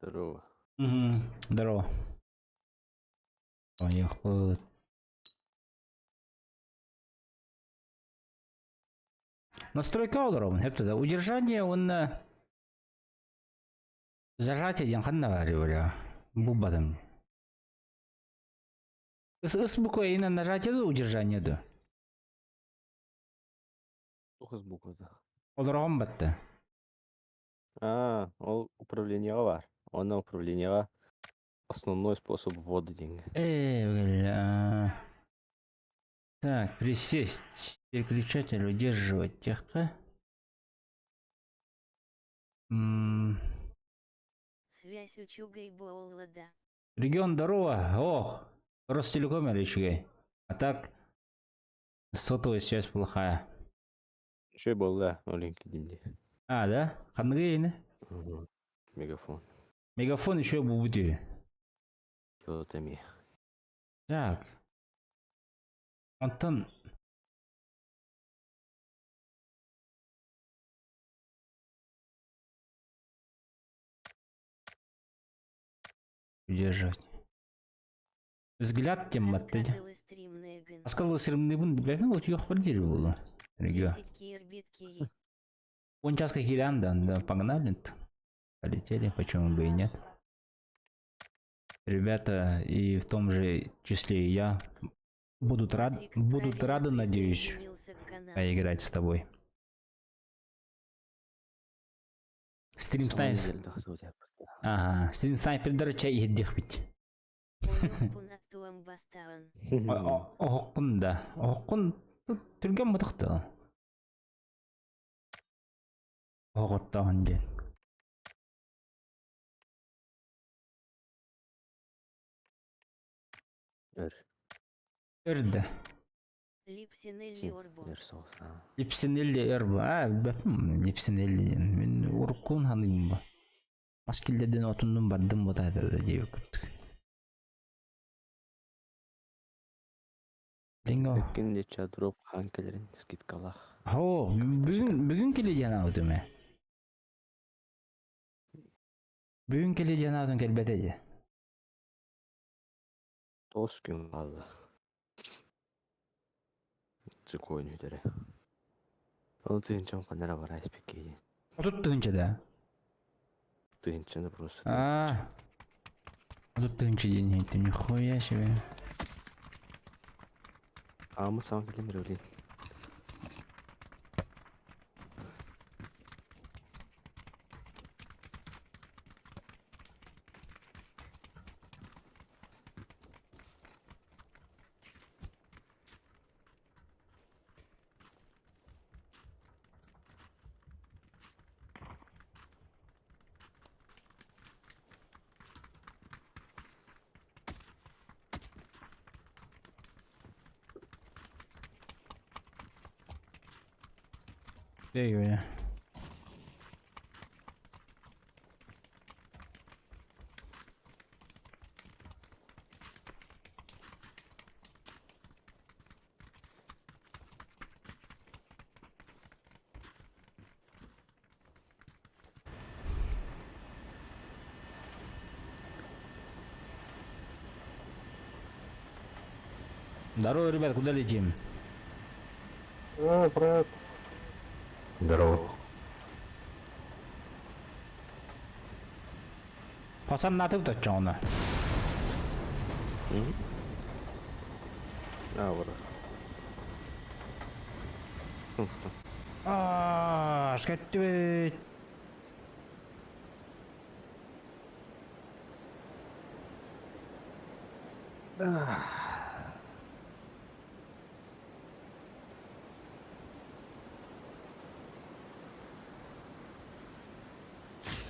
Здорово. Угу. Здорово. Поехали. Настройка олоробун хэп Удержание уонна зажатие диэн ханна баар бля булбатым. С, с буквой именно нажатие да удержание да? Туох с буквата? Олороҕун батта. А, ол управлениеҕа баар. Уонна управлениеҕа основной способ ввода деньги. Э, бля. Так, присесть. Переключатель удерживать техка. М, Связь үчүгэй буолла да. Регион здорово. Ох, Ростелеком или үчүгэй. А так, сотовая связь плохая. Үчүгэй буолла, ол кидим дии. А, да? Ханныгы ини? Мгм. Мегафон. Мегафон еще будет. Вот эми. Так. Антон. Удерживать. Взгляд тем маттыды. Аскадылы стримныгын. Аскалы сырымныбын билбэппин вот юх бар дири буолу. Регио. 10 киирбит киһи. Он час как да, да, погнали. Полетели, почему бы и нет. Ребята, и в том же числе и я, будут, рад, Матрикс будут правильно рады, надеюсь, присоединился к каналу. поиграть с тобой. Стрим Самый снайпер. неделя тахсыбыт Ага, стрим снайпердер чай иһирдиэхпит. Олохпун аттуам бастаан. Оһоххун да. Оһоххун түргэн мытыхты. Оһоҕоттоһун диэн. Өр. Өрдө. Липсинелли Син. Орбо. Өр соҕус. Аа. Липсинелли өр бу. Аа, билбэппин Липсинелли диэн. Мин уруккун ханыйым бу. Мас киллэрдин отуннум бардым бу таата диэбит курдук. Линго. Иккин деча дроп хаан кэлэрин скидкалаах. О, бүгүн бүгүн кили диэн аабытым ээ. Бүгүн кили диэн аабытым кэлбэтэ дии. Тоҕус күн хаалла. Цикойн үтэрэ. Ол тыһыынчам ханна эрэ бараа испиккэ диэн. 30 тыһыынча да? Тыһыынчаны просто тыһыынча. А, 30 тыһыынча диэн иһиттим, нихуя себе. Ааммыт саҥа кэлэн эрэ блин. There Здорово, ребят, куда летим? А, брат, Здорово. Хасан натып тотчоҕуна. Аа, барар. Тунстан. Аа, шкеттибит.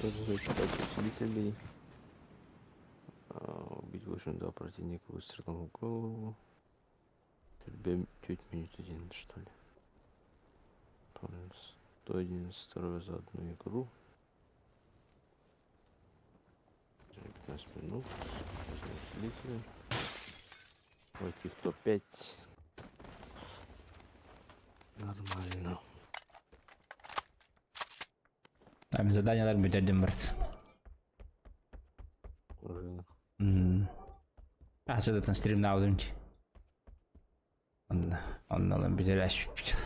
Тоже читать усилителей. А, убить 82 противника выстрелом в голову. Чуть минут один, что ли. Помню, 111 за одну игру. 15 минут. Усилители. Войти в топ-5. Нормально. Мин заданиялар бүтэрдим барт. Уже. А, садатан стримнаабытым дии. Онно, онно ылан бүтэрээспиппит.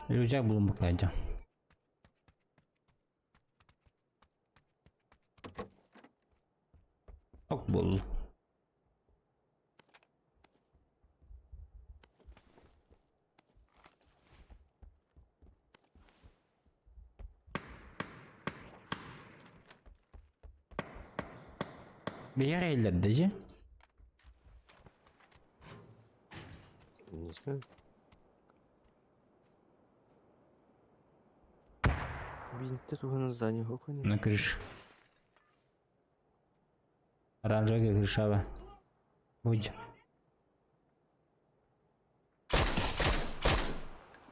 Рюкзак булуммукка дьон. Ок буолла. Биһиэхэ иһиллэрдэ дьэ. Не знаю. Бинтте туһунан здание хохони. На крыше. Оранжевая крышава. Будь.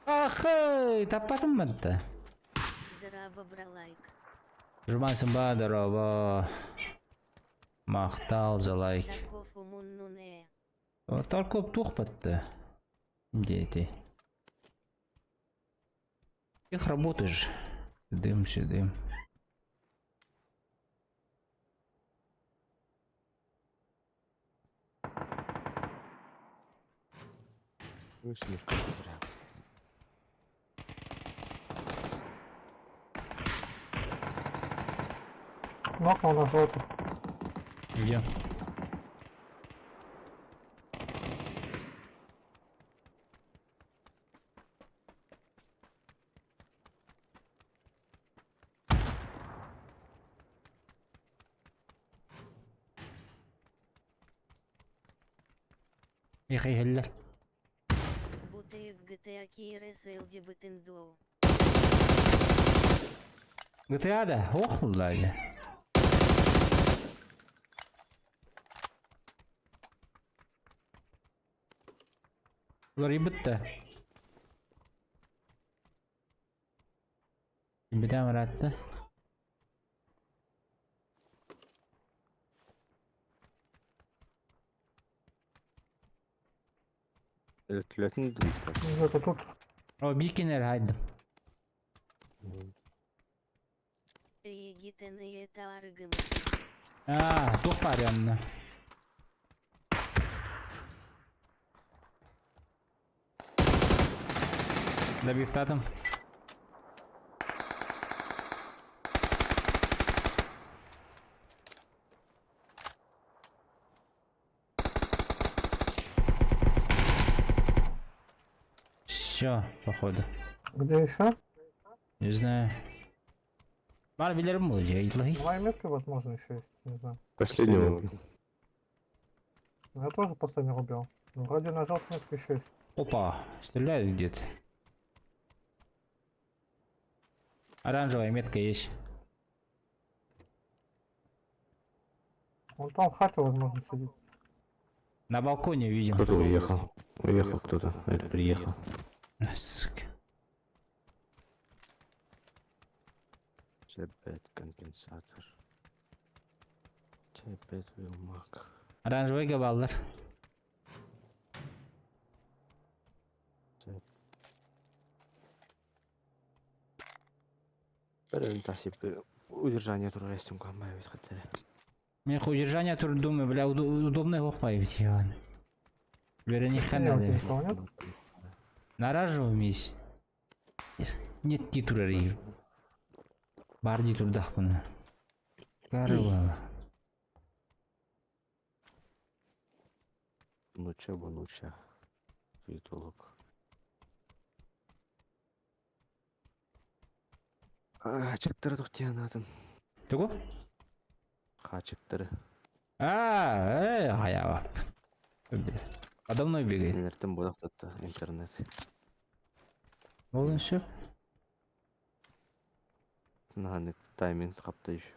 Ахай, таппатым батта. Здорово, бралайк. Жуман сымба, здорово. Махтал за лайк. Тарков умуннунэ. Тарков туох батта. Дети. Их работаешь. Дым сюдым. Ну, слишком зря. Нокнул на желтый. Где? Михаил. Бутык GTA KRS LD Бытындоу. GTA да, ох, буллаҕа. Уларыйбыт да. Бүтэн бараатта. Өлөтүлэтин дуйта. Где-то тут. О, бикинер хайдым. Егитен это арыгым. Аа, туох баар онно? Добивтатым. Все, походу. Где еще? Не знаю. Бар билерим буолуо, илаһый. На моей метке, возможно, еще есть. Не знаю. Последнего убил. Ну, Я тоже последнего убил. Ну, вроде на желтой метке еще есть. Опа, стреляют где-то. Оранжевая метка есть. Он там в хате, возможно, сидит. На балконе видел. Кто-то уехал. Уехал кто-то. Или приехал. А, Сука. Опять компенсатор. Опять вилмак. Оранжевый габаллар. Бәрін тасып удержание туралы естім қанбай бит хаттары. Мен удержание тур думаю, бля, удобный хохпай ведь, Иван. Бля, не хана Не, у тебя ведь. никого нет? На оранжевом есть. Нет титула. Бар титулдах бұны. Карвала. Нуча бу нуча. Притулок. Хаачыктары тохтианаатын. Тугу? Хаачыктары. А, хайаба. Подо мной бегает. Кинилэртэн буолахтатта интернет. Ол сөп. Наһанык тайминг хапта еще.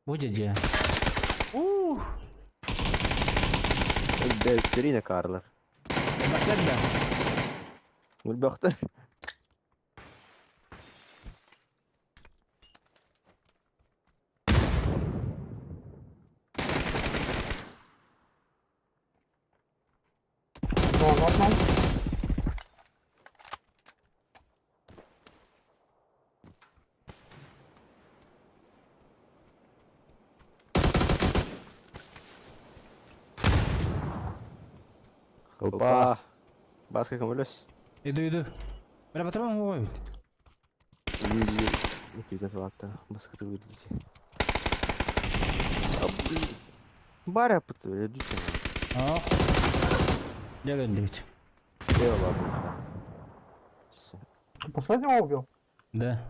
Бу дьэ. Ух! Бэйтерине карлар. Бактар да. Өлбөхтөр. О, нокнул. Опа. Баска көмөлөс. Иду, иду. Бля, патрон ловит. Баска тылырдите. Баря пытывали, О. Дядя Последнего убил? Да.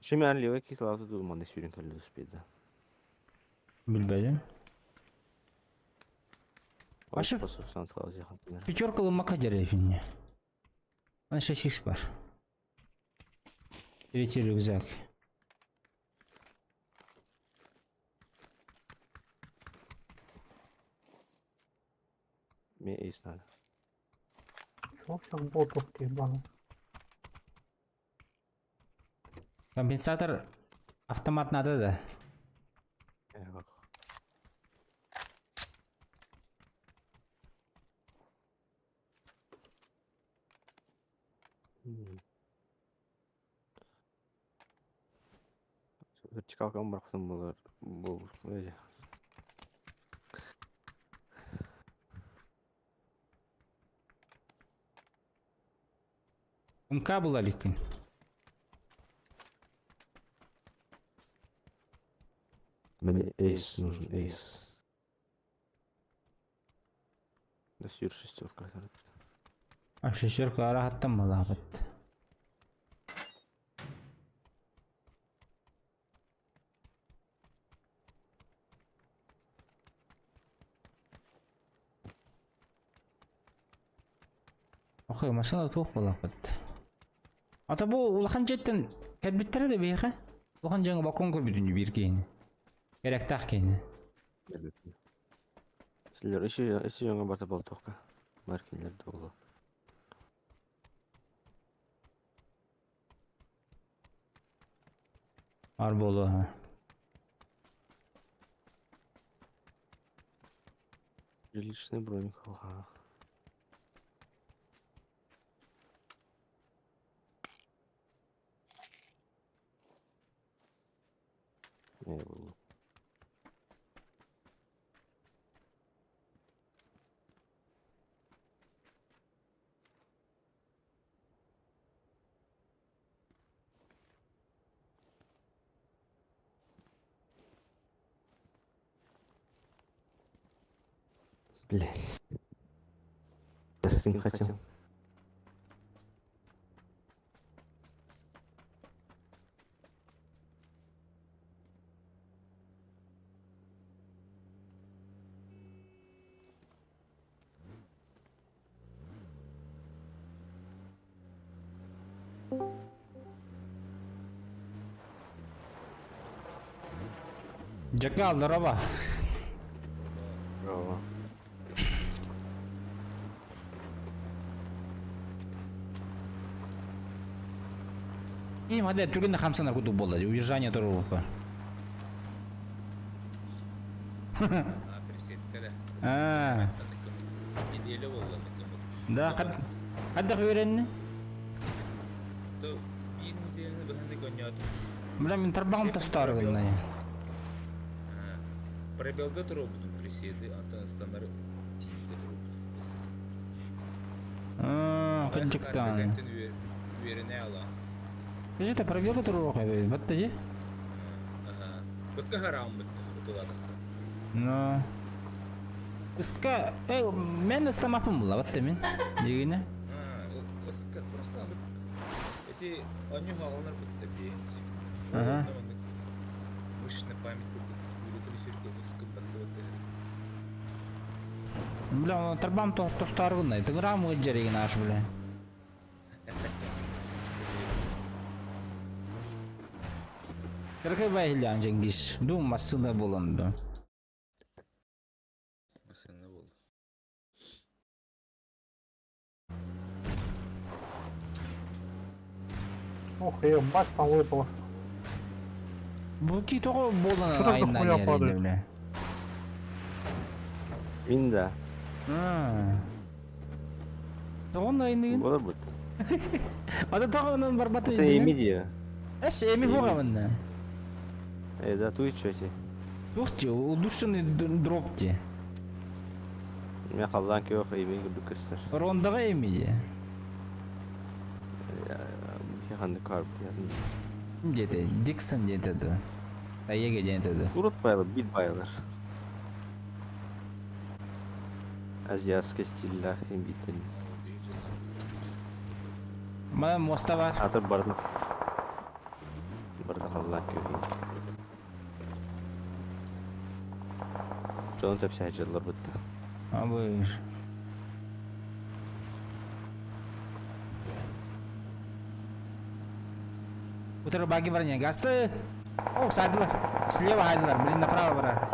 Чем я левый кисло тут думал, на сюрин колесо успеть, да. Билбедим. Аша- Пятерка лымака деревня. Он 6 бар. Третий рюкзак. Мне эйс надо. Чего всех ботов ебаный? Компенсатор автомат надо, да? Эх. Вертикалка барахтан булар бул. МК была ликин. Мне эйс нужен, эйс. Да сюр шестерка. А шестерка арахаттан была вот. Охой, машина туох была вот. Ата бу улахан жеттен кәдбиттері де бейхе. Улахан жаңы балкон көрбүтүн бир кейини. Керектах кейини. Силер еще жаңа барта болтоққа. Маркелер долу. Ар болу ха. Приличный броник, ага. Не было. Блять. Я с ним хотел. Жакал, здорово. Здорово. И модель түргенде хамсана кутуп болду. Уезжание туру бар. А. Да, кадда үйренни? Бля, мен тарбағым тостар гынна. Пробелга туруп приседы, антон стандар тииге туруп. А, кынчыктан. Үөренэ ала. Скажите, пробега туруох эбит, батта дии? Ага. Быкка харааммыт ытылаатахха. Ну. Ыска, мен ыстамаппын була, батта мин. Дигине. Ыска, просто эти они хааланар бытта биэнс. Ага. Мышечная память курдук үлүтүн сүргө ыскын баттыбыт. Бля, тарбам тостаргынай. Тыгырам ыджаригин аш, бля. Кыркай байыллян Чингис. Ду массына болонду. Массына болду. Ох, ебать, там выпало. Бу ки тоҕо буолан Что там за айнан хуйня ярыйда, падает? бля. Мин да. Тоҕон айныгын? Болар бут. Ата тоҕонун барбаты. Это Эмидия. Эш, эми хоҕамынна. Да, туй чё эти. Тух ти, удушенный дроп ти. Мен халлан кеох эймин гүрдүк көстөр. Рондаға эми де. Ханды карп диэн. Дете, Диксон дете да. Таеге дете да. Урут байлар, бит байлар. Азиатский стиллях имбитин. Мана моста бар. Атыр бардық. Бардық Аллах кеохин. Жоны төпсә жыллар бутты. Абы. Утро баги бар не гасты. О, сайдылар. Слева хайдылар, блин, направо бара.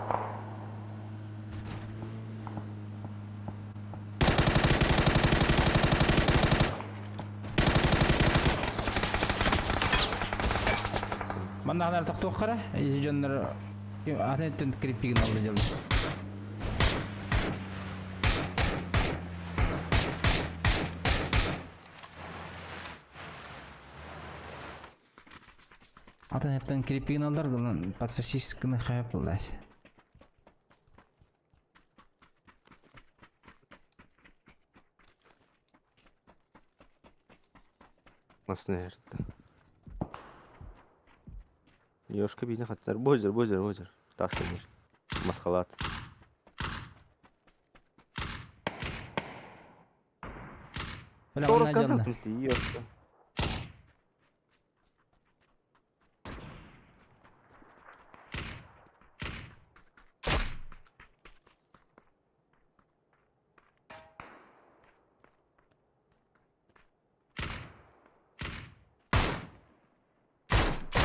Манна ханар тоқтоқ қара, изи жоннар атын крепигин алды жолы. Атын эттен крепигин алдар, гынан под сосисканы хайап булдас. Масына эртті. Ёшка бейін хаттар. Бозер, бозер, бозер. Тас кемер. Масқалат. Бля, Торт онна жонна. контакт ёшка.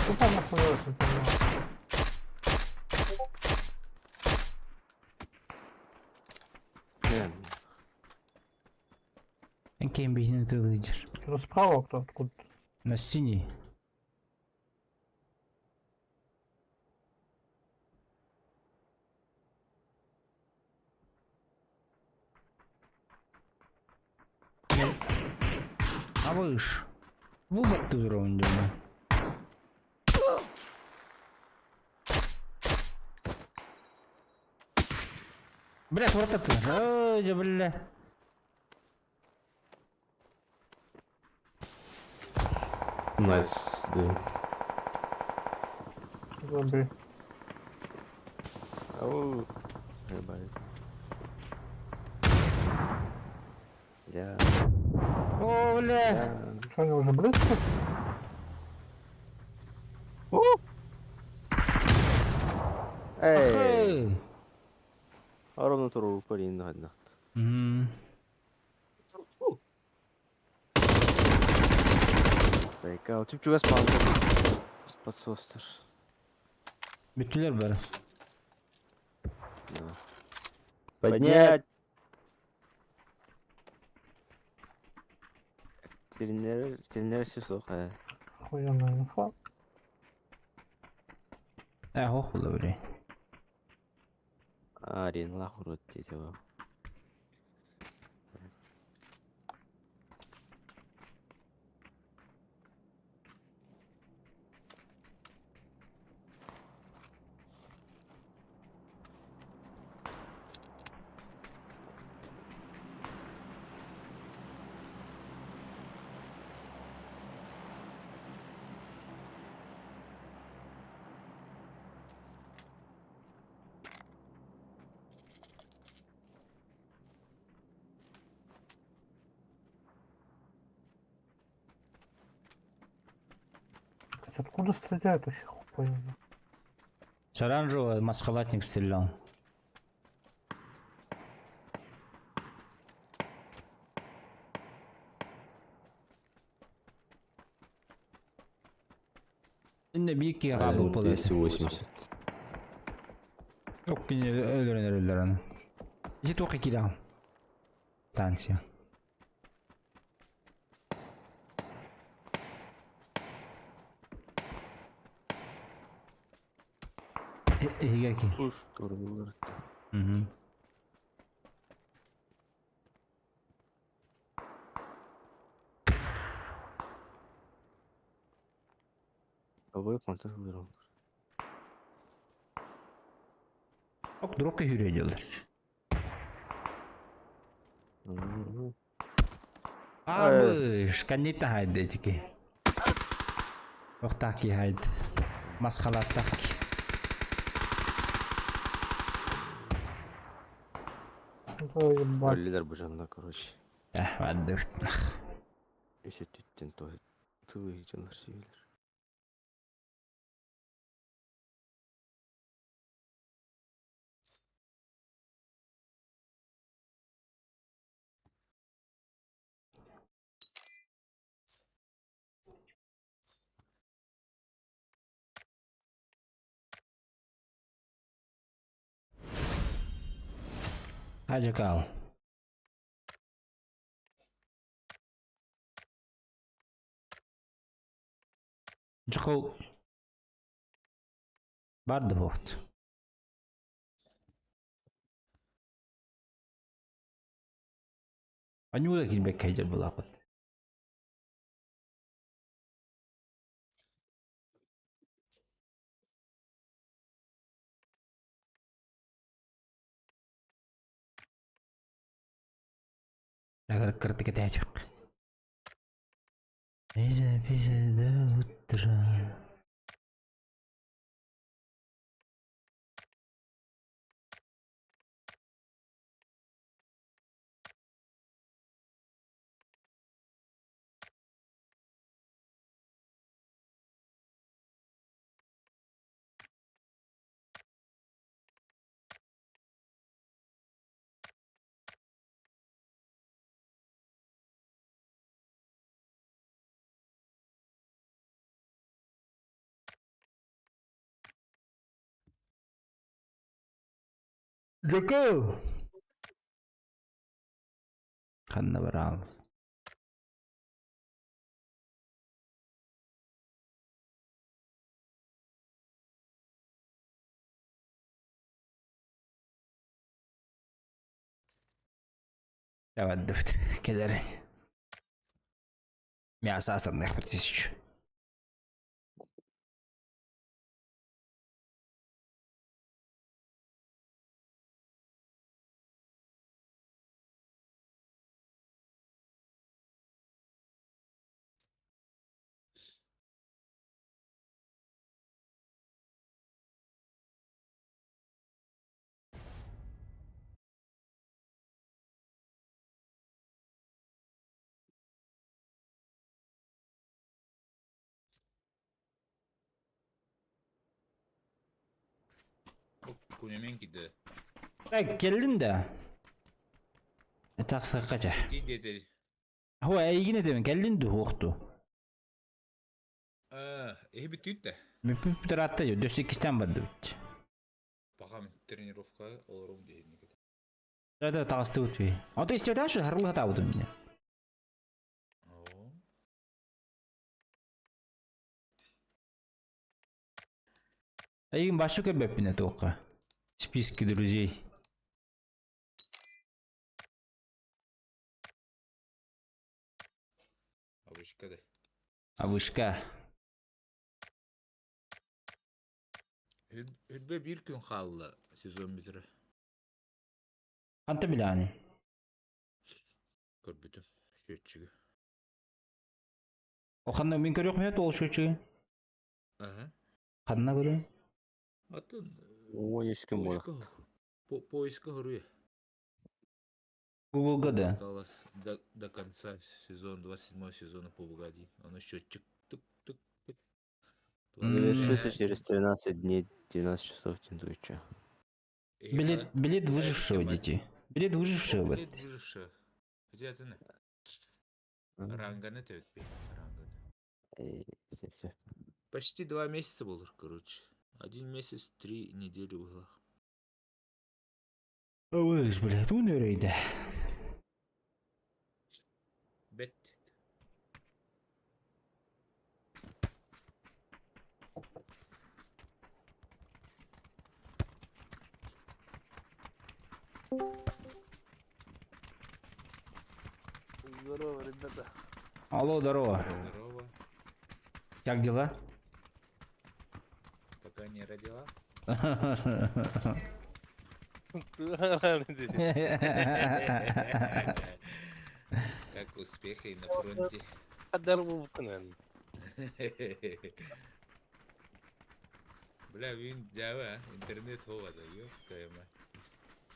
Что там нахуй я не понимаю. Не, Кем бейін тылыдыр. Что-то справа кто откуда? На синий. А выш. Выбор ты уровень. Бля, вот это. Ой, бля. Найс, да. Зомби. Ау. Ебать. Я. О, бля. Что, они уже близко? Эй! Ахы. Ровно туру парин хаднахт. Зайка, чүп спал. Спасостер. Бүттүлөр бары. Поднять! Тренер, тренер все сухая. Охуенная инфа. Охула, бля. Арен лахурот тетива. Откуда стреляют вообще, хуй пойми. С оранжевого маскалатник стрелял. Инне биир киһи хаалбыт буолуо этэ. 280. Ок кини өлөрөн эрэллэр аны. Ити туох киирэҕин? Станция. Иһигэр ки. Уж турнулар. Мгм. Абы контр выберу. Ок дропка хүрүө диэллэр. Абыш, каннита хайда этики. Охтаки хайд. Масхалаттаки. Да ебать. Өллилер бу жанна, короче. Э, бардыбыт. Үсөттүттен той. Тылы жанлар сүйелер. Хажакал. Дьукул бардыбыт. Анюда киирбэккэ сылдьар буолаахпыт. Кыратык этээчэк. Пизда до утра. Дьокол! Ханна бараал. Давай, кэлэрин. Мясо остальных тысяч. Кунемен киде. Так, кэллин да. Тахсыккача. Ти деді. Хуа эйигин этэбин кэллин дуу уохту. А, эһи бүтүүт да. Бүппүт ыраатта дьэ, дөссө иккистээн бардыбыт. Бахам тренировка олорум диһинник. Да да таҕыстыбыт бии. Ото истибэтэх шу харылы хатаабытым мне. Оо. Эйигин башы көрбөппүн туохха. Списки друзей. Абышка да. Абышка. Үрбе биир күн хаалла сезон бүтэрэ. Ханта билээни. Көрбүтүм. Счетчиги. О ханна мин көрүөх ол шучу. Ага. Ханна көрүм. Атын Ой, ешкім бола. поиска хоруя. Гуглга да. Осталось до конца сезона, 27 сезона по 1. Оно счетчик тук тук тук. Завершится через 13 дней, 12 часов тендуюча. Билет, билет выжившего, дети. Билет выжившего. Билет выжившего. Где это? Ранганы төт Ранганы. Почти 2 месяца был, короче. 1 месяц, 3 недели было. Ой, блядь, он өрөйдө. Бет. Здорово, ребята. Алло, здорово. Здорово. Как дела? Пока не родила. Ты Как успехи на фронте? Адар бу. Бля, вин дява, интернет хова да, ёб твою мать.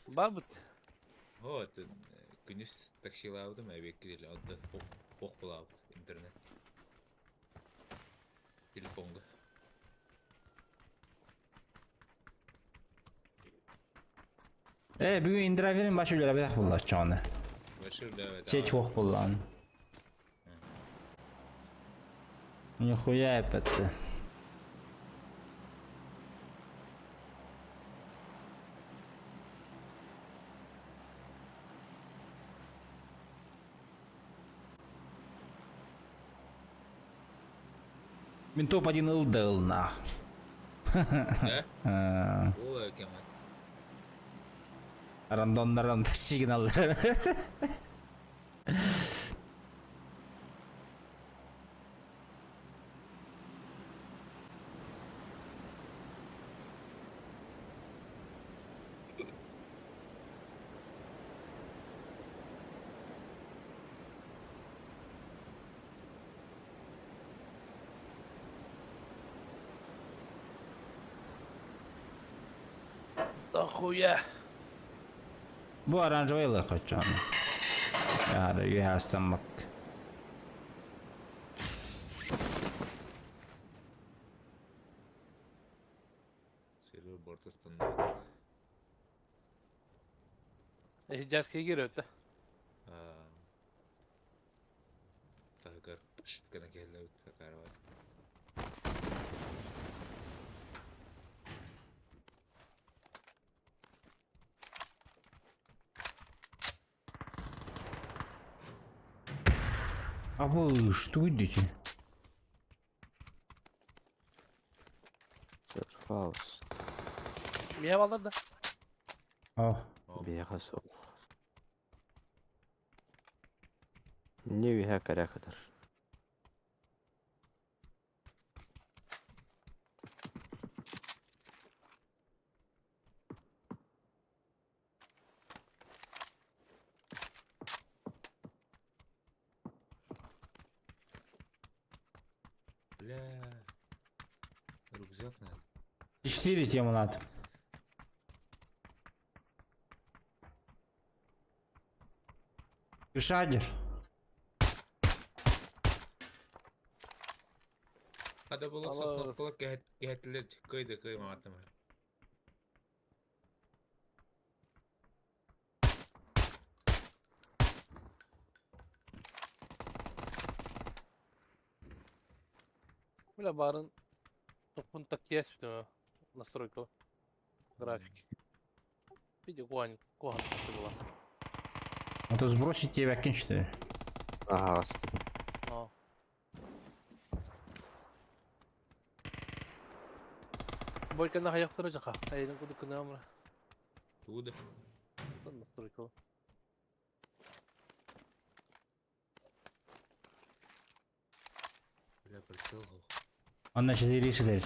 Бабыт. Вот, күнүс таксилаабытым эбиэккэ диэри онтон ох булаабыт интернет. Телефонга. Э, бүгүн индрайверин баш үлэлээбэтэх буолла оччоҕуна. Большой да. Сеть суох буоллаҕына. Нихуя это. Мин топ-1 ЛДЛ нах. Да? Э, О, кема. Рандомнардан сигналлар. Дохуя. Бу оранжевый лыкачан. Яра үһастаммак. Сервер борта стандарт. Сейчас кигер. Тагар кана келле карават. А вы что идете? Сэр Фауст. Меня балдар да. О, Биэхэ суох. Не үһэ кэрэ кытар. Бля. Рюкзак надо. Четыре тему надо. Шадер. Хада было Ала- сосновкала кэхэтлер кыйды кый маатым. Бля, барын топун так есть настройка графики. Види, гуань, гуан была. Это сбросить тебя кинь, что ли? Ага, Но. Бойка на хаяктара жака. Айдын куду кынамра. Туда. Настройка. Бля, прицел. Он на 4 сидит.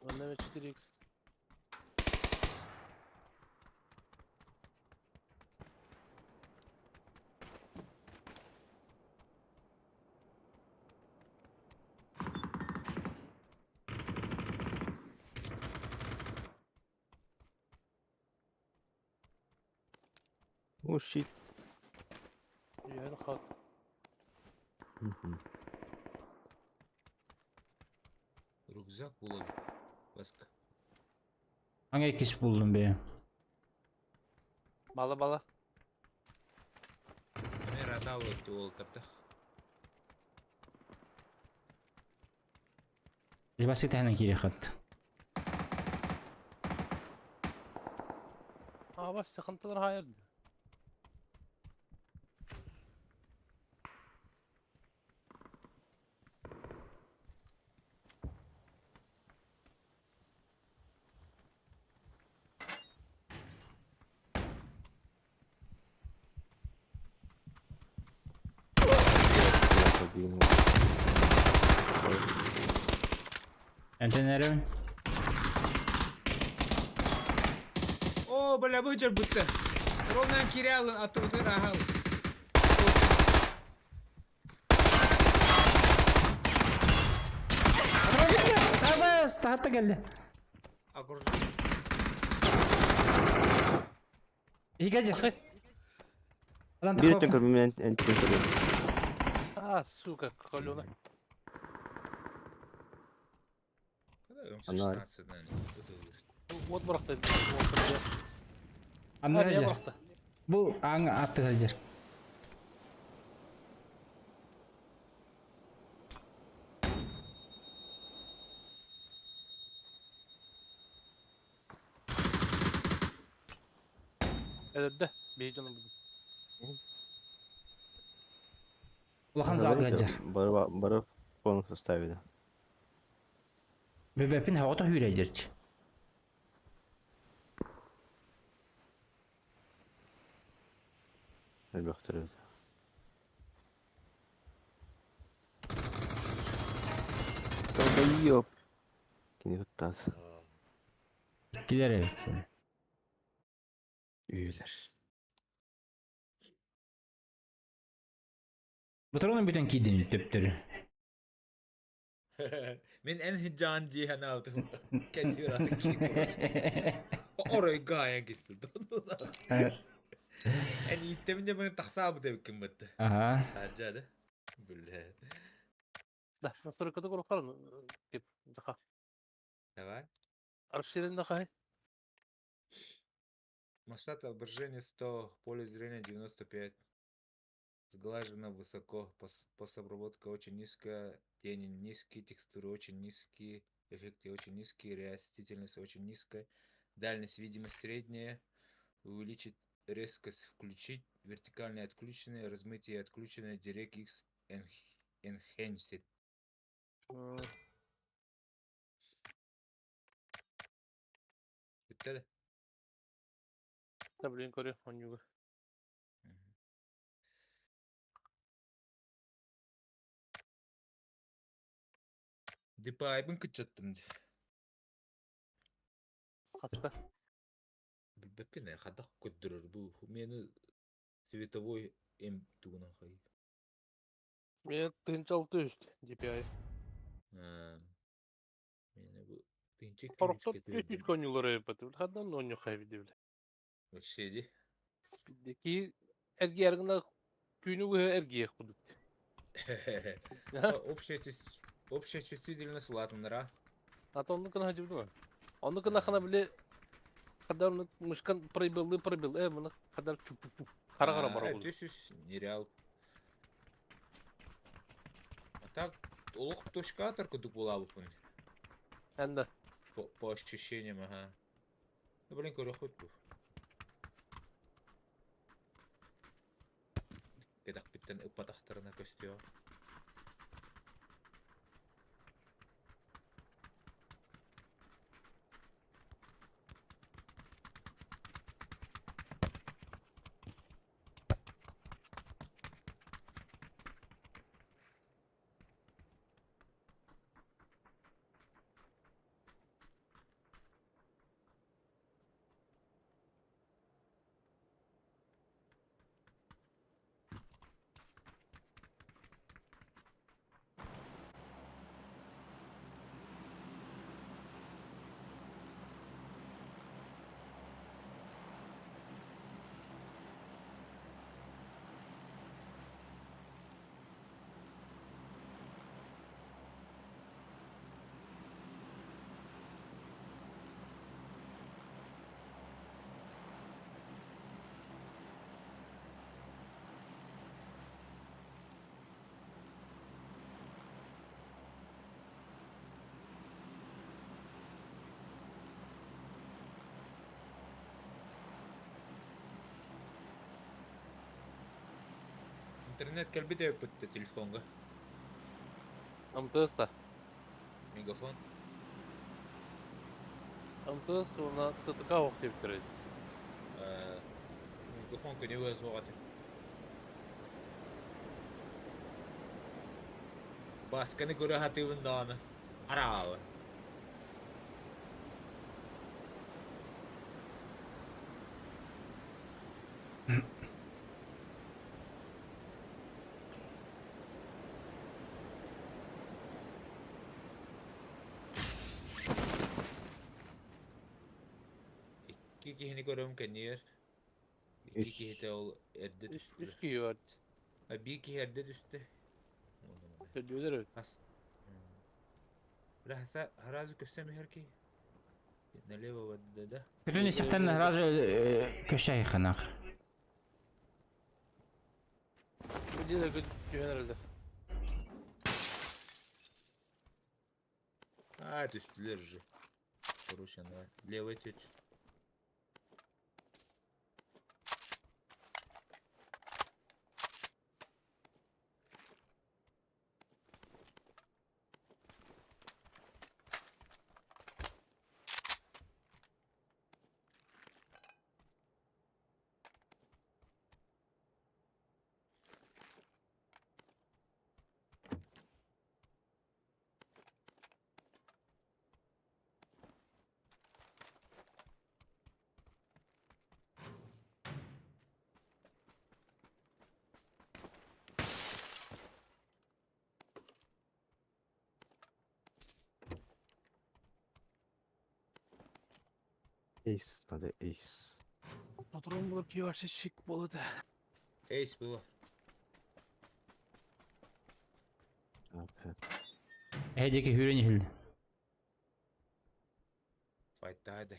Он на 4х. О, shit. Я хат. Мгм. Рюкзак булан. Баска. Аҥа иккис буллум бэйэм. Бала бала. Мен радал өттү ол тапта. Либасы таһынан киириэххит. А бас ханталар хайыр. Энтэнэрим. О, бля, быдьар бытта. Ровно кирялын атырдыр ахал. Табас, таһатта кэллэ. Окружили. Иһигэ дьэ. Адан Биир өттүн тахпаппын. көрбүм эн эн көрбүм. А, сука, колена. Когда Ана. М16, наверное, ытылыр. Вот бырахты. Анна А, не дьэр. бырахты. Бу аҥа аттыгар дьэр. Эдерде. Бейджан буду. Улахан залга дьэр. Бары бары в полном составе, да. Бөбөппүн хаҕата хүүрэ дьэрч. Элбэхтэр эбит. Долбоёб. Кини туттаас. Иккилэр эбит. Үйлер. Бутуруну бүтэн киидин төптөрү. Мен эн хиджан дии ханаалтым. Кәтүр аты Орой гая кисти. Эн иттемин де мені тақса бу деп ким бітті. Аха. Хаджа да. Бля. Да, настройкада көрөхөр. Кеп, жака. Давай. Расширенный хай. Масштаб отображения 100, поле зрения 95. Сглажено высоко, постобработка очень низкая, тени низкие, текстуры очень низкие, эффекты очень низкие, растительность очень низкая, дальность видимость средняя, увеличить резкость, включить, вертикальное отключенное, размытие отключенное, DirectX Enhanced. Bitti de. Да, блин, көрө, онюга. Мгм. DPI-бын кычаттым ди. Хаста. Билбеппин э, хадах көддөрөр бу мени световой эм тугунан хай. Мен тынчалты үст DPI. Мени бу тынчы Хорохтор үт конюлары эпет. Хадан оню хай види. Вообще ди. Ки эрги эргина күнү эрги кудут. Общая чувствительность латынра. Ата онну кына хажыбды. Онну кына хана биле хадар мышкан пробил, пробил. Э, мына хадар чуп чуп. Кара кара бара Э, Түс нереал. А так, олох точка кудук була бу. Энде. По ощущениям, ага. Ну, блин, көрө хоть бу. Кедак биттен ыппатахтарына көстүө. Интернет кэлбит эбиппит телефонга. МТС да. Мегафон. МТС уонна ТТК ох диэбиттэр эбит. Мегафон күнү суох этэ. Басканы көрө сатыыбын даҕаны. Араалы. Икки киһини көрөм кэннигэр. Икки Үс. киһитэ ол эрдэ Үс, үс түстүлэр. киһи бар. А биир киһи эрдэ түстэ. Төрдүөлэр эбит. Хас. Бля, сразу көстөн иһэр киһи. Налево вот да, да. Күтүн истэхтэн сразу көссө айханах. Билиэлэр түһэн эрэллэр. А, түстүлэр уже. Короче, на левой тетя. Эйс, надо эйс. Патрон булар киһи вообще шик буолла да. Эйс было. Опять. Эһэ диэки сүүрэн иһиллэ. Файтады.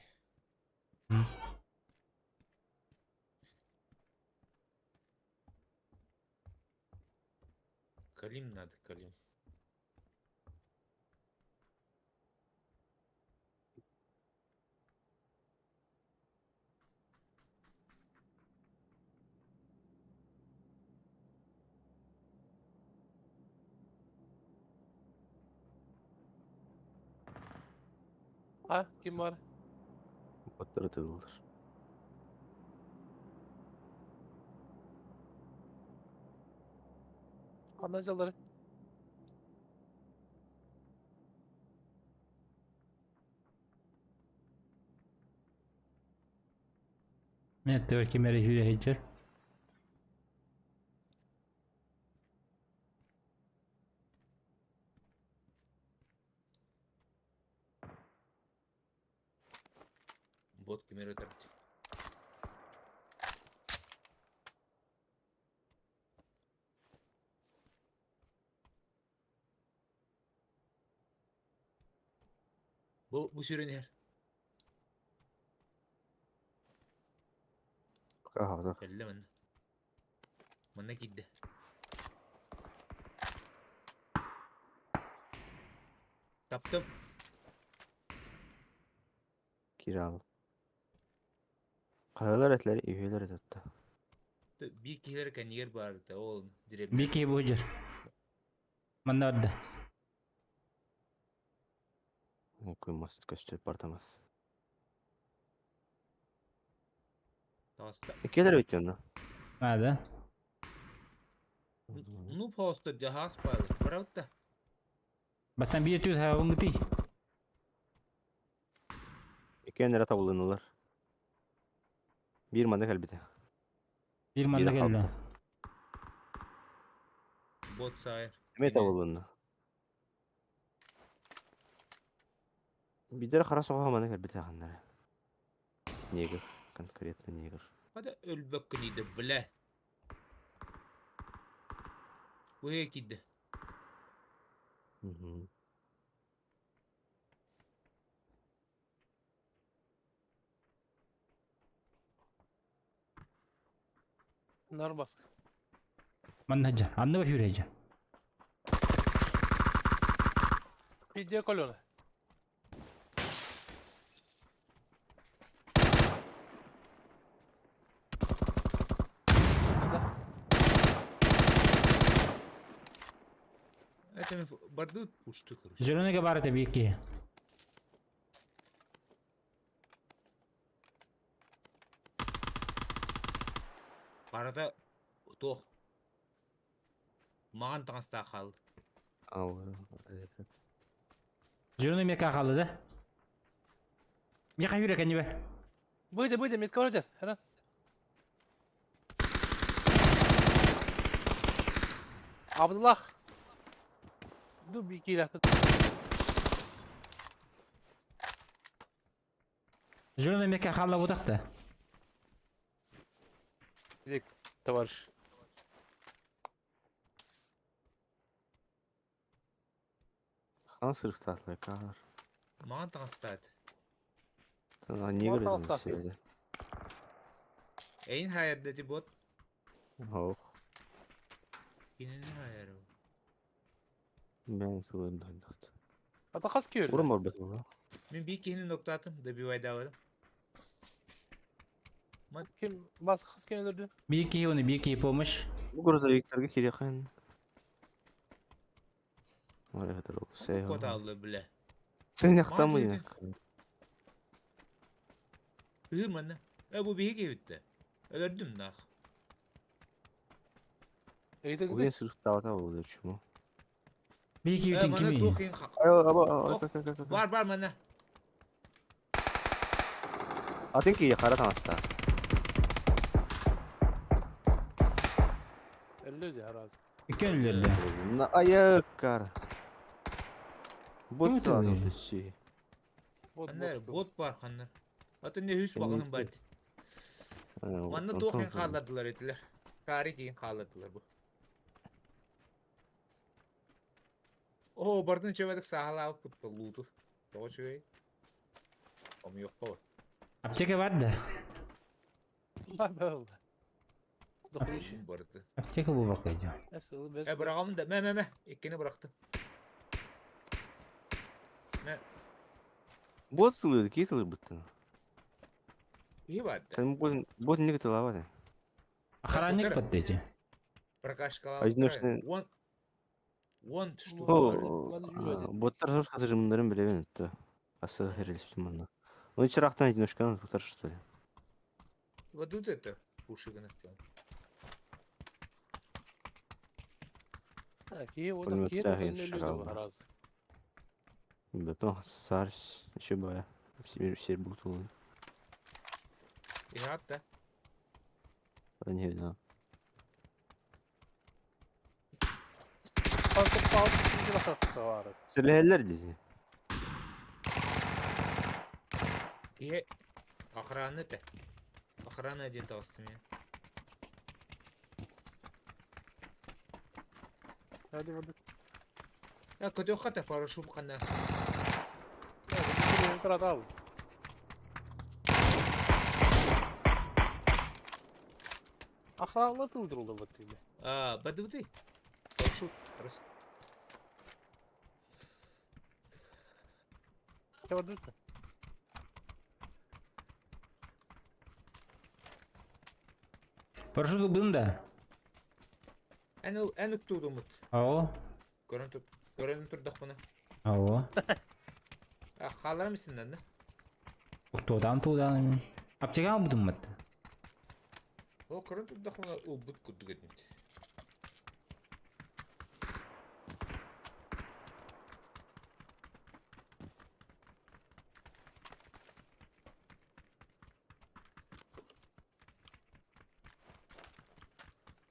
Калим надо, Калим. А, ким бар? Боттар ытыллар. Ханна дьаллары? Мен эттибэр ким эрэ сүүрэ сылдьар. Бот кимер өтөрдү. Бу сүүрэн иһэр. Пока хаалла. Кэллэ манна. Манна киирдэ. Таптым. Киирэ Хаһыалар этилэр, үһүөлэр этэтта. Биир киһилэр кэннигэр баарыта ол деревня. Биир киһи бу сылдьар. Манна барда. Куймас көстөр бартамас. Таста. Иккилэр бит онно. А, да? Ну просто жахас бар. Барабытта. Басан биир түүт хаабыҥгытый. Иккиэн эрэ табылыннылар. Биир манна кэлбитэ. Биир манна Биирэ кэллэ. хаалбыта. Бот сайыр. Эмиэ табылынна. Биирдэрэ хара соҕоһо манна кэлбитэ ханнара. Негр. Конкретно негр. Хада өлбөккүн иде, бля. Уһе киирдэ. Мгм. Нар баска. Манна сылдьар. Анны бар сүүрэ сылдьар. Видео колена. Это бардут пушты, короче. Зеленыйга баар этэ биир киһи. Барыта туох. Маҕан таҥастаах хаал. Зеленый мека хаалла да? Миэхэ үүрэ кэннибэ. Быйда, быйда, метка барар. Хара. Абдуллах. Ду би киирэ. Зеленый мека хаалла бутах да. Товарищ. Хан сырыктаатылар каар. Маҕан таҥастаат. Негр таҥастаах. сөйле. Эйин хайарда ти бот. Ох. Кинини хайар. Мен суын дойдот. Ата хас киир. Урам барбат була. Мин биир киһини ноктаатым, добивайдаабатым. Ким бас хас киир өлөрдү? Биир киһи уонна биир киһи помощь. Бу грузовиктарга кириэхэн. Ой, это Кот алды биле. Сен яқтамы. Тыы манна. Э бу биһиги бүттэ. Өлөрдүм нах. Эйде Уен сырыктаабата болду чумо. Биир Э киһи манна кими? туох киһин Ай, аба, Бар бар манна. Атын ки хара таҥаста. Өллө хара. Икки өллөрдө. На аяккар. Бот Ким саатыр өтөлөр? түсі. Бот Манна бот. бот бар ханна. Атын не хүс багын бар. Манна туох киһин хааллардылар этилер. Кари киһин хааллардылар бу. Оо, бардын чөбөдүк саалаабыт путта лууту. Тоҕо үчүгэй? Омуйукка бар. Аптека бар да. Бар бар. Дохуш. Барды. Аптека бу бакайдьа. Эс ыл бес. Э бырагамын да. Мэ мэ мэ. Иккини бырахтым. Бот сылыр, ки сылыр буттun. Киһи бар да. Кәдімгі бот бот неге тылаба да. Охранник поддейте. Прокашкалап. Одиночный- Он он штука О, бар. Ладно, боттар зор қазір жымдарын білебен өтті. Асы херелесіп манна. Он чырақтан одиночканы тоқтар что ли. Вот тут это пушиганы. Кие вот Пулемет кие тағы өллө енді шыға хара. Бетон сарс еще бая. Сибир сер бутулы. Иһат да. Не знаю. Панцер пал. Бар. Серләләр диде. Киһи охрана те. Охрана один толстый. Hadi vurdu. Я көтөх хата парашют кана. Тратал. Охрана тылдырылды вот тебе. А, бадуты. Парашют. Раз. Чего Парашют ылбын да. Эн эн уктудумут. Ао. Көрөн тур. Көрөн турдах буна. Ао. А халар мисин да? Тудан тудан. Аптека албытым мат. О, көрөн турдах буна убут курдук этмит.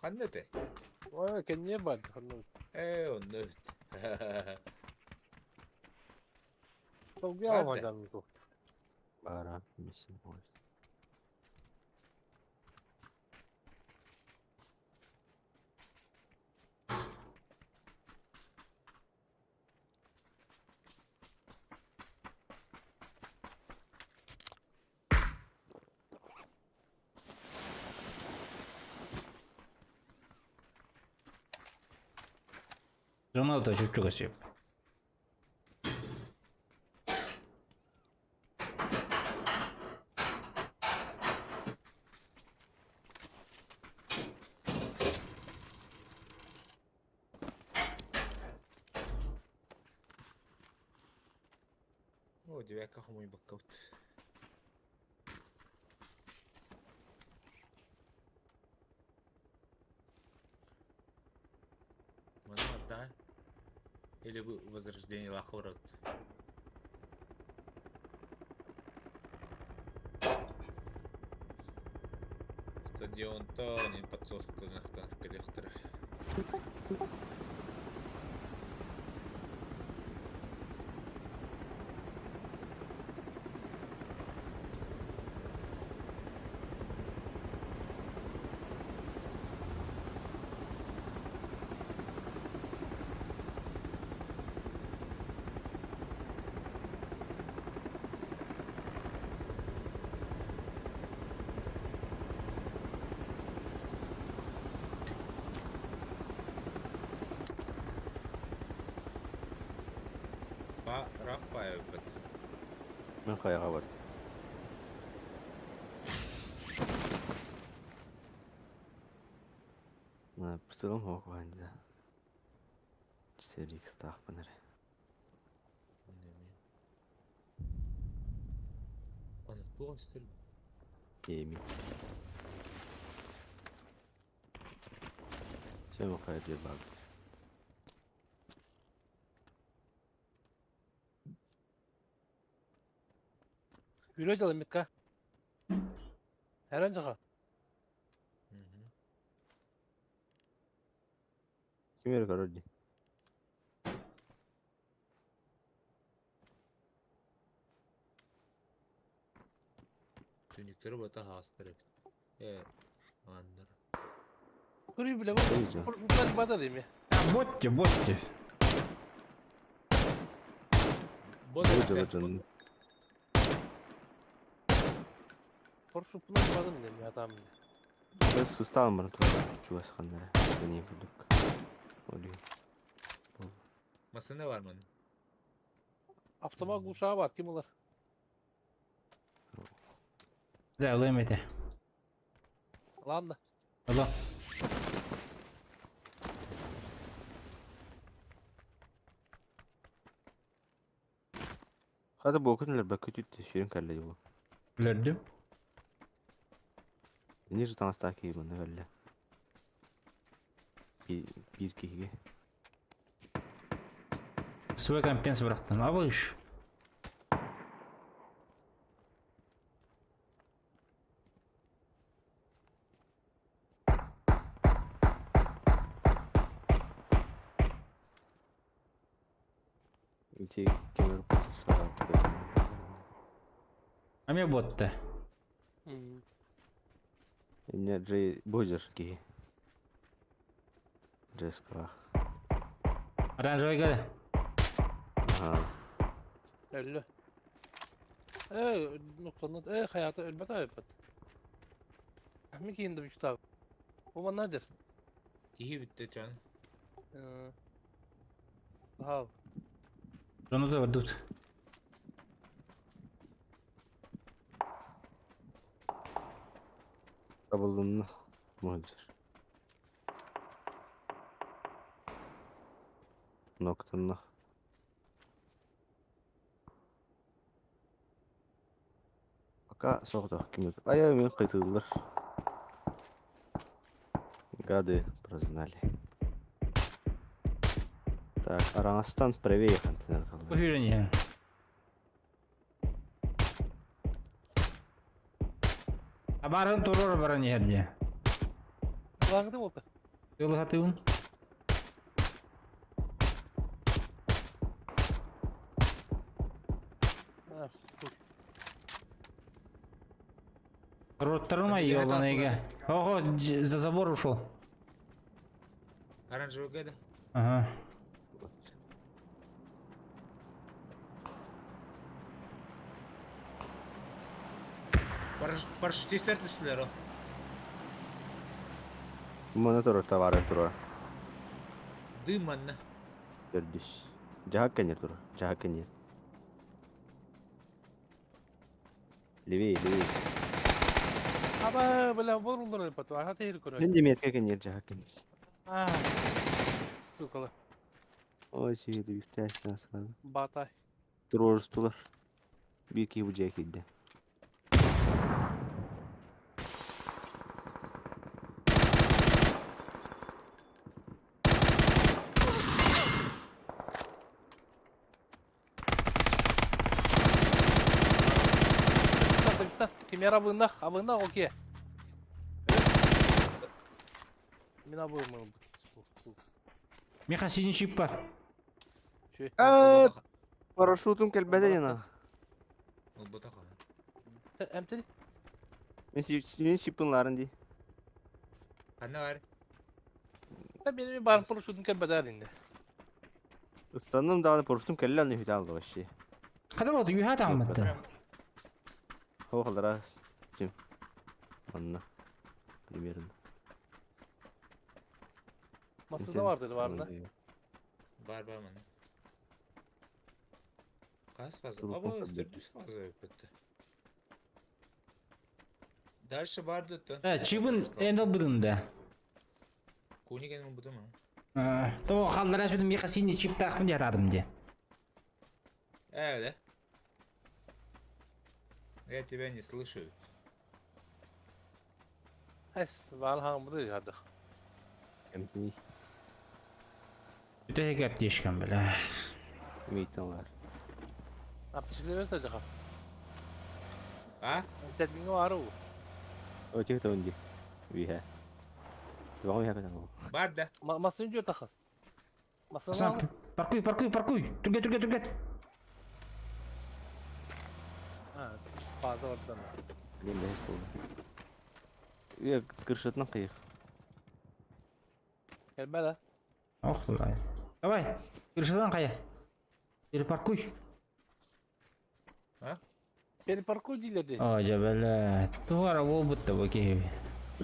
Ханна те? Ой, кенне бар. Э, онно. Толгы Бар да. алмадан ту. Бара, мисин бой. Зона да чүпчүгө сөп. О, девятка хомуйбаккабыт. Маны да? Или вы возрождение лахорот? Стадионтан подсостанастан коллектор. Рапаевбыт. Мин хайаҕа бар. Пысылым хоок баанда. 4x-таахпын эрэ. Аны туох истэр? Эми. Сен хайа диye баар. Yürü canım Mitka. Her önce Ким эрэ көрөр дии. Түннүктэри бата хаастар эбит. Э, аннар. Көрүй bile Söyleyeceğim. bu. Bu bada değil mi? Ботте, ботте. Бот Söyleyeceğim canım. Поршу пунак бада değil mi adam? Ben сыстаҕым баран турар чугас ханнара. Сeni курдук. Oluyor. Масына бар мын. Автомат uşağı var kim olur? Да, ылыам этэ. Lan da. Ыла. Хата буокун лербакка түттэ сүүрэн кэллэ дии бу. Өлөрдүм. Ниже таҥастаах киһи манна кэллэ. Биир киһигэ. Свой компенс бырахтым. Абыш. Ити кемер Аме ботта. Инне Джей Бозер киһи. Джескалах. Оранжевый гада. Аха. Öldü. Noktanın hayatı ölmedi abi. Mi kiyindi bir kitap? Bu nedir? Киһи бүтте чан. Daha Жону да тут. Табылынна. Муһдер. Ноктанна. Пока соҕотох ким Ая мен кайтылар. Гады прознали. Так, Аранастан правее контейнер. Уверен. Абарын турор баран ерде. Kulağında oldu. Yolu хатыын. Ah, dur. Роттарма ёбаныйга. Ого, за забор ушел. Оранжевый гада. Ага. Парашютистер түстүлөр о. Мана турар товары турар. Дым манна. Төрдүс. Жаһак кэннер турар. Жаһак кэннер. Левее, левее. Ama böyle vurulur elbette. Hadi yürü Мен көрө. немецкий кэннер жаһак кэннер. Ah. Сука. Ой, сүйеді бифтәсін сразу. Батай. Турорустулар. Биир киһи бу дьиэ киирдэ. Кимер абынах, абынах окей. Мин абымын. Миха синий чип бар. Парашютум кэлбэтэ диэн. Ылбатах. Эмтени. Мин чиппин ларын дии. Ханна бар? Benim барым парашютум кэлбэтэ инде. Ыстанным даҕаны парашютум кэллэ онно үһүтэ алла вообще. Хада болду юха тааммытты. Хоохалара ким? Онно. Примерно. Masada vardı vardı. Бар бар мана. Газ фаза. Трупом Аба, подберу. төрдүс фаза өтті. Дальше барды өттө. Э, чибин энди будында. Куниген бұды ма? То халлара сүдүм миха синий чип таахпын диятадым де. Э, да? Я тебя не слышу. Эс, var hamdı hadi. Эмтини. Өтө кеп дешкен биле. Мейтен бар. Аптışıklı verse acaba. А? Tedbini var o. О, тех то онди. Виха. Тугам виха катан. Бар да. Masını diyor takas. Masını Асан, al. паркуй, паркуй, паркуй. Түрге, түрге, түрге. Ha, fazla var da. Блин, бәс болды. Е, крышатынан қиық. Gelme la. Ох, бля. Давай. Крышадан кая. Перепаркуй. Beni parkur diledi. О, жабела. Тугара болбут да бу кеби.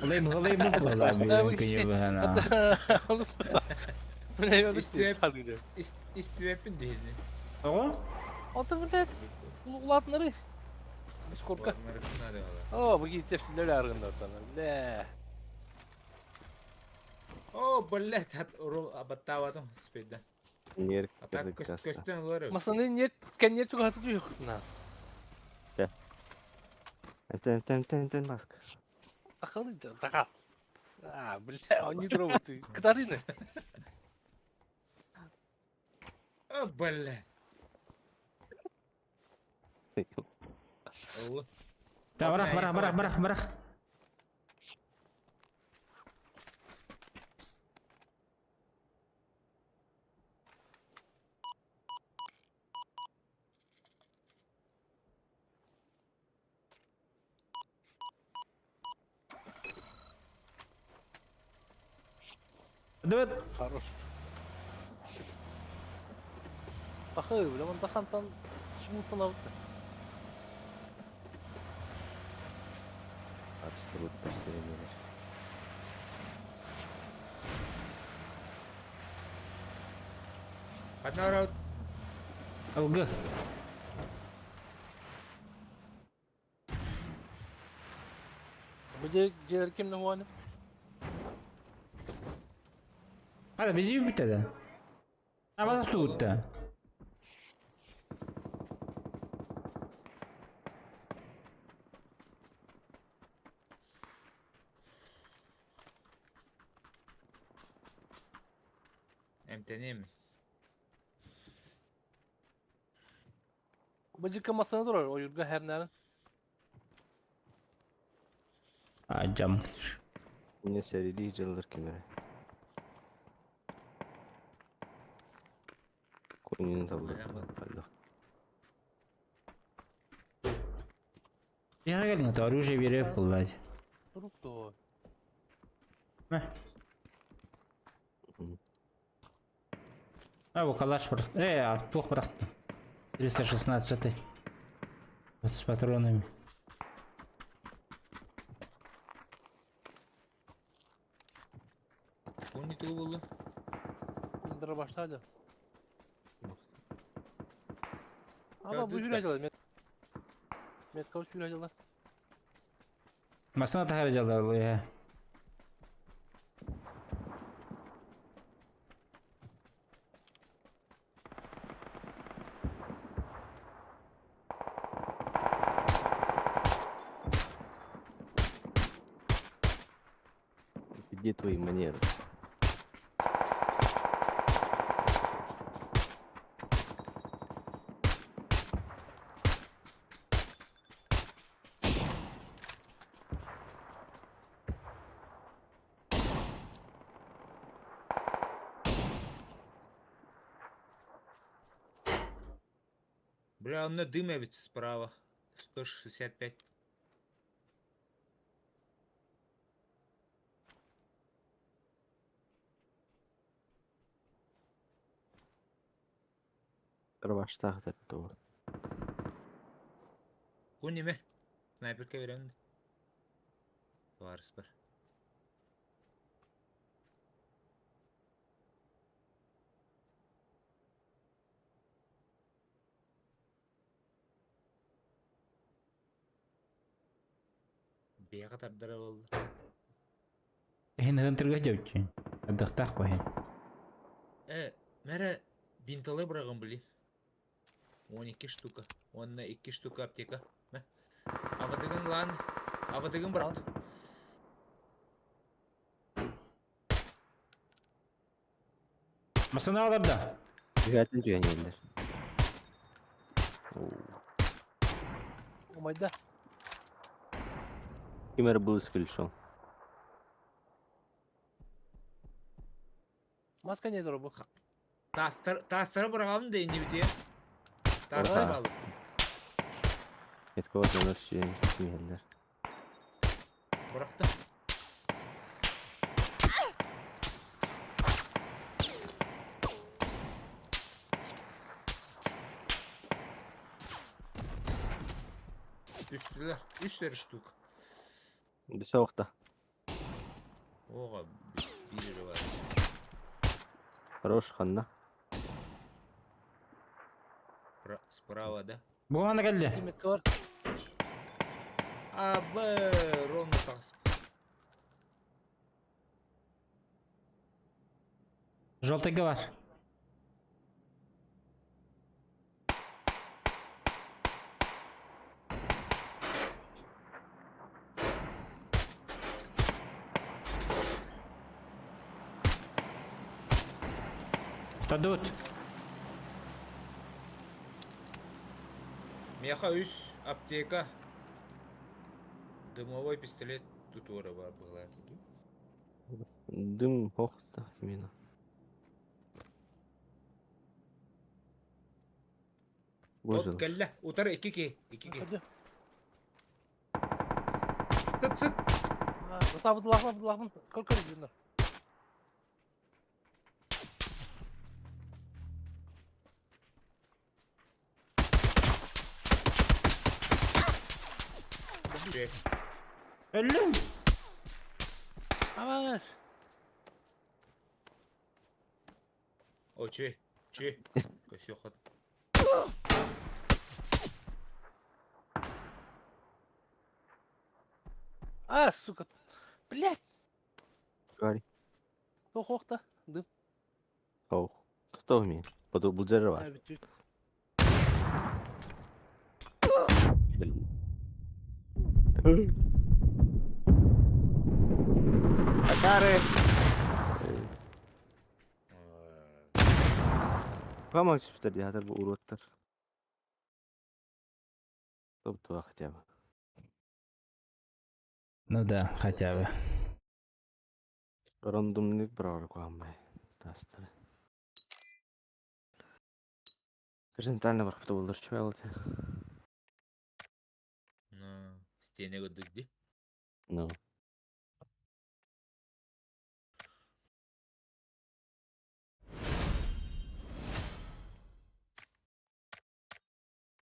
Олай олай бу була бу кеби бана. Ne yapıyorsun? İsteyip- Hadi gidelim. Истебеппин дейін. Ого? Ата millet ulatları. Biz korkak. О, bu gidip tepsiler argında ortadan. Le. О, блядь, абаттавадым спейді. Нер А так көстен олар. Masanın niye kendine çok hatı yok na. Эмтен, эмтен, эмтен, эмтен баск. Akıllı taka. А, бля, он не трогает. Катарина. О, блядь. Алла. Да, барах, барах, барах, барах, барах. Давай. Хорош. Бахы, бля, он дахантан смутан алды. Абсолют персеренелер. Одна раут. ЛГ. Bu diğer kim ne huanı? Hadi bizi bitti. Ama tuttu. Эмтенем. Bıcıkka masana durar o yurga her nere. Acam. Не серили жылдыр кемере. Конин табылды. Я gelin de оружие береп булды. Durup da o. Мә. А, bu калаш бар. Э, тух бырақты. 316. Вот с патронами. Куни тугу болду. Bunlara başlardı. Ama Ya bu lütfen. hüracılar. Met Metkavuş hüracılar. Masana taharcalar ya. Где твои манеры? Бля, онно дым эбит справа. 165. Рваштах этого. Бу неме? Снайперка беремин. Барыс бар. Бэйэҕэ тардара буолла. Иһин ыһын дьэбитчи. Ардахтаах баһын. Э, мэрэ бинталы быраҕын били. 12 штука. Уонна 2 штука аптека. Мэ. Авадыгын лаан. Авадыгын бырахт. Масына аларда. Түһээтин түһэн иһэллэр. Умайда. Ким эрэ был исключен. Маска не дорогу. Таастар, таастары быраҕабын да иннибитиэ. Таастар Ага. бааллар. Меткого дьонор сүйэн симиһэллэр. Бырахтым. Түстүлэр. Үс штук. Бүсэ охта. Оҕо биир эрэ бар. Хорош ханна. Справа, да? Бу мана кэллэ. Метка бар. А, Б, ровно тахс. Желтыйга бар. Дадут. Меха үс аптека. Дымовой пистолет тутуора бар быһылаата дуу. Дым хохта именно. От Боже. кэллэ. Утар икки ки. Икки ки. Ходи. Сыт сыт. Лахман, лахман. Көр көр дьоннор. Че. Өллүм. Амаш. О, че. Че. Косёхот. А, сука. Блять. Гарри. Тохохта. Дым. Оу. Кто умеет? Буду булдзерова. Блин. Акары! Кама түспүтэр дии хатар бу уруоттар. Топтуга хотя бы. Ну да, хотя бы. Рандомник брар куамбай. Тастары. Горизонтально бархта болдыр чуялды. Ну, стене көдүк ди. Ну.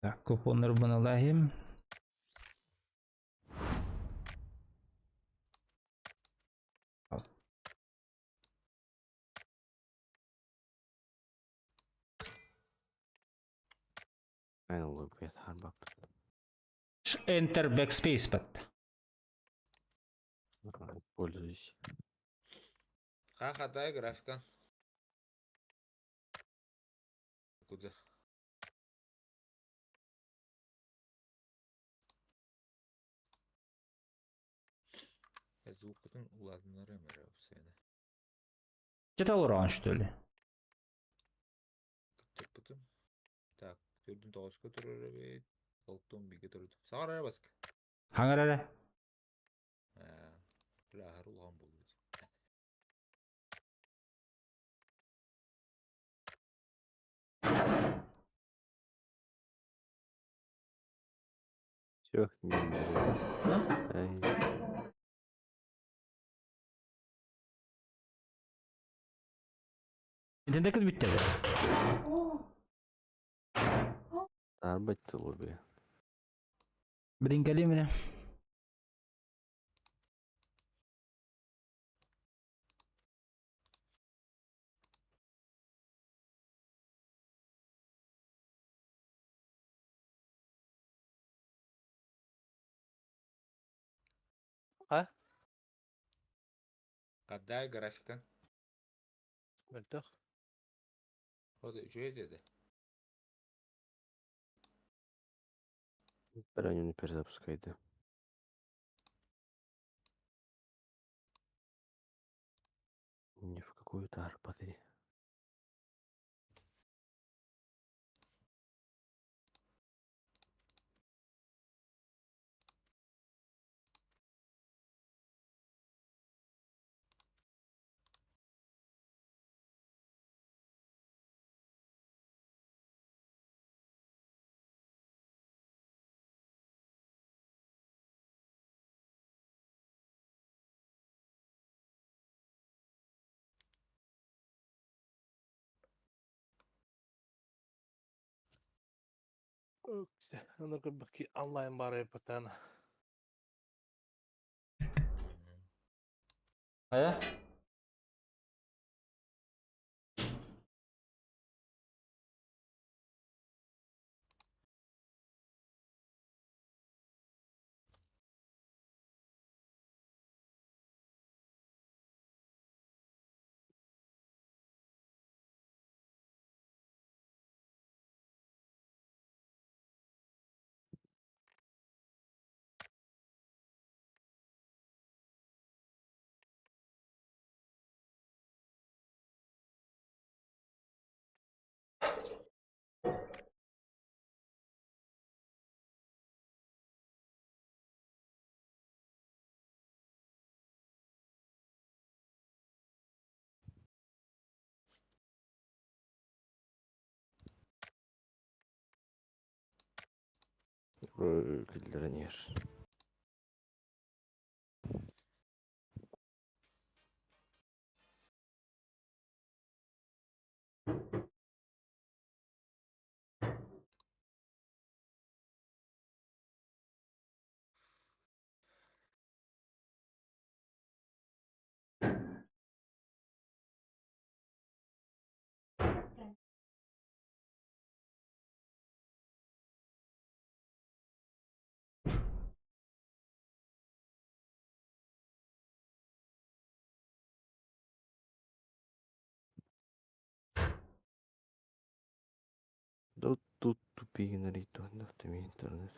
Так, купоннар буналахим. Aynen olur bu yeter bak. Enter backspace бат. Пользуюсь. Ха-хатай графикан. Куда? Звуккутун улаатыннарыам эрэ уопсайынан. Где олороҕун что ли? Кыттыппытым. Так, төрдүн тоҕуска турар эбит. Алтын бигэ турар. Саҕар эрэ баска. Хаҥар эрэ. Ээ, бля, аһары улахан буолбут. Все, не Ай. Итинтэ кыт бүттэ бе. Арбать тылы Билин кэлиим эрэ. А? Какая графика? Мөлтөх. Вот үчүгэй деді. Броню не перезапускай, да. Ни в какую тарпатри. Аны көрбөкки онлайн бары патан. Хайа? Киллеренер. Да тут тупик нарито, да, ты интернет.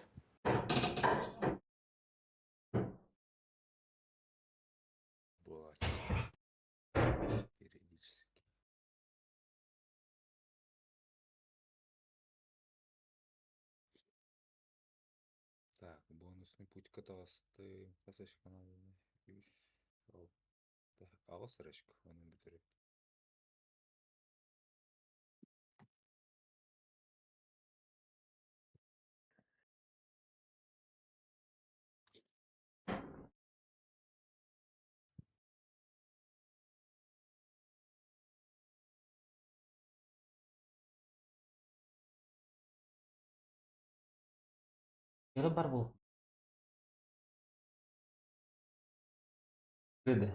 Бывает. Периодически. Так, бонусный путь катасты. Касачканалы. Үс. Ал. Так, аҕыс эрэ онон бүтэрэ. Yere бар бу. Dedi.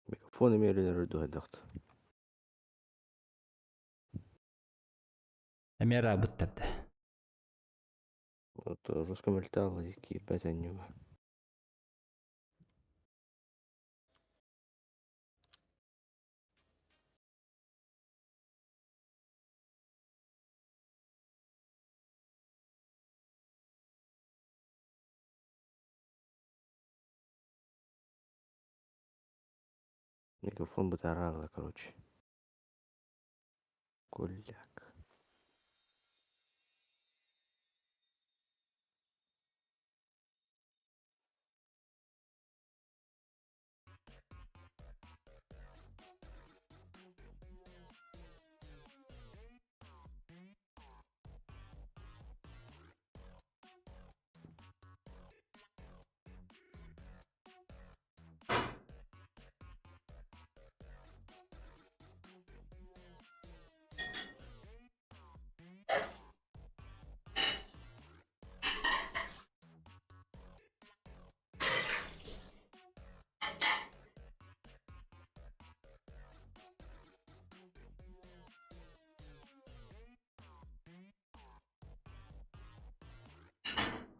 Микрофон имели рыду дахт. Эмера буттарды. Вот русском летал и кирбать анюга. Мегафон бытааралла, короче. Гуляк.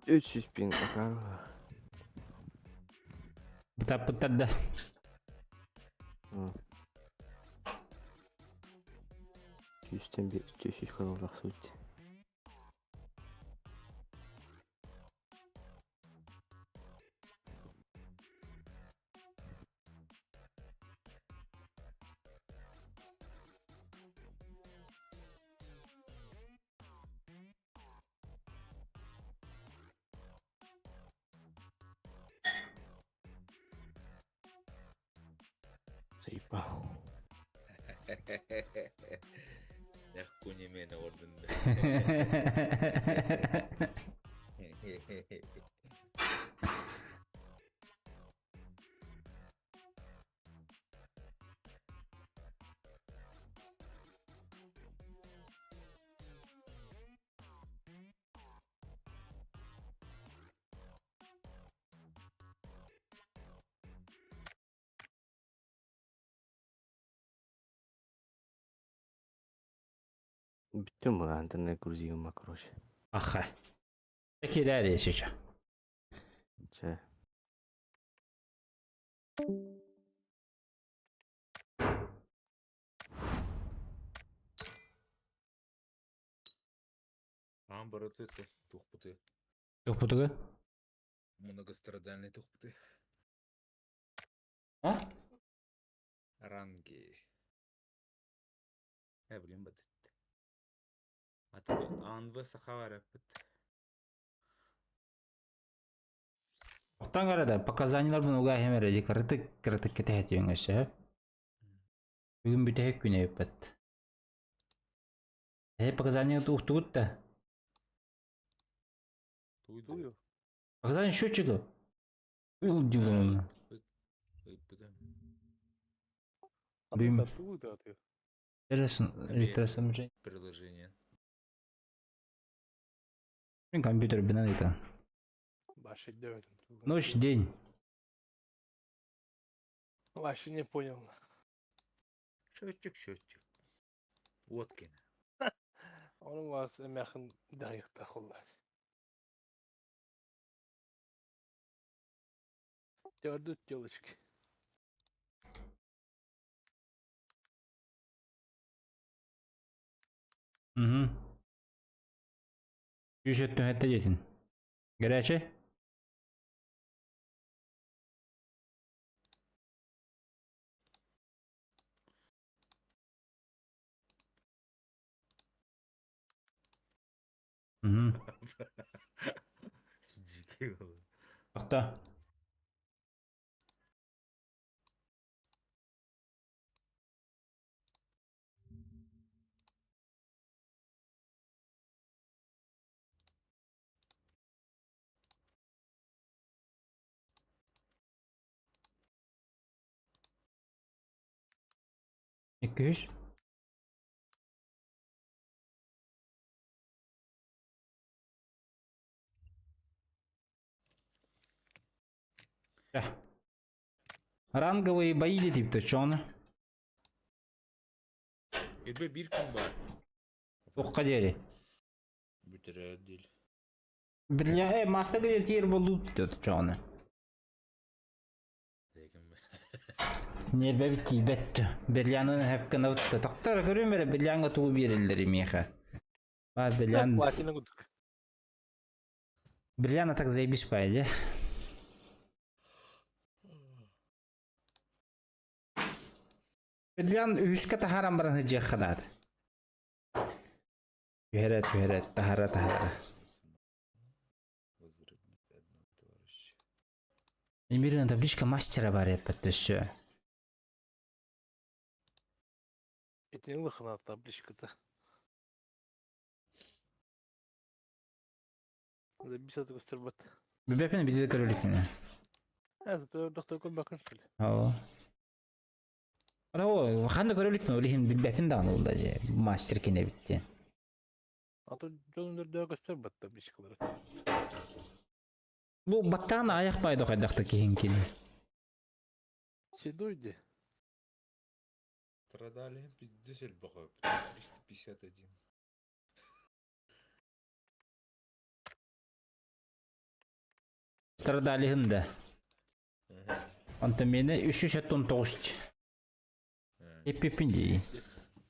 300 bin bakar. Бытаппыттар да. Сүүстэн 300 кыһыл тахсыбыт. Заебал. Эх, куни мені ордында. Бүттүм бу интернет грузима, короче. Аха. Кирәри сейчас. Чэ. Аан барыты тухпуты. Тухпутуга? Многострадальный тухпуты. А? Ранги. Э, блин, бат. Аты анвы сахава рэппит. Оттан карада показаниялар уга хемере ди кырытык кырытык кетеһет өңөсө. Бүгүн бүтэһик күнэ өппөт. Э показания тухтугут да. Туйду. Показания счетчика. Ул дигән. Бим. Интересно, Приложение. Компьютер бинан это. Ночь, день. Вообще не понял. Счетчик, счетчик. Уоткин. Он у вас мяхын дайықта холлас. Тёрдут телочки. Угу. Жүз өттөн детин. Горячий? Угу. Дикий был. Тоқта. 200. Ранговые бои типа чоны. Ирбе бир күн бар. Тоққа дери. Бүтірер дел. Бля, э, мастер где тир болу тут чоны. Нербе бит Берляны хәпкән утты. Тактар көрүм бере Берлянга тугу берилдер меха. Ба Берлян. Платина гудк. Берляна так заебись пайде. Биллэн үһүскэ таһааран баран сылдьыахха наада. Түһэрэ түһэрэ таһара таһара. Возродить одного товарища. Немедленно табличка мастера бар эппэт өссө. Итини ылыхына табличката. Бисаты көстөрбөт. Бүбэпин бидэ көрөлүкүнэ. Э, доктор көрбөккүн шли. Оо. Ара ханна көрөлүкүнэ ол иһин билбэпин даҕаны ол да мастер кине битти. А то дьон өрдөө көстөрбөт табличкалары. Бу баттаан аяқ байды хайдахта киһин кини. Седой де. Страдали пиздец элбэҕэ 351. Страдалиһын да. Онтон мені 379. Эппиппин дии.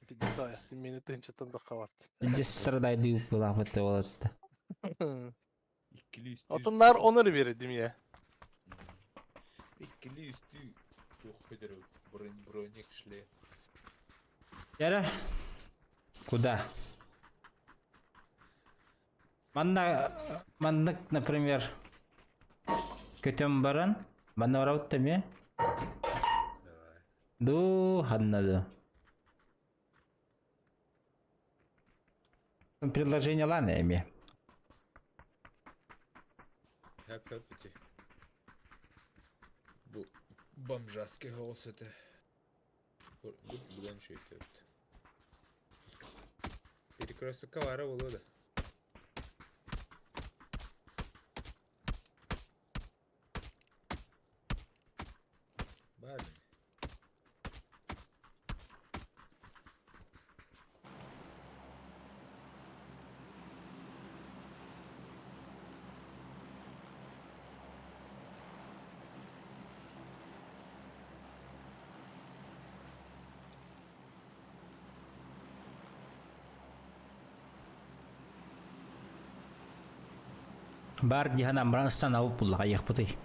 Пиздец аяқ. Мени тыынчаттан да хабарт. Илдьэ страдайды булаахпыт болатта. Иккили үстүү. Отоннар онор бердим я. Иккили үстүү туох көтөр броник шле. Яра. Куда? Манна маннык, например, көтөн баран, манна барабыт эмиэ. Давай. Ду ханна ду. Предложение лана эмиэ. Хэп хэп ити. Бу бомжатский голос это. Бу бүгін шөйтөпт. Перекрестокка бара болуо да. Бар. Бар диһан амран станабыт буллаха айыахпытый.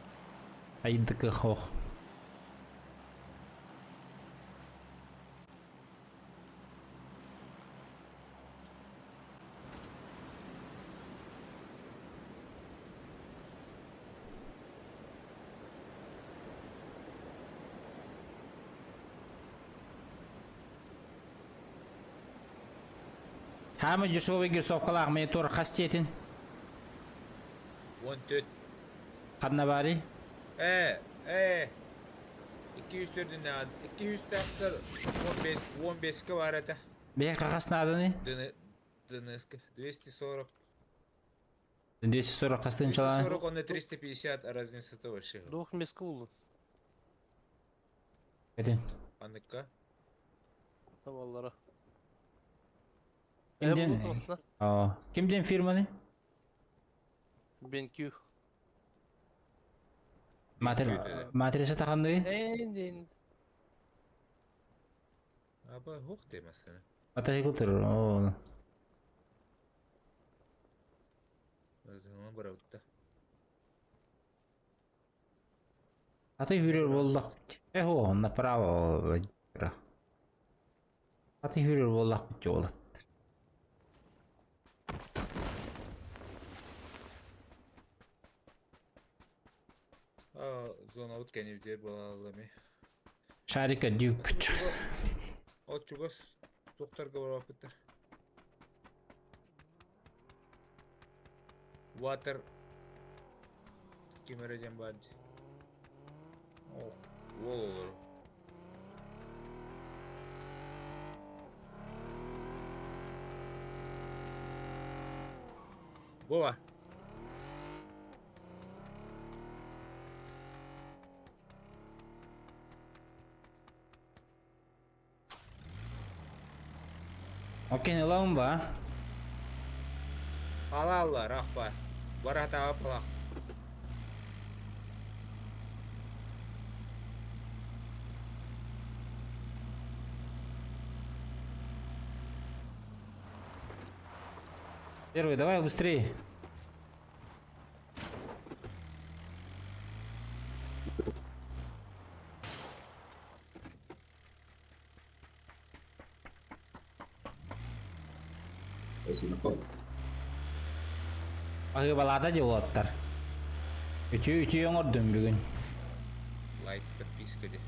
Айдыкы хох. Хаама дешевый герцовкалаах монитор хас диэтин? 14. Ханна баарый? Э, э. 204 200 тахсар 15 15-ке бар это. Бэйэ хас нааданы? ДНС 240. 240 хастыын чалаан. 240, он и 350, а разница-то вообще. Двух меска булду. Этин. Аныкка. Tavallara. Ким Э, диэн? булду осна. Оо. Ким диэн фирманы? BenQ. Матер матриса таханды? Эндин. Аба, хух демесene. Атахи култур. Оо. Өзүңө барабытта. Аты хүрөр буоллах. Эхо, направо. Аты хүрөр буоллах жолат. А, зона вот кеневдер балалами. Шарика дүүппүт. От чугас тохтарга барабыттар. Water кимере дем бар. О, ол. Вова. Окей, ылабын ба? Ала рахба. Барата апалах. Первый, давай быстрее. Спасибо. Аһыыбалаата дии уолаттар. Үтүө үтүө оҥордум бүгүн. Лайк, подписка де.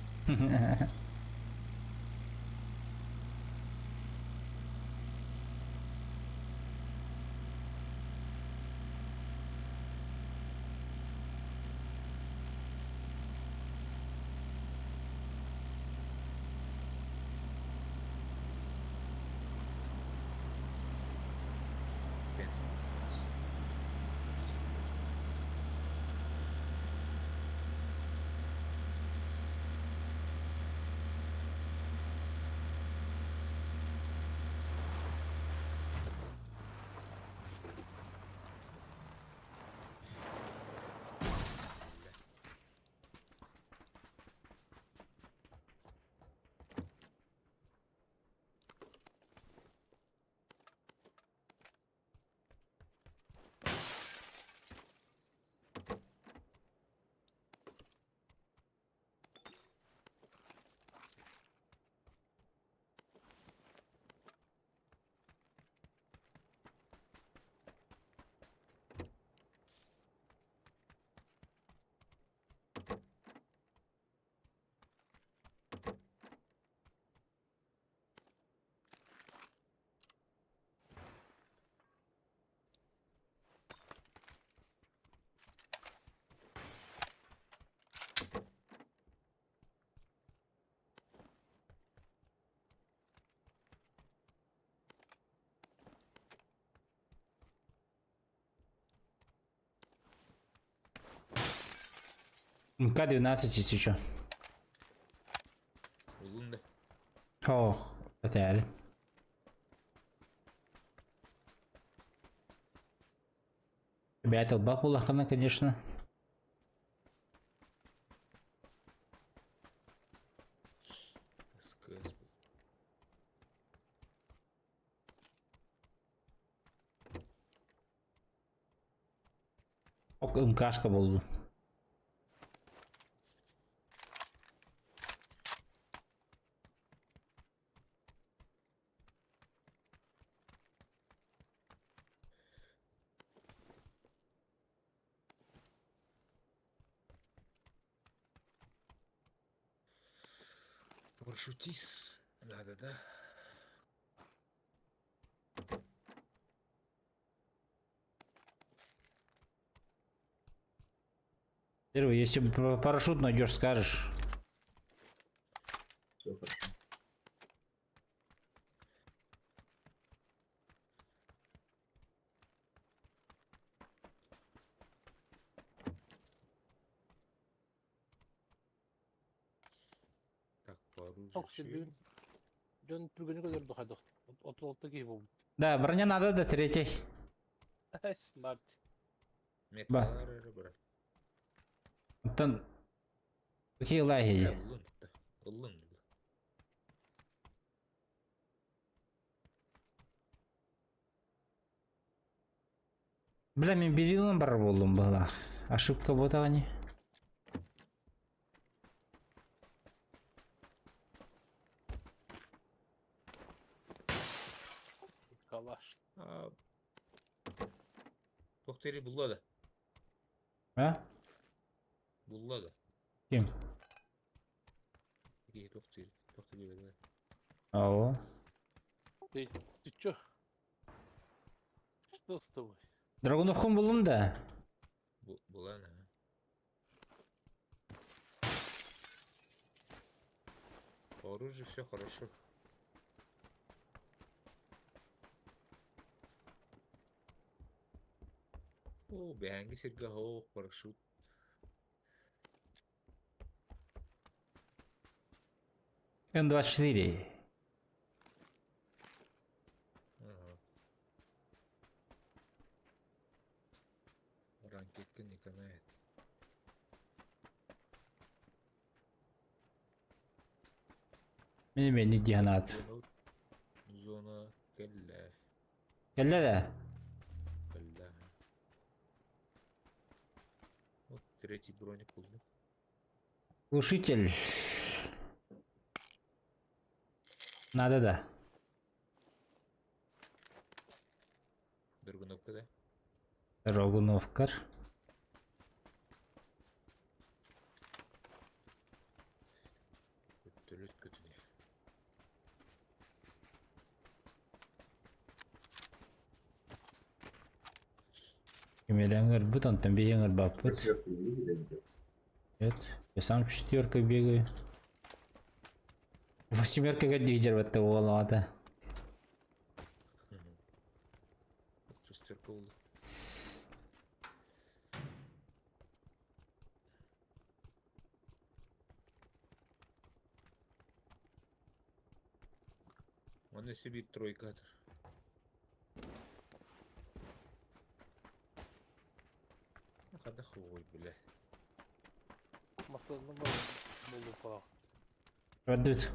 МК-12 если что. Улун да. Ох, это Ребята, баб улахана, конечно. СКС. Ок, МКшка был. Парашютист. Надо, да? Первый, если парашют найдешь, скажешь. Все хорошо. Так, по оружию. Ок, сирбин. Дьон түргэнник өлөрдө хайдах. 36 киһи буолбут. Да, броня надо до третьей. Смарт. Ба. Брат. Антон, какие лаги? Ылын. Бля, мен берилин бар болдум была. Ошибка вот они. Калаш. Тоқтері бұллады. А? Бұллады. Ким? Тоқтері. Тоқтері. Ау. Ты, ты чё? Что с тобой? Драгуновком булдум да. Булан, По оружию все хорошо. О, бәңгі сирге хоқ, парашют. М24. Ага. Ранкетка не канает. Мені не диганат. Зона кэллэ. Кэллэ да? Кэллэ. Вот третий броник был. Глушитель. Надо да. Рогуновкар. Төлөт көтүнэ. Кимэлэ ыҥырбыт, онтон биһи ыҥырбаппыт. Нет, я сам четверкой бегаю. Восьмеркага дии дьарбатта буолаата. Шестерка болды. Оны себе тройка атыр. Хада хуй, бля. Масаларына бар. Болу Радует.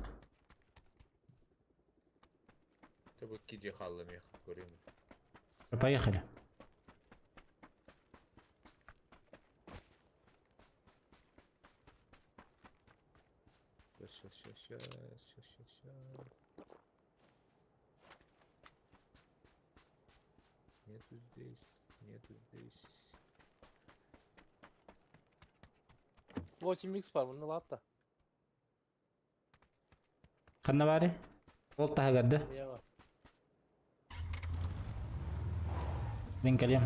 Табы киди халлым я көрем. Поехали. Ща, ща, ща, ща, ща, ща. Нету здесь, нету здесь. 8x бар, мында латта. Ханна бары? Ол таһыгарды. Яга. Мен кэлиэм.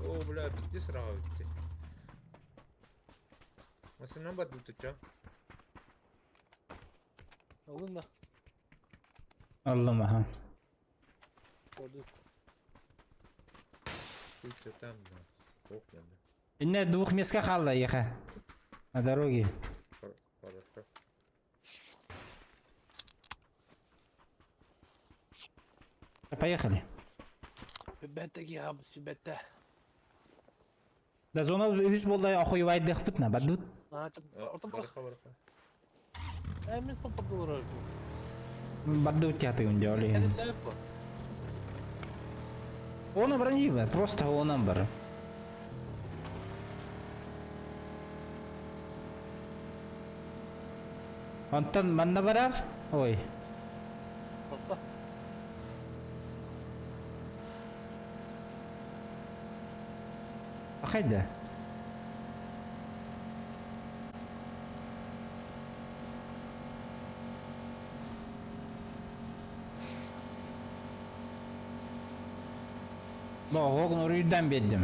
О, бля, пиздец раға өтті. Масынан бар тут ча. Алын да. Аллам аха. Oldu. Хуй-то там, да. Ох, да. Инне двух меска хаалла еха. На дороге. Хорошо. Поехали. Сүбәттә киябыз, сүбәттә. Да зона үс болды охуевайдыхпыт на бадут. А, ортам бар. Барыха, барыха. Ә, мен помпа булыр. Бадут театр делали. Әле бу. Оны брони бар, просто онан бар. Онтон манна барар? Ой. Топта. Хайда. Бо, оғын үрүйден бердім.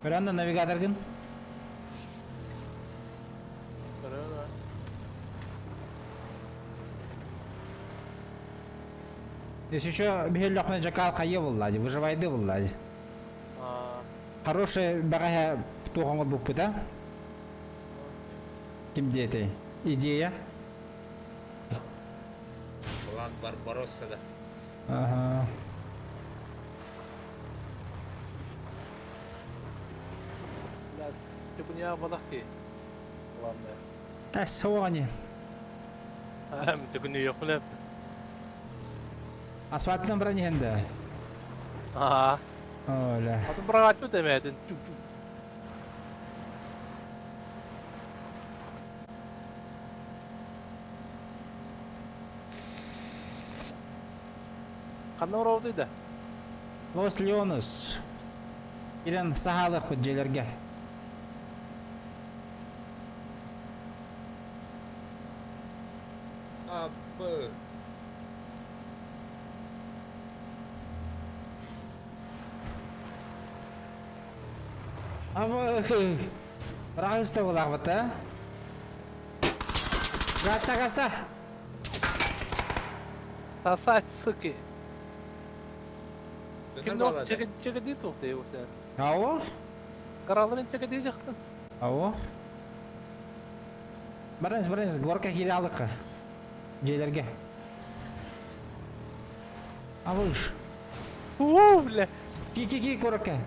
Көрәнді навигаторгын? Көрәм. Если еще бихеллөхне жакал кайы буллади, выживайды буллади. А, Хорошая багая туғаңы букпы, да? Ким дети? Идея? План Барбаросса да. Ага. бля, тикуня балак ки. Главное. Әс, соғаны. А, тикуня юк беләм. Асфальттан брони хенде. А, Оля. атын брак атып демәдин. Кандай орауды да? Лос Леонус. Ирен сахалық бұд желерге. А, Б. Ама, Рағыста болақ бұт, а? Гаста, гаста! Сосать, суки. Дөнөр Ким балады. чеке чеке дейт окты сен. Ау? Караларын чеке дей жактын. Ау? Барыңыз, барыңыз, горка кире алыққа. Желерге. Абыш. У, бля. Ки, ки, ки, горка.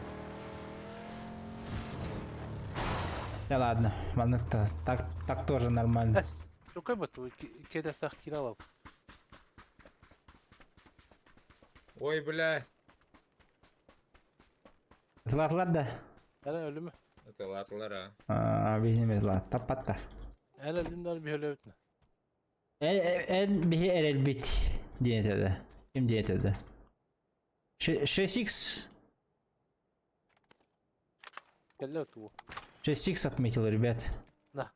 Да ладно, ладно, так, так тоже нормально. Чокой бат, кеде сах киралап. Ой, бля. Ытылаатылар да? Эн өлүмэ. Ыталаатылар а. Аа, биһини ытылаат. Таппаттар. Эн өлүмнэр биһи өлөбүт. Эн биһи эрэлбит диэн этэ. Ким диэн этэ? 6x Кэллэ туу. 6x отметил, ребят. На.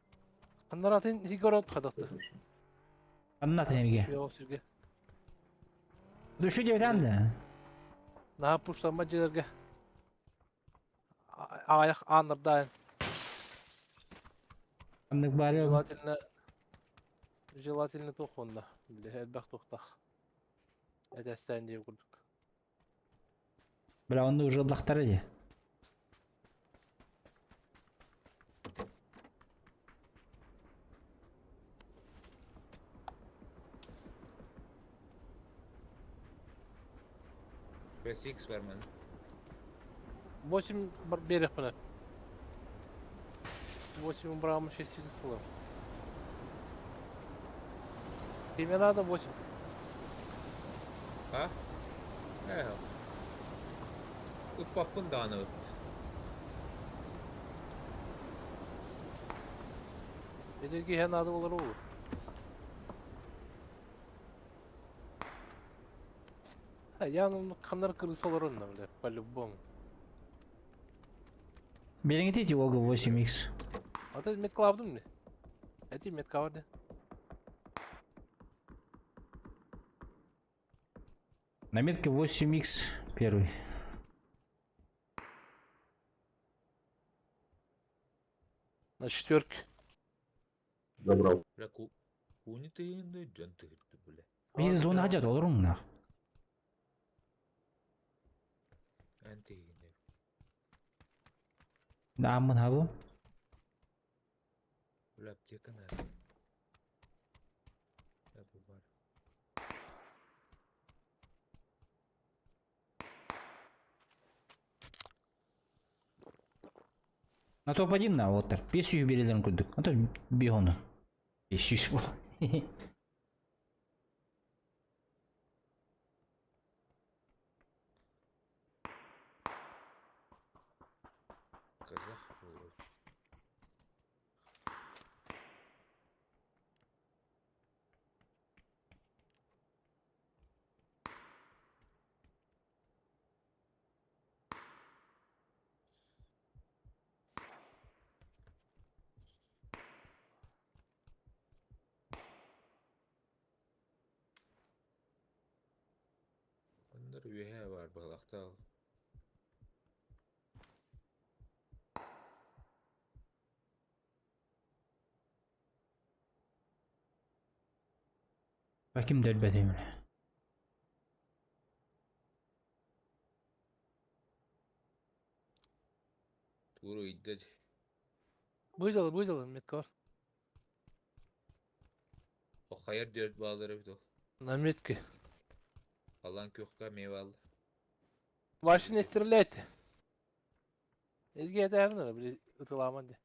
Ханнаратын хигорот хадатты. Анна тенерге. Шуя сирге. Дүшү диэбитэн да. Наһаа пуштамма дьиэлэргэ аҕайах ааннардаайын. Аннык баары. Желательно желательно туох уонна били элбэх туохтаах. Этэстээн диир курдук. Бля, онно уже ыллахтара дии. 5x бар маны. 8 берег 8 брамы 6 сылы. Тебе надо 8. А? Эх. Ыппаппын даҕаны ыт. Эдэрги иһэ надо болар уу. Я ну ханнар крыса олорон бля, по-любому. Бериңити Волга 8X. А ты метка алдым не? Эти метка барды. На метке 8X первый. На четверке. Забрал. Бля, ку... Куни тыйынды, дьон тыһытты, бля. Биз зона хажат олорун на. Эн тыйынды. Амын хабы. Бля, аптека надо. Я бу бар. На топ-1 на вот Бес үй берелерин көрдүк. Ата биону. 500 бол. Казах был. Оннор үөһэ бар балахтал. Баким дөлбөтөймүн. Тууру ыйда Быжалы, быжалы, метка бар. О хайар дөрт баалары бит ол. На метке. Алан күөхкә мевал. Вообще не стреляйте. Эзге это били ытыламан де.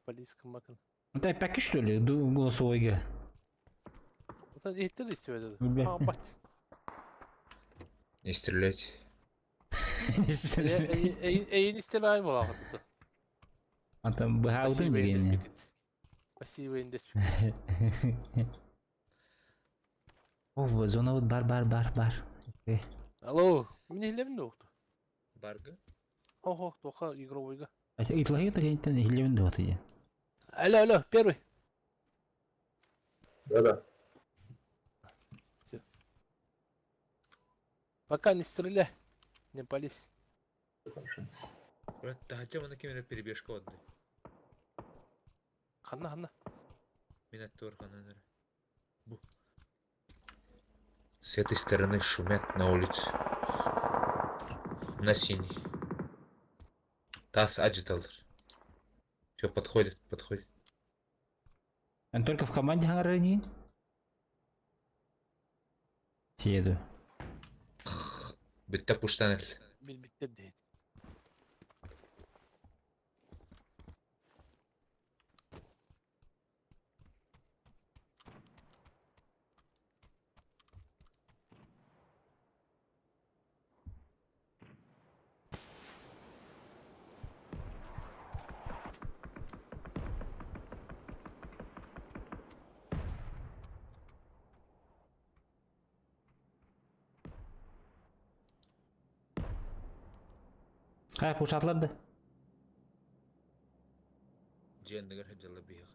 Полиска макын. Это пәки что ли? Голосовойга. Это иттер истебеди. Билбэт. А, бат. Не стрелять. Эйин истелай була тут. Ата быһаабытын билгени. Спасибо, индеспик. О, зона вот бар бар бар бар. Окей. Алло, мне хлеб не ухту. Барга? Ого, тоха игровойга. Это итлахи то кенттен хилебин дуоты же. Алло, алло, первый. Да-да. Пока не стреляй. Не пались. Хорошо. Брат, тахача мана кемере перебежка отды. Ханна, ханна. Мин аттор хананыр. Бу. С этой стороны шумят на улице. На синий. Тас аджиталыр. Все, подходит, подходит. Он только в команде хагарыни. Сиеду. Битте пуштаныр. Бил биттер дейт. Хайа пушатлар да. Дьиэ анныгар сылдьаллар биһиэхэ.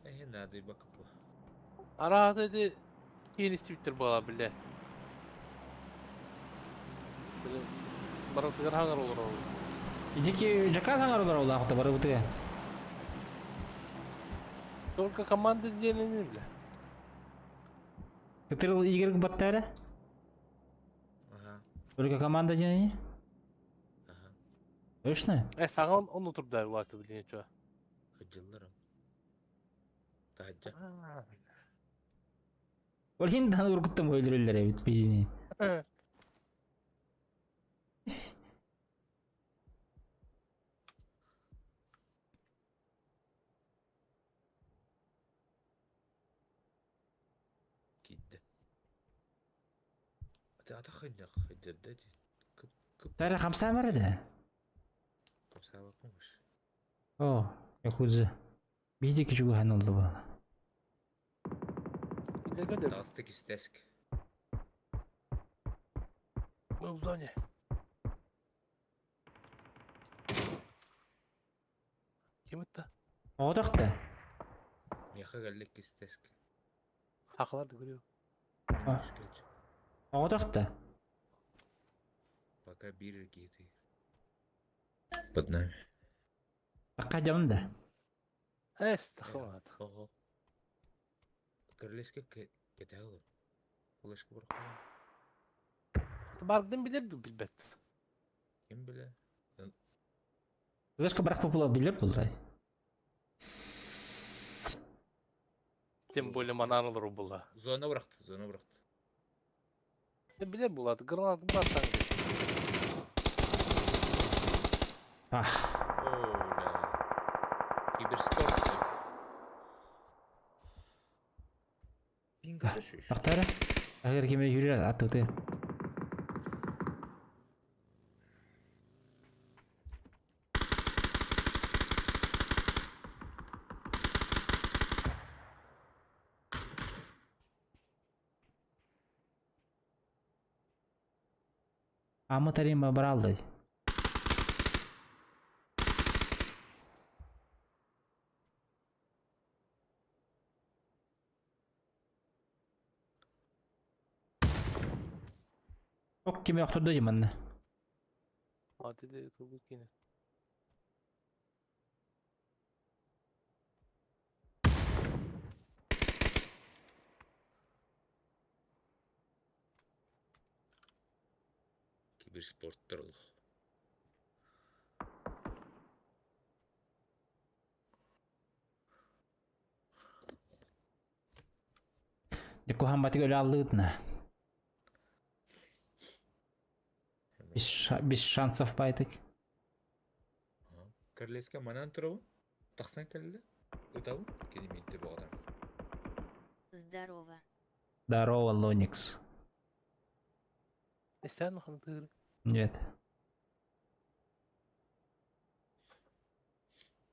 Эһи наадыйбакка Араата ити киин истибиттэр буолаа билэ. Барытыгар хаҥар олорор. Ити жакка хаҥар олорор улаахта барыбытыга. Только команда диэнини билэ. Кытырыл Игорь баттара? Ага. Только команда диэни? Ага. Точно? Э, саҥа он утурда власти билине чё. Сылдьаллар. Таһырдьа. Ол иһин даҕаны уруккуттан өлөрөллөр эбит биһини. Киирдэ. Ата ханньах хайдырда дии. Кып кып Тара хамсаан бар да? хамсаабаппын уж. О, якудза. Биһиги кичугуһан олду буолла. Таҕыста кистэск. Мы в зоне. Ким это? Оҕотох да? Миэхэ кэллик кистэск. Хахалар да көрүө. А. Оҕотох да? Пока биир киһи Под нами. Такка дьабын да? Эс, тахалаат. Ого. Королевская кэтэһэ олор. Флешка бырахпын. Баргын билер билбет. Ким билэ? Флешка бырахпыт була билер булдай. Тем более манан олору була. Зона бырахты, зона бырахты. Билер булат, гранат баттан. Ах. О, бля. Киберспорт. Пинг атышыш. Тохтара. Агар кемер юрер аттуты. Ама тарима баралды. Ок кими охторду диманна. Аты тубут кини. Киберспорттар олох. Дикухан батык өлө аллыытна. Без шансов байтык. Королевская манан турабын. Тахсан кэллэ. Ытабын. Кини миинтэ боҕотам. Здорово. Здорово, Лоникс. Истэн хантыр. Нет.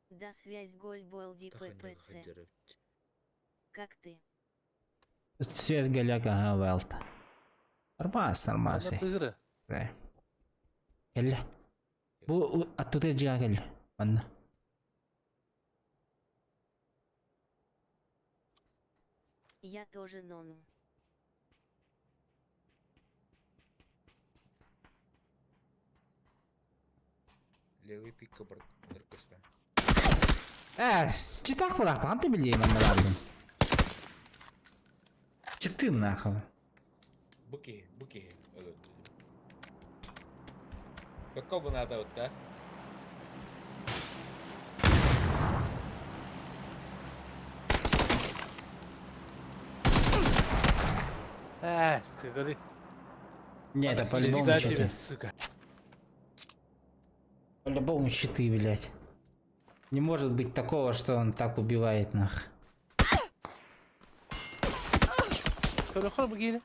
Да связь Гольболди ППЦ. Как ты? Связь голяка, ага, велт. Нормас, нормас. Тыры. Кэллэ. Бу аттута дьиҥэ кэллэ. Манна. Я тоже нону. Левый пикка бар ныркөстөн. Э, читах булах, панты билием манна бардым. Читы нахуй. Бу киһи, бу киһи өлөрдү. Какой бы надо вот, да? Э, сыгыры. Не, это по-любому Пизда тебе, читы. сука. По-любому читы, блядь. Не может быть такого, что он так убивает нах. Көрөхөр бу киһини.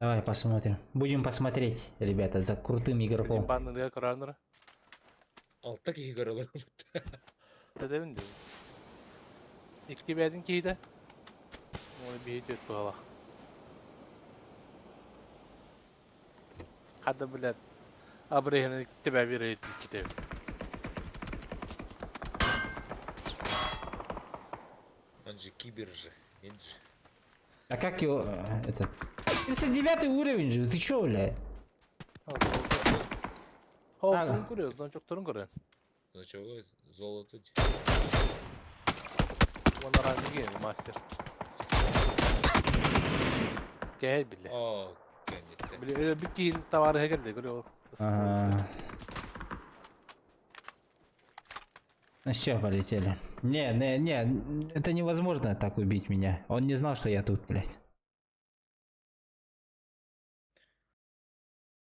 Давай посмотрим. Будем посмотреть, ребята, за крутым игроком. Банныга көрөнөр. Алта киһи көрөлөр. Тэдэбин дии. Икки бэйэтин киһитэ. Оны биһи түөт быһалах. Хада блядь. Абырыһыны тебе биэрэ китэ. Он же кибер же, нет же. А как его, этот... 39 уровень же, ты чё, бля? Холтун көрüyor, значокторун көрüyor. Значок золото. Онар ранги мастер. Кәй биле. О, конечно. Биле, бит кийин товары келди, көрüyor. Ага. Ну все, полетели. Не, не, не, это невозможно так убить меня. Он не знал, что я тут, блядь.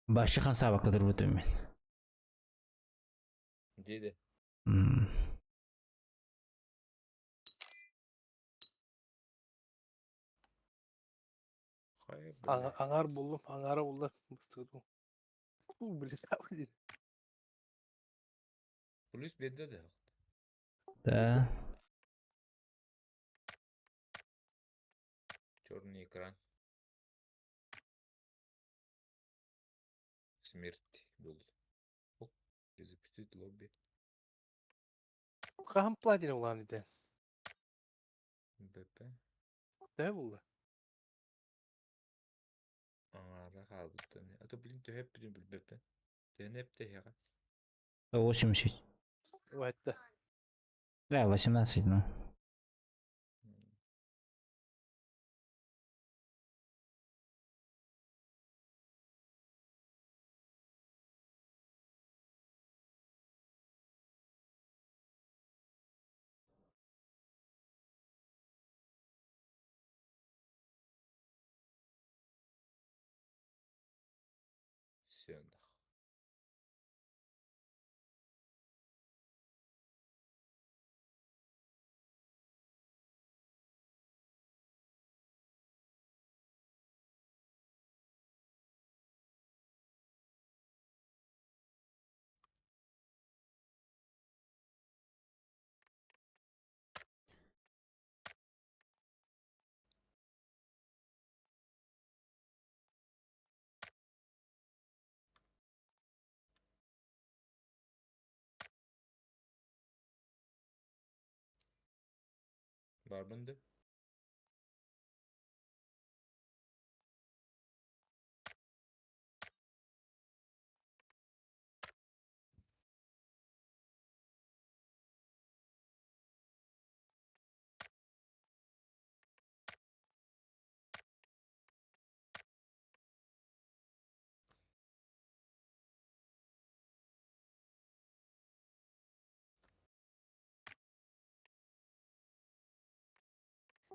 Башихан Саба, который вот умеет. Деде. М. Хай, бля. Аңар булдum, аңара булды. Быстыгы. Бу биле. Плюс бенде де. Да. Черный экран. Смерть был. О, запустить лобби. Кахам платина улан иде. БП. Дә булды. Аңара қалбыттан. А то, блин, төһәп блин БП. Төнәп тә яға. 180. Вайтта. Да, 18, ну. Все, нах. Барбынды.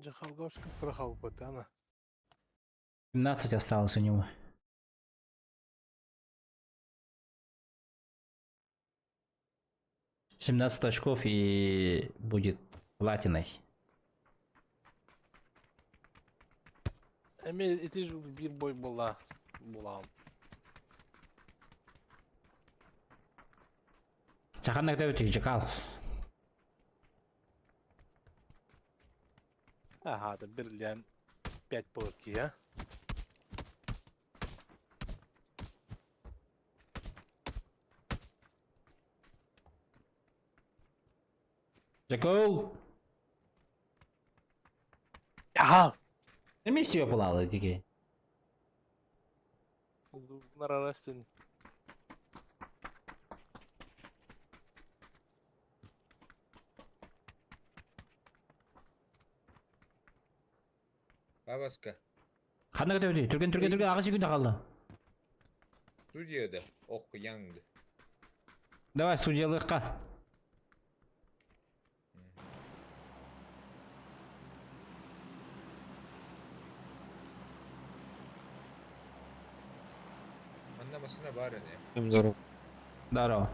Жахалгашка прохалгот, ана. 17 осталось у него. 17 очков и будет платиной. Эми ити бир бой була. Була. Чаханнак дәбит чакал. Ага, да берлен 5 полки, а? Чакал! Ага. На месте ее пылала, дикий. Нарарастын. Бабаска. Ханнак дәбит, түрген түрген түрген ағасы күнде қалды. Студияда. Ох, янг. Давай судьялыққа. Манна машина бар эне. Здорово. Здорово.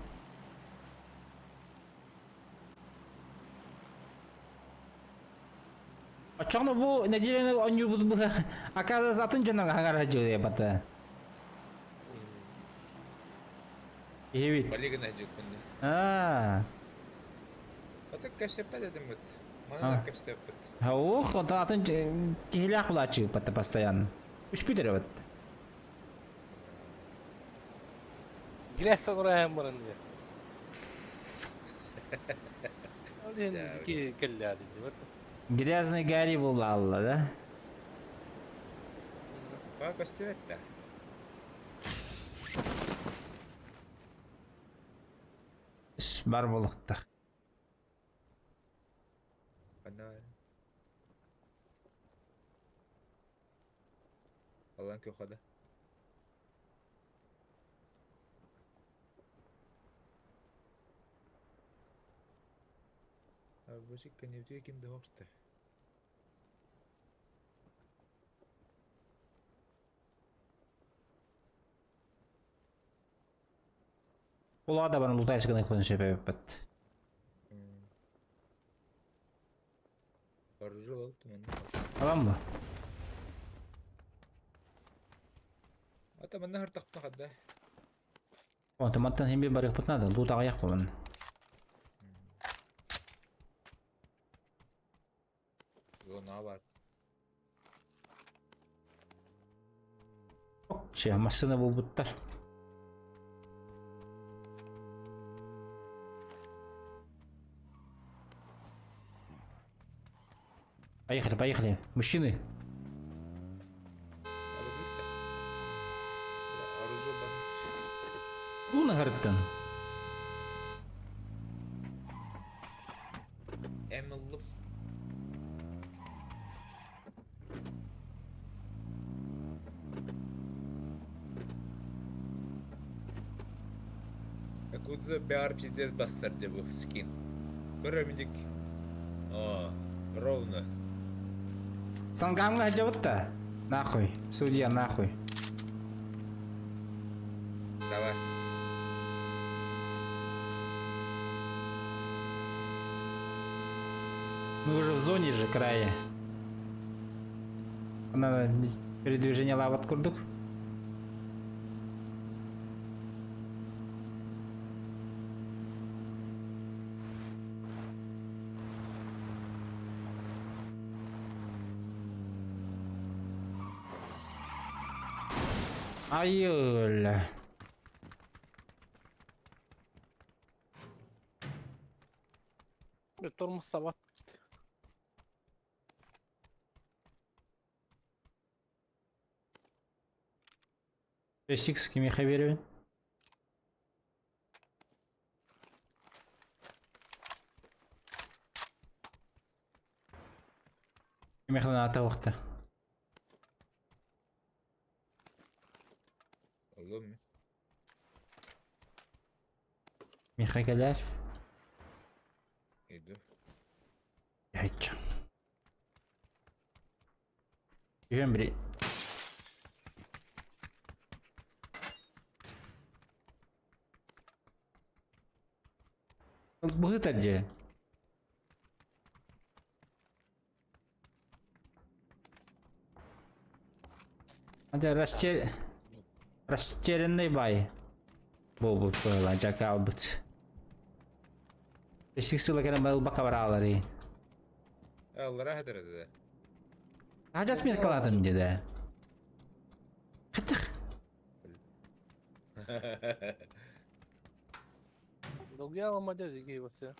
Очоғны бу неделяны оню бу оказывается атын жонон хаңар жөө бата. Эбит. Балигана жеккунда. А. Ата кәпсеппет эдим бит. Мана кәпсеппет. Ох, онта атын кихилях булачы бата постоянно. Үш питер бат. Грязь оҥорон баран диye. Ол иһин ити кэллээди дии. Грязный Гарри буолла да? Баа көстүбэт да. Бар буолуохтаах. Ханна Алан көхөдө. Арбасик кэннибитигэр ким да суох Улаа да баран лутайсы гына сөп эбиппит. Оружие ылабыт манна. Алам ба? Ата манна хартахпына хадда. Онтон мантан хим бир барыахпыт надо. Лут аҕыйах буолан. Зона бар. Че, массыына булбуттар. Поехали, поехали. Мужчины. Оружие бар. Уна харыттан. Эмыллым. Якудза биар пиздец бастар деп бу скин. Көрөмүдик. О, ровно. Сангамга жабытта. Нахуй. Судья, нахуй. Давай. Мы уже в зоне же края. Она передвижение лават курдук. Айыл. Тормоз табат. Сикс кимиэхэ биэрэбин? Кимиэхэ наата уохта. Олом. Миэхэ кэлээр. Иду. Яйча. Түһэн били. Быһыта дьэ. Это растер... растерянный бай. Буолбут буолла, дьакаалбыт. Бесик сыла кэлэн балбакка бараалары. Аллара хатырады. Хажат меткаладым деді. Хатых. Долгия алмадя дигей вообще.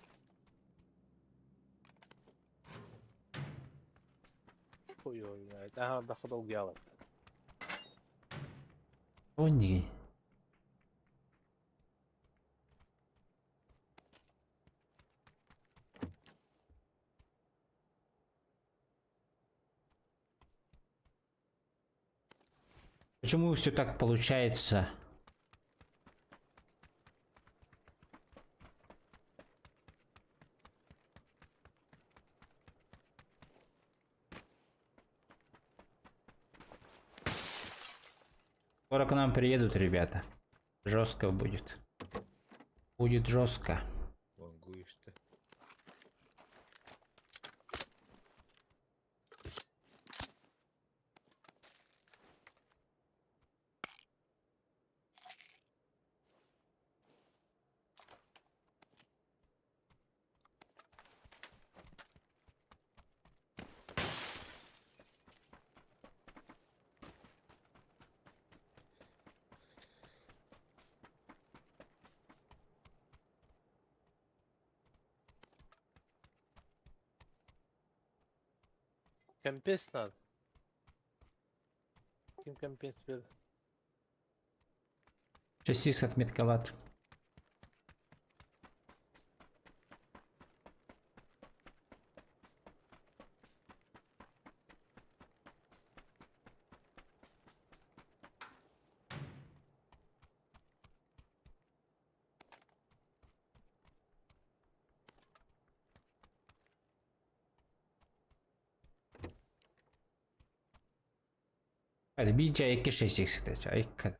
Ой ой, ага, даха долгия алат. Ой, Почему все так получается? Скоро к нам приедут ребята. Жестко будет. Будет жестко. Вангуешь-то. Кэмпиэс наада. Ким кэмпиэс биэр? Часис отметкалат. Hadi bir C2 6 x de C2.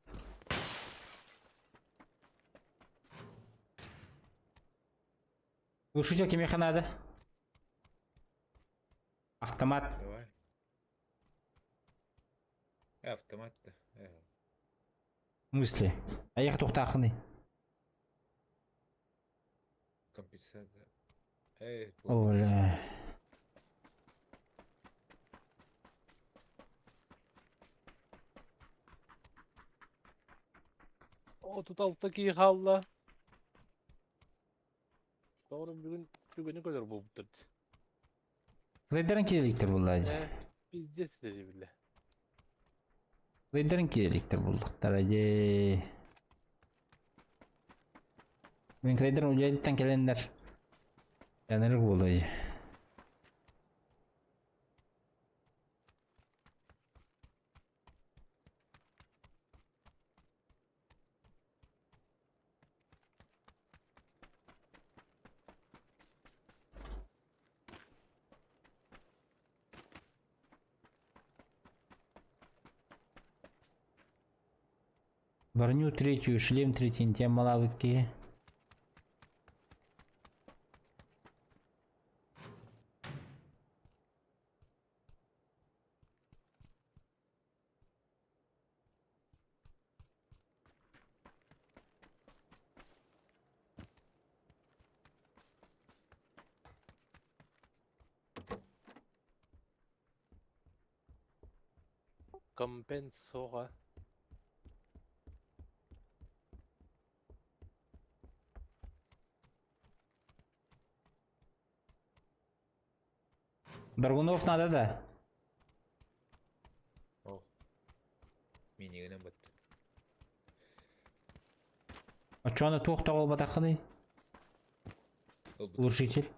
Глушитель кимиэхэ наада? Автомат. Давай. Автомат да. В смысле? Айах тухтаахыный. Компенсация. Эй, О, бля. 36 киһи хаалла. Тоҕо бүгүн бүгүнү көрөр буолбуттар дии. Лейдерин киирэликтэр буолла дии. Э, пиздец дии биллэ. Лейдерин киирэликтэр буоллахтара дии. Мин клейдер үлэлиттэн кэлэннэр янырык буолла дии. Броню третью, шлем третий, тем малавыки. Компенсора. Драгунов надо, да? Ох. Минигинен бат. Оччону туох тоҕолбатаххыный? Ылбыт. Глушитель.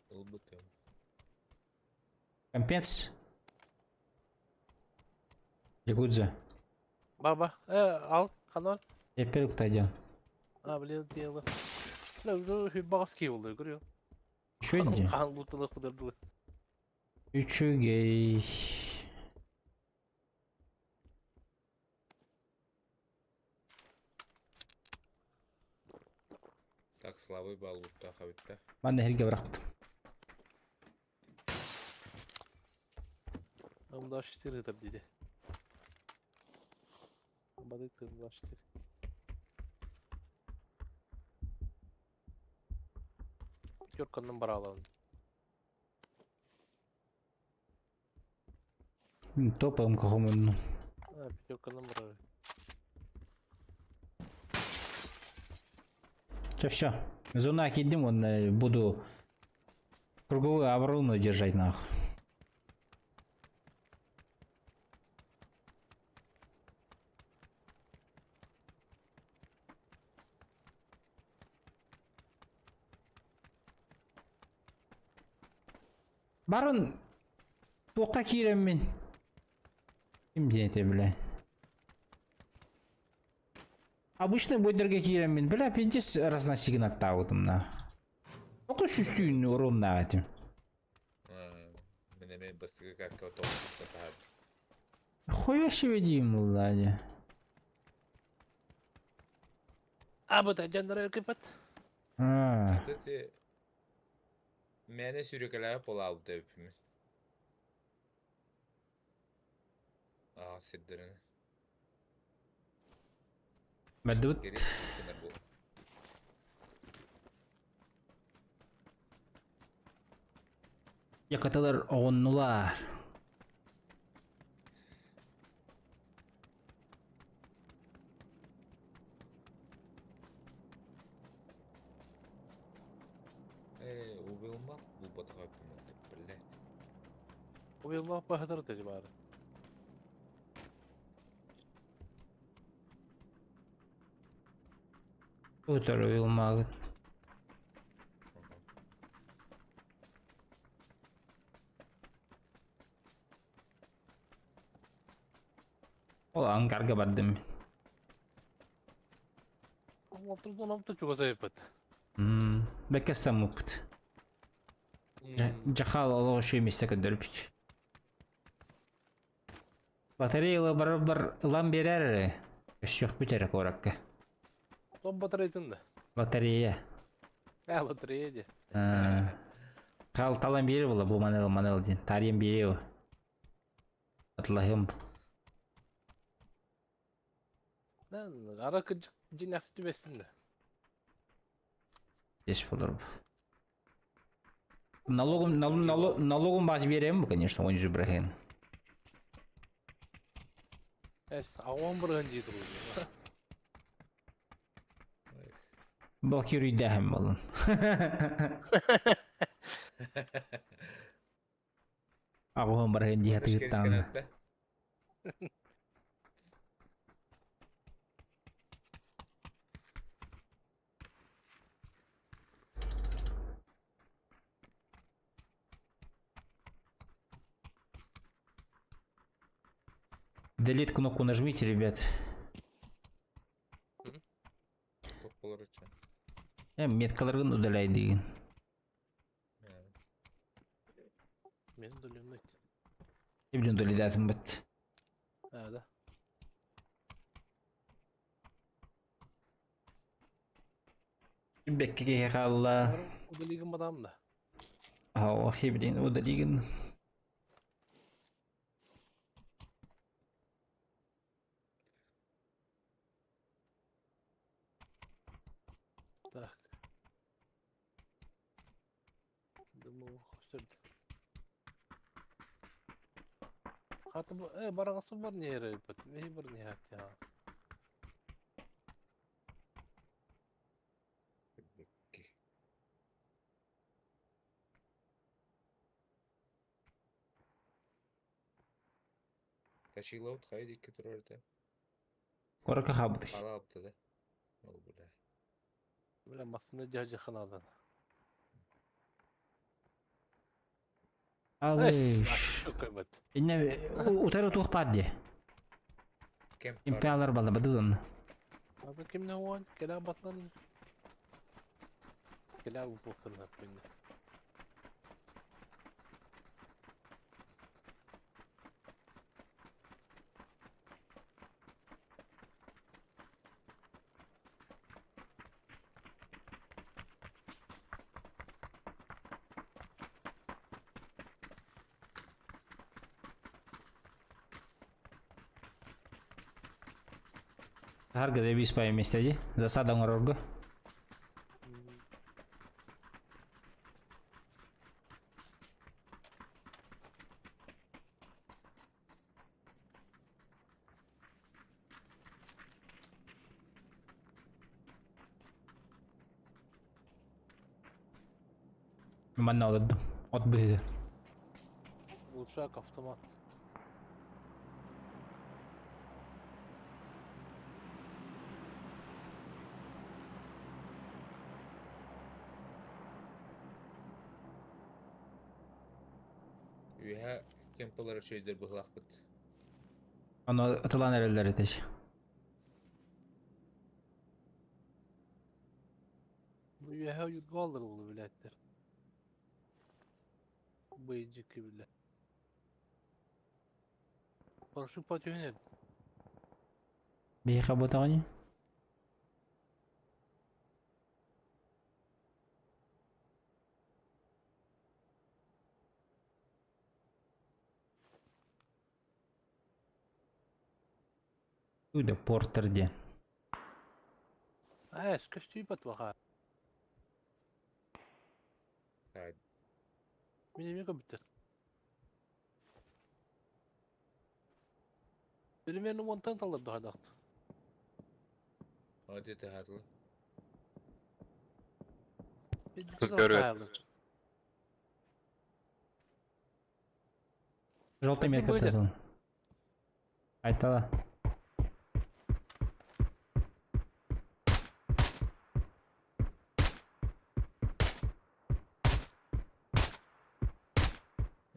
Ылбытым. Компенс. Якудза. Баба, ал, ханан. Теперь куда А, блин, дело. Ну, баски болды, көрüyor. Еще иди. Хан лутылық бұдырдылы. Үчүгэй. Так, слабый балл лутта хабитта. Манна херге бырақтым. М24 это дейді. Бадык М24. Пятерканын бара аламын. Топом кохомунну. А, пятерканын бара. Все, все. Зона кидим, он буду круговую оборону держать нахуй. Барон туохха киирэммин. Ким диэн бля. Обычный бойдерге киирэммин, бля, пиздец разносигин аттаабытым на. Оку сүстүүн уруннаах этим. Мен эме бастыгы картка тоғыз Хуя себе диим булла. А, бұта жандара кепет. А, Эти Мэне сүүрүкэлээх буолаабыт эбиппин. Аа сирдэрин. Бадут. Гери гынар бу. Якаталар оҕоннулар. Ээ убилмат бу батаҕа блядь. Уйуллаах баһытар тэри баары. Утары уйулмаагын. Ол ангарга бардым. Олтурдан опта чугас айыппыт. Бэккэ саммыппыт. Дьахал олох үчүгэй миэстэ көрдөрбүт. Батарея ыла барар ылан биэрээр эрэ. Өссүөхпүт эрэ куоракка. Том батареятын да. Лотерея. Э, лотерея де. Хал талан биэри була бу маныл маныл диэн. Тарыйан биэриэ Атлаһым. Ара кыдьык дьинэхти түбэстин да. Ес болор. Налогом налог, налогом бас берем, конечно, он же брахен. Эс, ауан бырыһын дии туруу. Балки үрүйдээһин болун. Аҕыһын барыһын дии хатыгыттаҕына. Delete кнопку нажмите, ребят. Э, меткаларгын удаляй дигин. Мен удалённый. Эбден удалидатым бит. А, да. Бэкки киһи хаалла. Удалигын бадам да. Ау, хибдин удалигин. Так. Думаю, сөп. Хата э бараҕасы бар не эрэ бит. Меһи бар не хаття. Ташилаут хайа диэки турар этэ? Куоракка хаалбыт. Хаалаабыта да. Ол бля. Бля массыына дьаһдьа ханадан. Алыш. Инне утары туох баар дии. Импиалар балабады дон. Аты кимне уон кэлэ батлан кэлэ упуктан хаппинне. Харга заебись по месте ди. Засада оҥорорго. Манна олордум. От быһыга. Глушак автомат. Үөһэ кемпалар үчүгэйдэр быһылаахпыт. Ону ытылан эрэллэр этэ. Бу үөһэ уйурга аллар буолу билээттэр. Быйдьыкы билэ. Парашют па түһэн Биһиэхэ буотаҕын Уйда Портер диэн. Ээ, көстүүпэт баха. Мин эмиэ көбүттэр. Примерно уонтан талар дуһадаахт. Hadi хаатылы. Көрөр. Желтый Пойдем метка выйдет. тату. Айтала.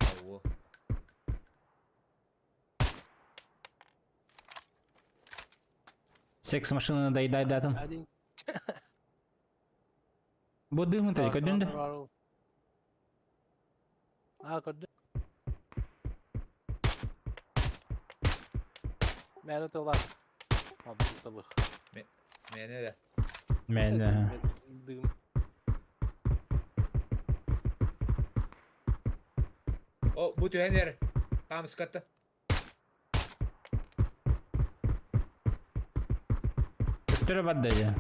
Алло. Секс машина надоедает датым. Один. Бу дымын тadi көдүн да. Аа көрдүм. Мээнэ тыллар. Абы табых. Мээнэ эрэ. Мэн. Дым. О, бу түһэн эрэ. Хаамыскатта. Төттөрө барда дьэ.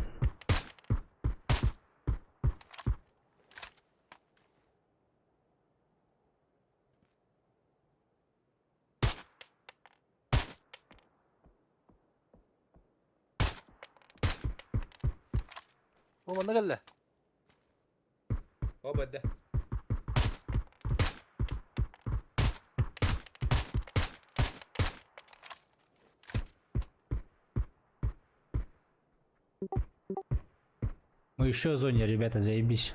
Бу манна кэллэ. О, бадда. Мы еще в зоне, ребята, заебись.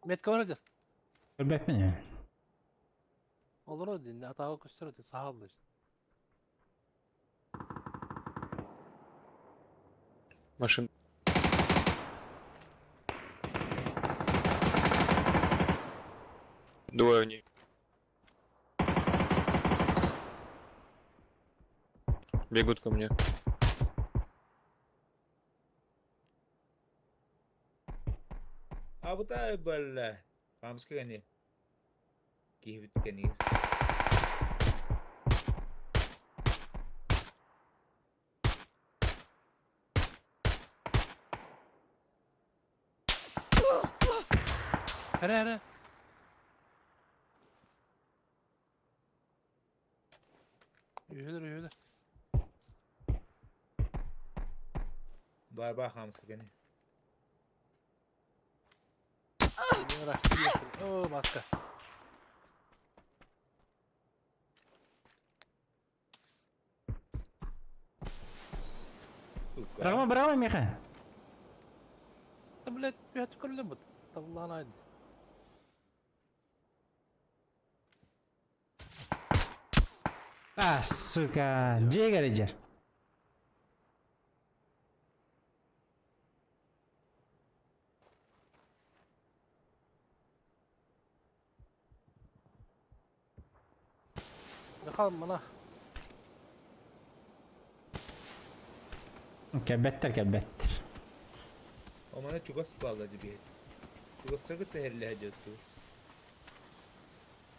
Метка бар дьэ. Көрбөппүн меня. Олорор дин атаҕа көстөр дин саһал дин. Машин. Двое в ней. Бегут ко мне. Абытай балла. Хаамыска кэнни. Киһибит кэннигэр. Эрэ эрэ. Үһүлэр үһүлэр. Баар баар хаамыска кэнни. Оо маска. Сука. Браво, браво, Миха. Да блядь, түһэт көрүлэ бут. Табыллаан айды. А, сука. Дьиэ дьэр. Михаил мына. Кэлбэттэр, кэлбэттэр. О, мана чугас баалла дибиэт. Чугастарга тэһэрлэһэ дьотту.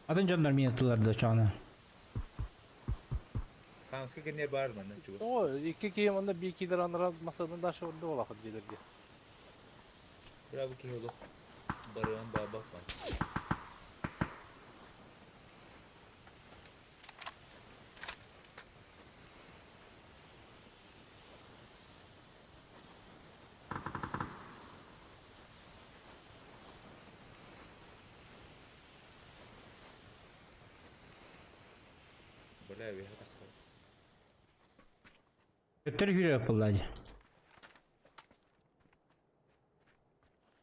Атын дьоннор миин тылар да чоҕуна. Хаамыска кэннигэр баар манна чугас. Оо, икки киһи манна биир киилэр анараа масадан дальше ордо буолаахыт дьиэлэргэ. Браво киһи олох. Барыан баабах баар. Бля, үөһэ тахсар. Төттөрү хүрэ буолла дьэ.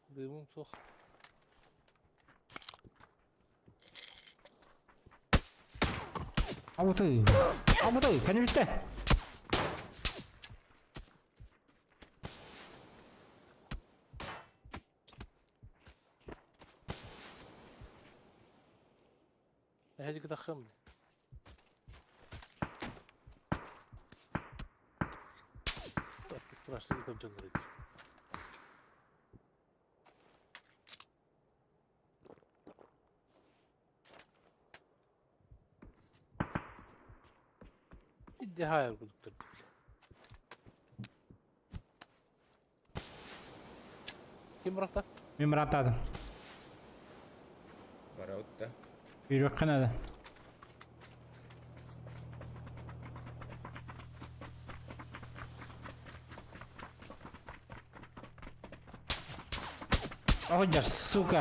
Дымым суох. Абыты. Абыты, кәне бүтте. Эһэжи кытаххым. Так, страшно ытап дьоннор эти. Идеально курдуктар. Ким бырахта? Мин бырааттаатым. Барабыт да. Үйрөккө надо. Оҕонньор, сука.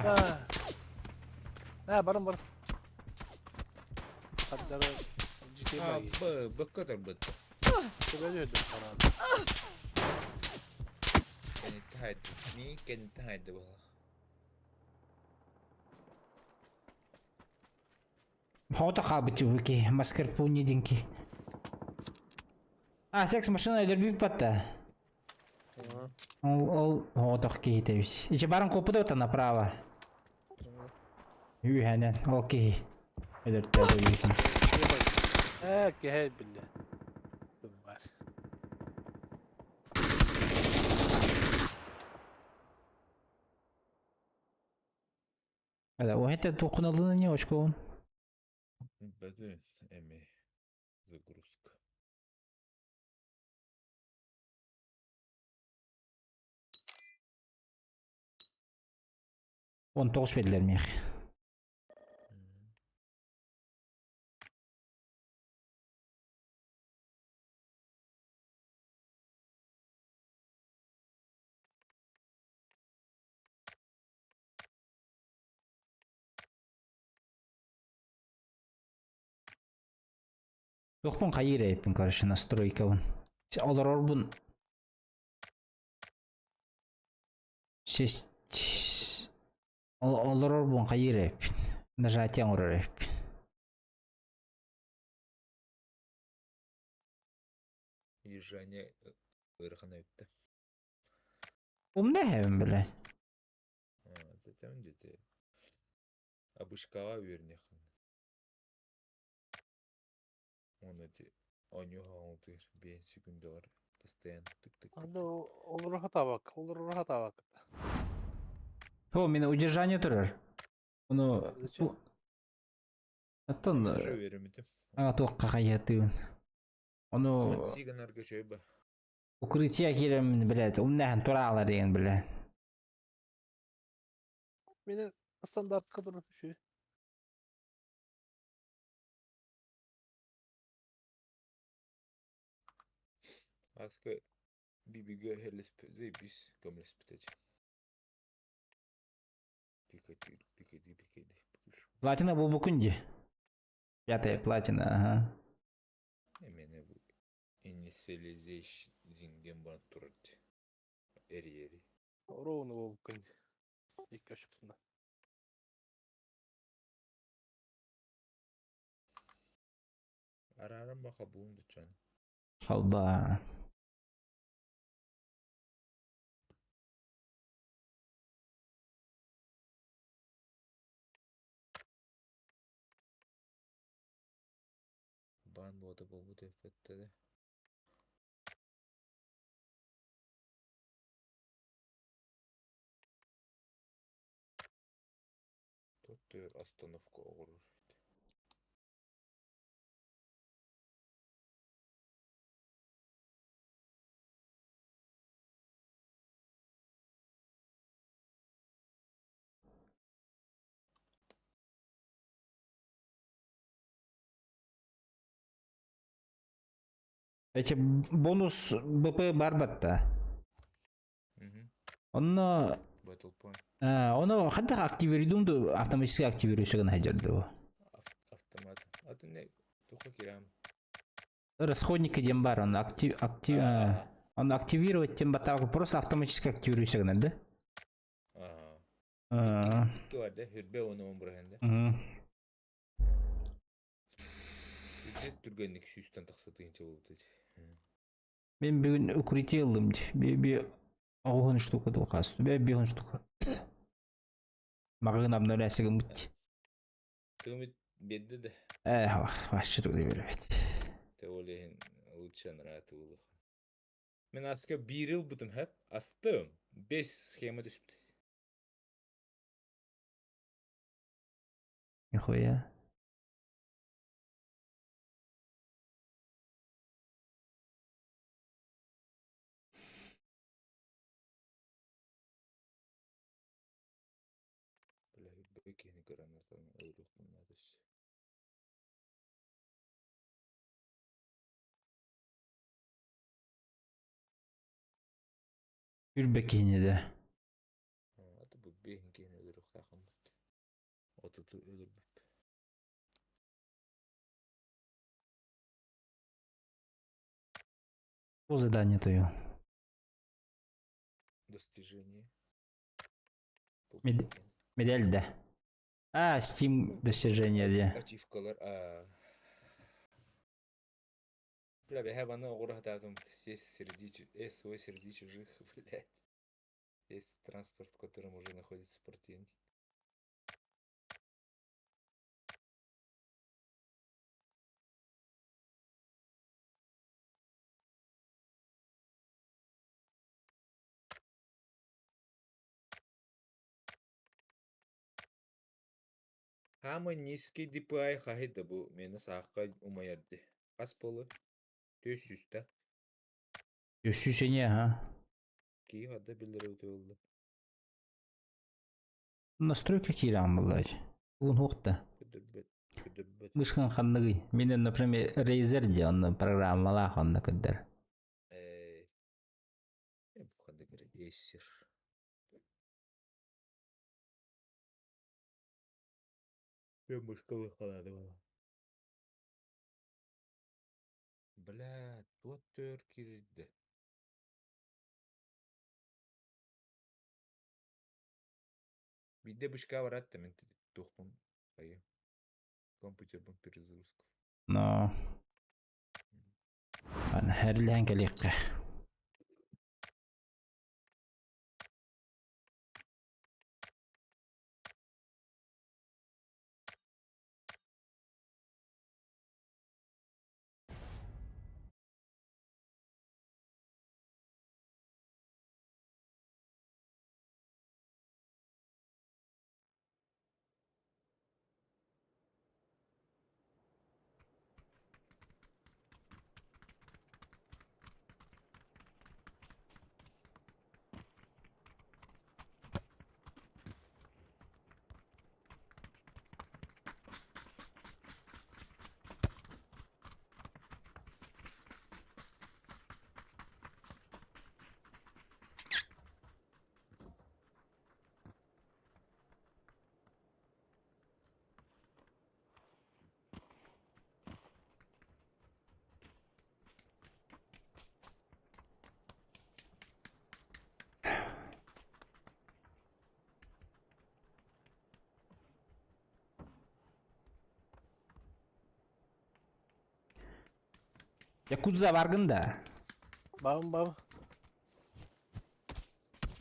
Аа, баран бар. Хаддары. А, Б, Б турбут. Төбөнү өдүм хараан. Кэнниттэн хайды. Ми кэнниттэн хайды буолла. Хоото хаалбыт ки маскарпуни динки. А, секс машина өлөрбүт батта. Ол ол хоотох киһи эбит. Ичи барын коппут направо. Үһэнэн ол киһи. Өлөртөөдө. Ээ, кэһэй биллэ. Бар. Эла, оһете туохкуналыны не очкоун. Бөтүн эми загрузка. Он тоғыз бердилер миэх. Туохпун хайыыр эбиппин, короче, настройкабын. Олорорбун. Сесть. Олорорбун хайыыр эбиппин. Нажатие оҥорор эбиппин. Удержание ыарахан эбит. Умда хэвин, блядь. Затем где-то обычкаҕа үөрүнүөххүн. Оны эти оонньуу биэн секундалар постоянно тык-тык. Аны олору хатабак, олору хатабак. О, мин удержание турар. Ону Зачем? Оттон Уже үөрэммитим. ага туохха хайыатыыбын. Ону Сиганарга чөйбө. укрытие кииреммин, блядь, умнаһан тураалар деген, блядь. Мени стандартка турар түшү. Аска бибиге хелесп заебись көмөлөспүт. Пикати, пикати, пикати. Платина бу букунди. Пятая платина, ага. Эмene бу initialization зинген бар турар. Эри эри. Ровно болуп күн. Икки ашыптына. Арарам баха буун дучан. Халба. Бан бода болбут эффеттеде. Тут остановка оҕорор. Эти бонус БП бар батта. Онно Battle Point. Ону хадда активируйдум ду автоматически активируйсыгын хайдарды. Автомат. А ты не туха кирам. Расходники дем бар, он актив актив он активировать тем баталку просто автоматически активируйсыгын, да? Ага. А. Икки бар да, хүрбе оны он бирхенде. Үтес түргенник сүүстэн тахса тыгынча болбут. Мен бүгүн укрытие ылдым. Би би оҕуһун штука духас. Би биһун штука. Магын обновляйся мут. Тымыт бедди да. Э, вообще тут берет. Те лучше нравится улых. Мен аска бир ыл бутум хэп. Астым. Бес схема түспүт. Нихуя. Бля, бекени гранатаны өлүк. Үрбекини де. Аты бу бехин кени өлүрүк тахым. Отуту өлүрбүт. Бу задание тойон. Достижение. Мед- Медаль да. А, Steam достижение де. Ачивкалар. А. Бля, бэһэ баны оҕура сатаатым. Сесть среди, свой среди чужих, блядь. Есть транспорт, в котором уже находится противник. Хаамай низкий DPI хаһый да бу миэнэ саахха умайар дии. Хас буолуой? Түөрт сүүстэ. Сүүсэни аха. Киһи ханна биллэрэ эбитэ буолла. Настройка киирэҕин буоллаҕа. Уун суох да. Көрдөрбөт. Көрдөрбөт. Мышкаҥ ханныгый? Мин, например, Razer дии онно программалаах онно көрдөр. Ээ. Бу ханнык эрэ Acer. Мен мышкалы халаады бала. Бля, туох төр киирдэ. Биирдэ бышка бараат да мин туохпун хайы компьютербун перезагрузка. Но. Аны хэрлээн кэлиэххэ. Якудза баргын да? Бабым баб.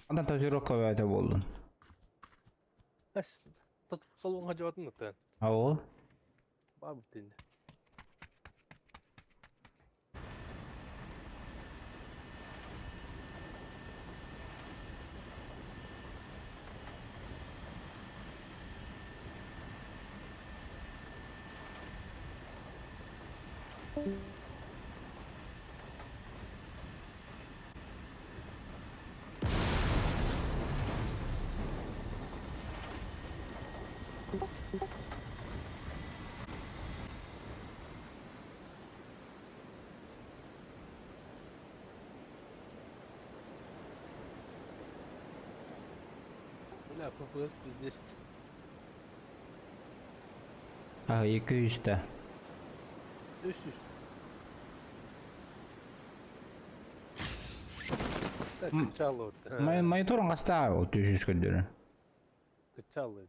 Онтон татуировка бөҕөтө буоллун. Эс, салонга жабатын ыттан. Оо. Баб дин. Бля, ППС пиздец. А, 200. 300. Так, кычалы. Мониторун хастаа ол 300 көрдөрөр. Кычалы.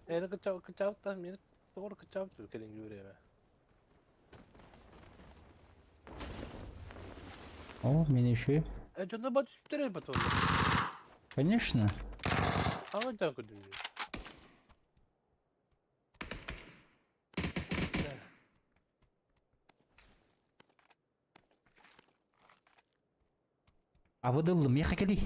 Эни кычау кычау та мени doğru кычау келин yüreğime. О, мени еще. Э, жонда бат үсттерер бат oldu. Конечно. Ама жан көрдүм. А выдыллым, я кели.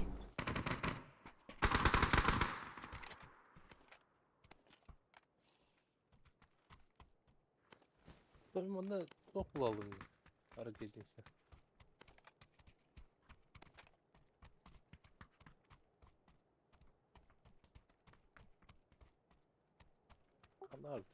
Мен онда тоқ була алдым. Ары кездеңсе. Канард.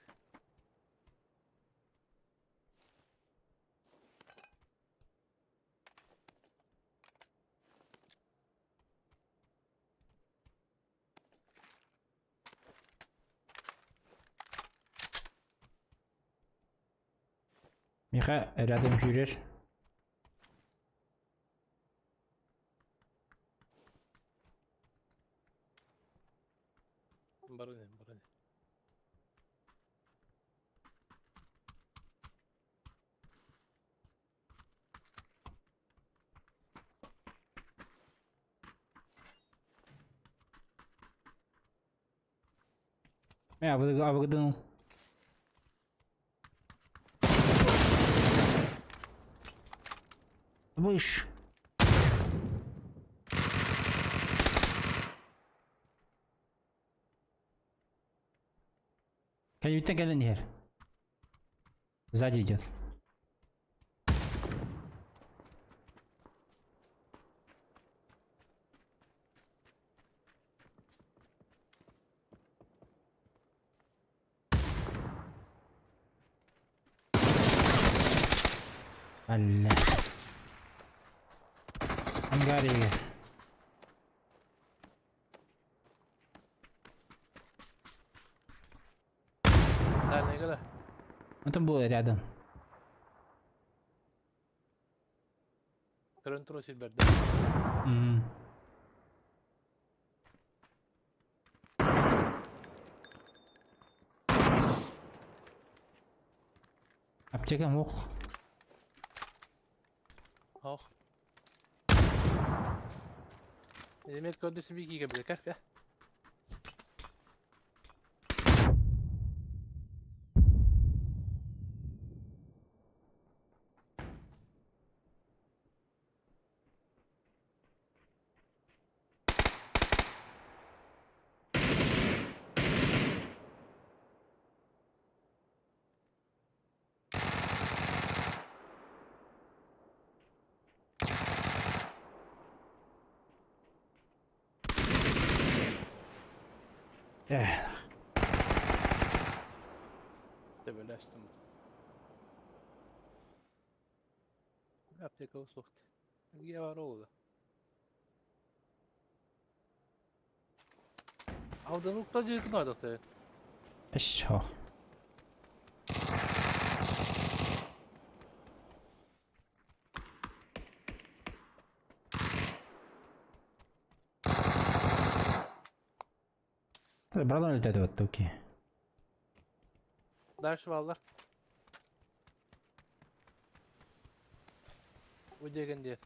Миха рядом фюрер. Барыны, барыны. Я выгодил. Выше. Кэлбиттэн кэлэн иһэр. Сзади идет. Алла. Ангария. Дальнайга да. Это было рядом. Көрөн туру силберде. Аптека мох. Ох. Элемент көрдү сиби киге биле кәр. Эх. Төбөлөстүм. Аптека сохт. Где бар ол? Алдан укта жыйкын адаты. Еще. Бралан летает вот туки. Дальше баллар. Бу дегенде.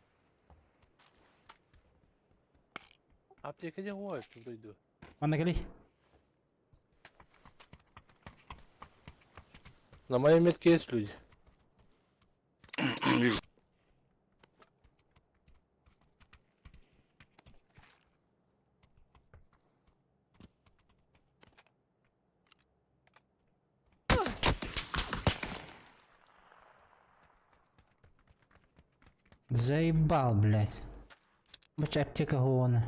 Аптека ден ой, дойду. Манна кели. На моей метке есть люди. Вижу. Заебал, блядь. Бач аптека гона.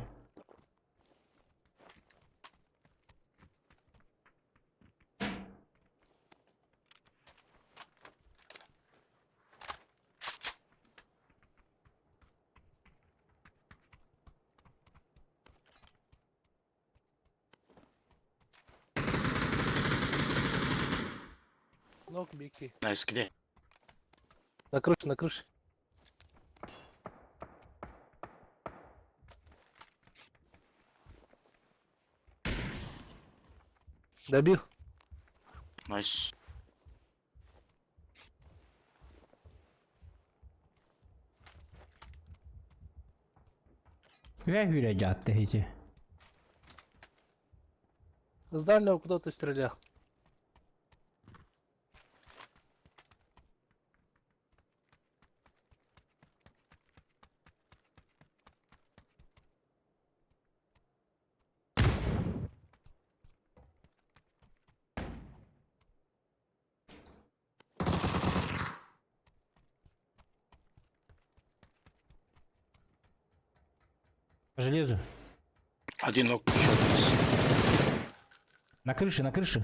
Ног бики. Nice, где? На крыше, на крыше. Добил. Nice. Ве хүрэ жатты хити. С дальнего куда-то стрелял. По железу. Один ног еще вниз. На крыше, на крыше.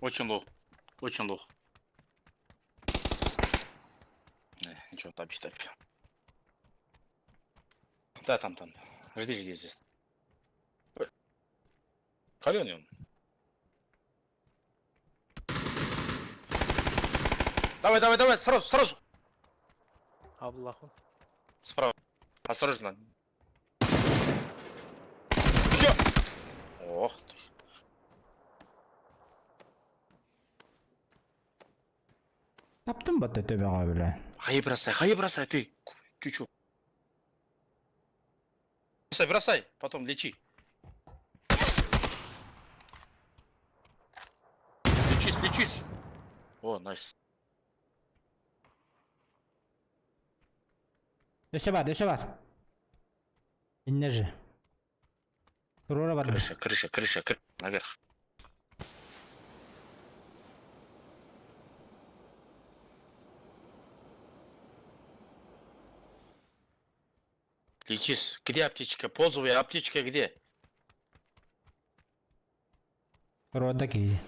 Очень low. Очень лох. Не, ничего, тапи, тапи. Да, там, там. Жди, жди здесь. Ой. Каленый он. Давай, давай, давай, сразу, сразу. Аблахун. Справа. Осторожно. Еще! Ох ты. Таптым батта төбөҕө бля. Хай бросай, хай бросай, ты. Чуть-чуть. Бросай, бросай, потом лечи. Лечись, лечись. О, найс. Өссө бар, өссө бар. Иннэ же. Туруора барда. Крыша, крыша, крыша, крыша. Наверх. Лечись. Где аптечка? Ползовая аптечка где? Туруорда киһи.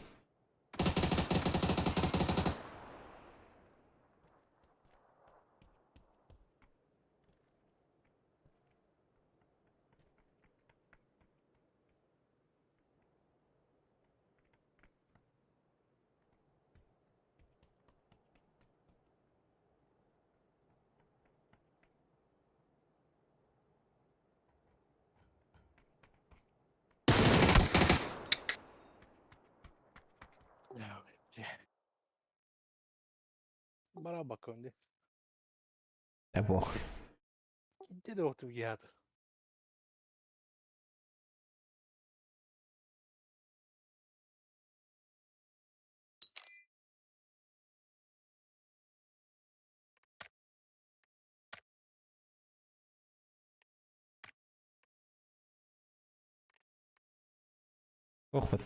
Бара бакын ди. Эпох. Кинте де оқту гиаты. Охпут.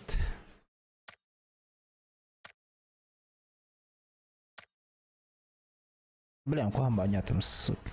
Блин, куһаҕан баанньаатым, сука.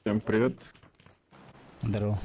Всем привет. Здорово.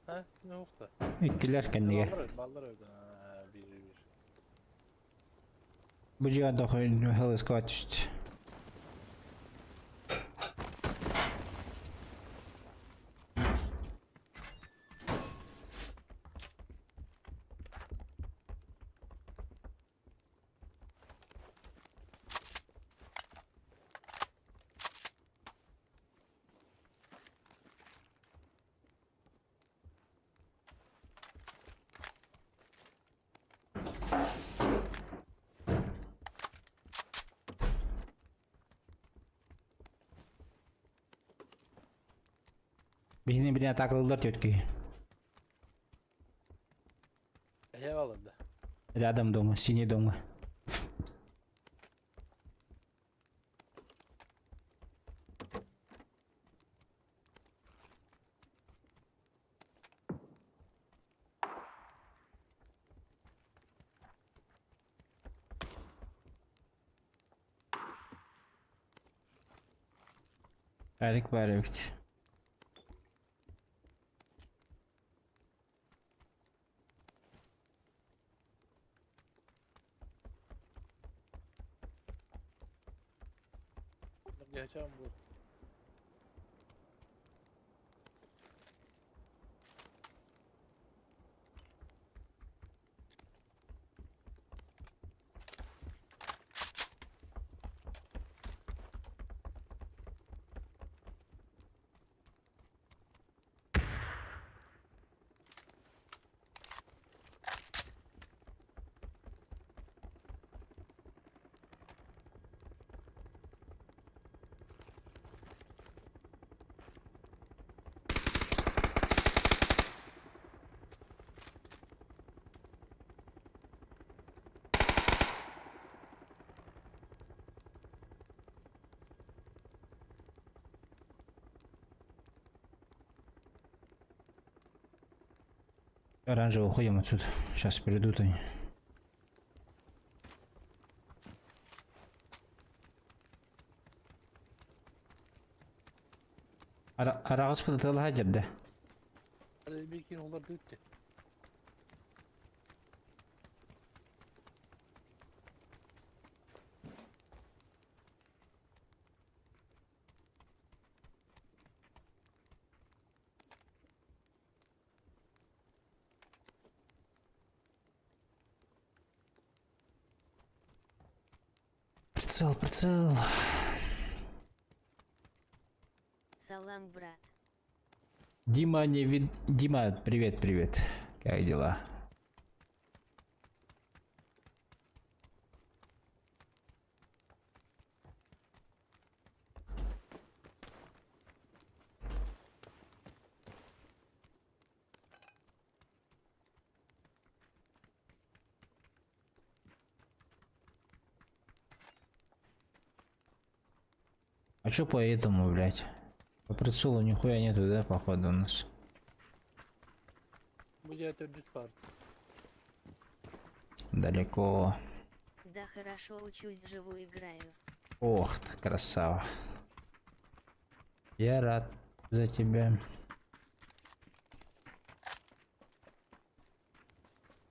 Ha, ne oldu? Иккилэр кэннигэр. Баллар, баллар öldü. Ha, bir bir. Бу дьиэ дохуй хылыскаҕа түстэ. Биһини билин атаакалыыллар түөрт киһи. Эһэ баларда. Рядом дома, синий дома. Эрик баар эбит. Geçen bu. Оранжево, уходим отсюда. Сейчас придут они. Араҕас пытатыалаһа дьэрдэ. Бикин олар дыытты. Прицел, прицел. Салам, брат. Дима не вид... Дима, привет, привет. Как дела? А чё по этому, блядь? По прицелу нихуя нету, да, походу у нас? Бу дьиэ төрдүс баар. Далеко. Да хорошо учусь, живу, играю. Ох ты, красава. Я рад за тебя.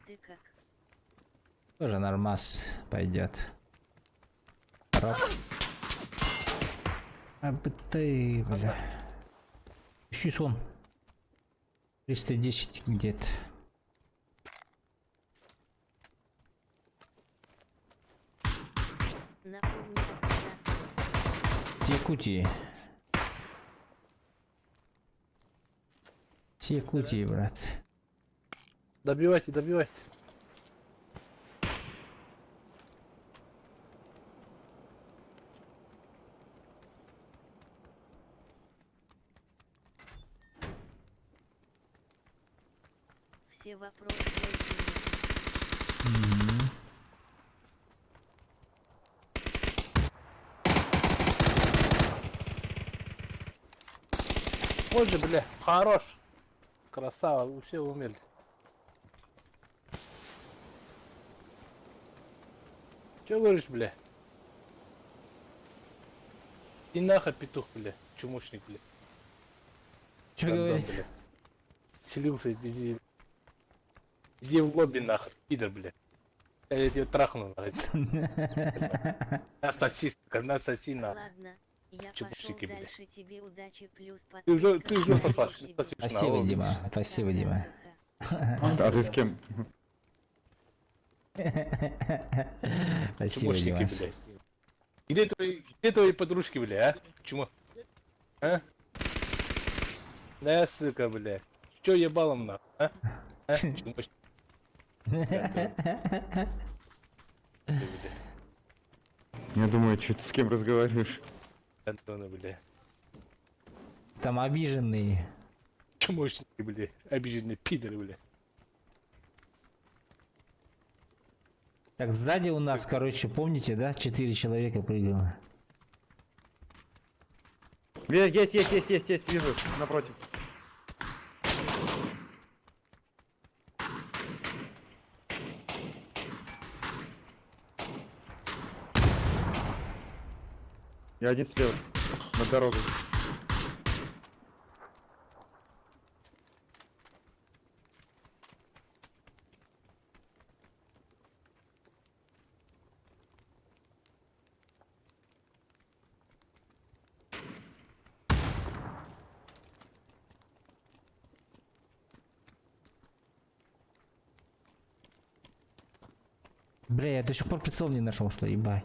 Ты как? Тоже нормас пойдет. Роб. А бы ты, бля. Ищи сон. 310 где-то. Напомни, когда С Якутии. С Якутии, брат. Добивайте, добивайте. Все вопросы больше нет. Мгм. Боже, бля, хорош. Красава, все умели. Че говоришь, бля? И нахуй петух, бля, чумошник, бля. Что Гандон, говорит? бля. Селился без... Иди в лобби нахуй, пидор, бля. Я тебя трахну, нахуй. На соси, сука, на соси, на. Ладно, я пошел Чебуршики, бля. дальше тебе удачи плюс Ты уже подписка. сосашь, Тебе. сосешь, на, Спасибо, о, Дима. видишь. Спасибо, Дима. Ха-ха-ха. А ты с кем? Спасибо, Чмошники, Димас. блядь. Где твои подружки, бля, а? Чмо? А? Да, сука, бля. Чё ебалом на, а? А? Чмошник. Гандон. Ты, бля. Я думаю, что ты с кем разговариваешь? Гандоны, бля. Там обиженные. Чмошники, бля, обиженные пидоры, бля. Так, сзади у нас, короче, помните, да? Четыре человека прыгало. Есть, есть, есть, есть, есть, вижу, напротив. Я один слева, над дорогой. Бля, я до сих пор прицел не нашел, что ебать.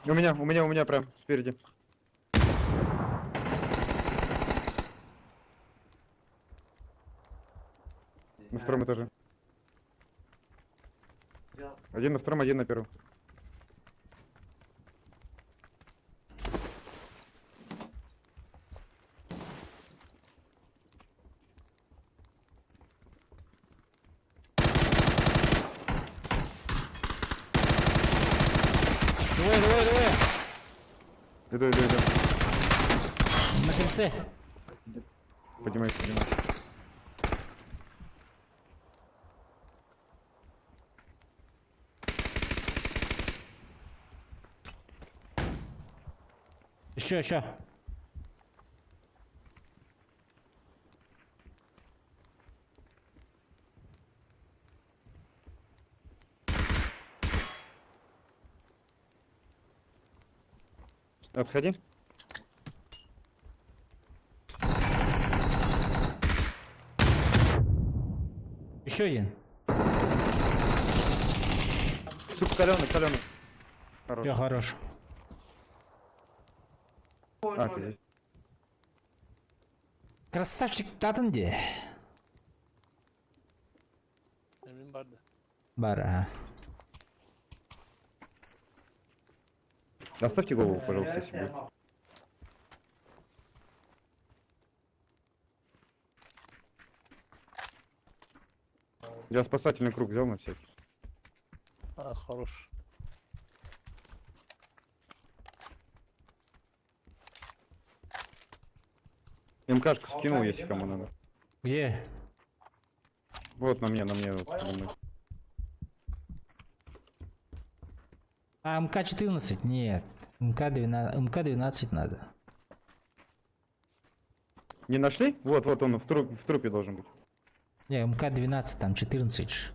У меня, у меня, у меня прям спереди. На втором этаже. Один на втором, один на первом. Двое, двое, двое. Иду, иду, иду. На крыльце. Поднимайся, поднимайся. Еще, еще. Отходи. Еще один. Сука, каленый, каленый. Хорош. Все, хорош. А, ты здесь. Красавчик Татан где? Emin vardı. Бар, ага. Оставьте голову, пожалуйста, если будет. Я спасательный круг взял на всякий. А, хорош. МКшку скинул, если кому надо. Где? Вот на мне, вот, думаю. А, МК-14? Нет. МК-12, МК-12 надо. Не нашли? Вот, вот он в трупе должен быть. Не, МК-12, там 14. ж.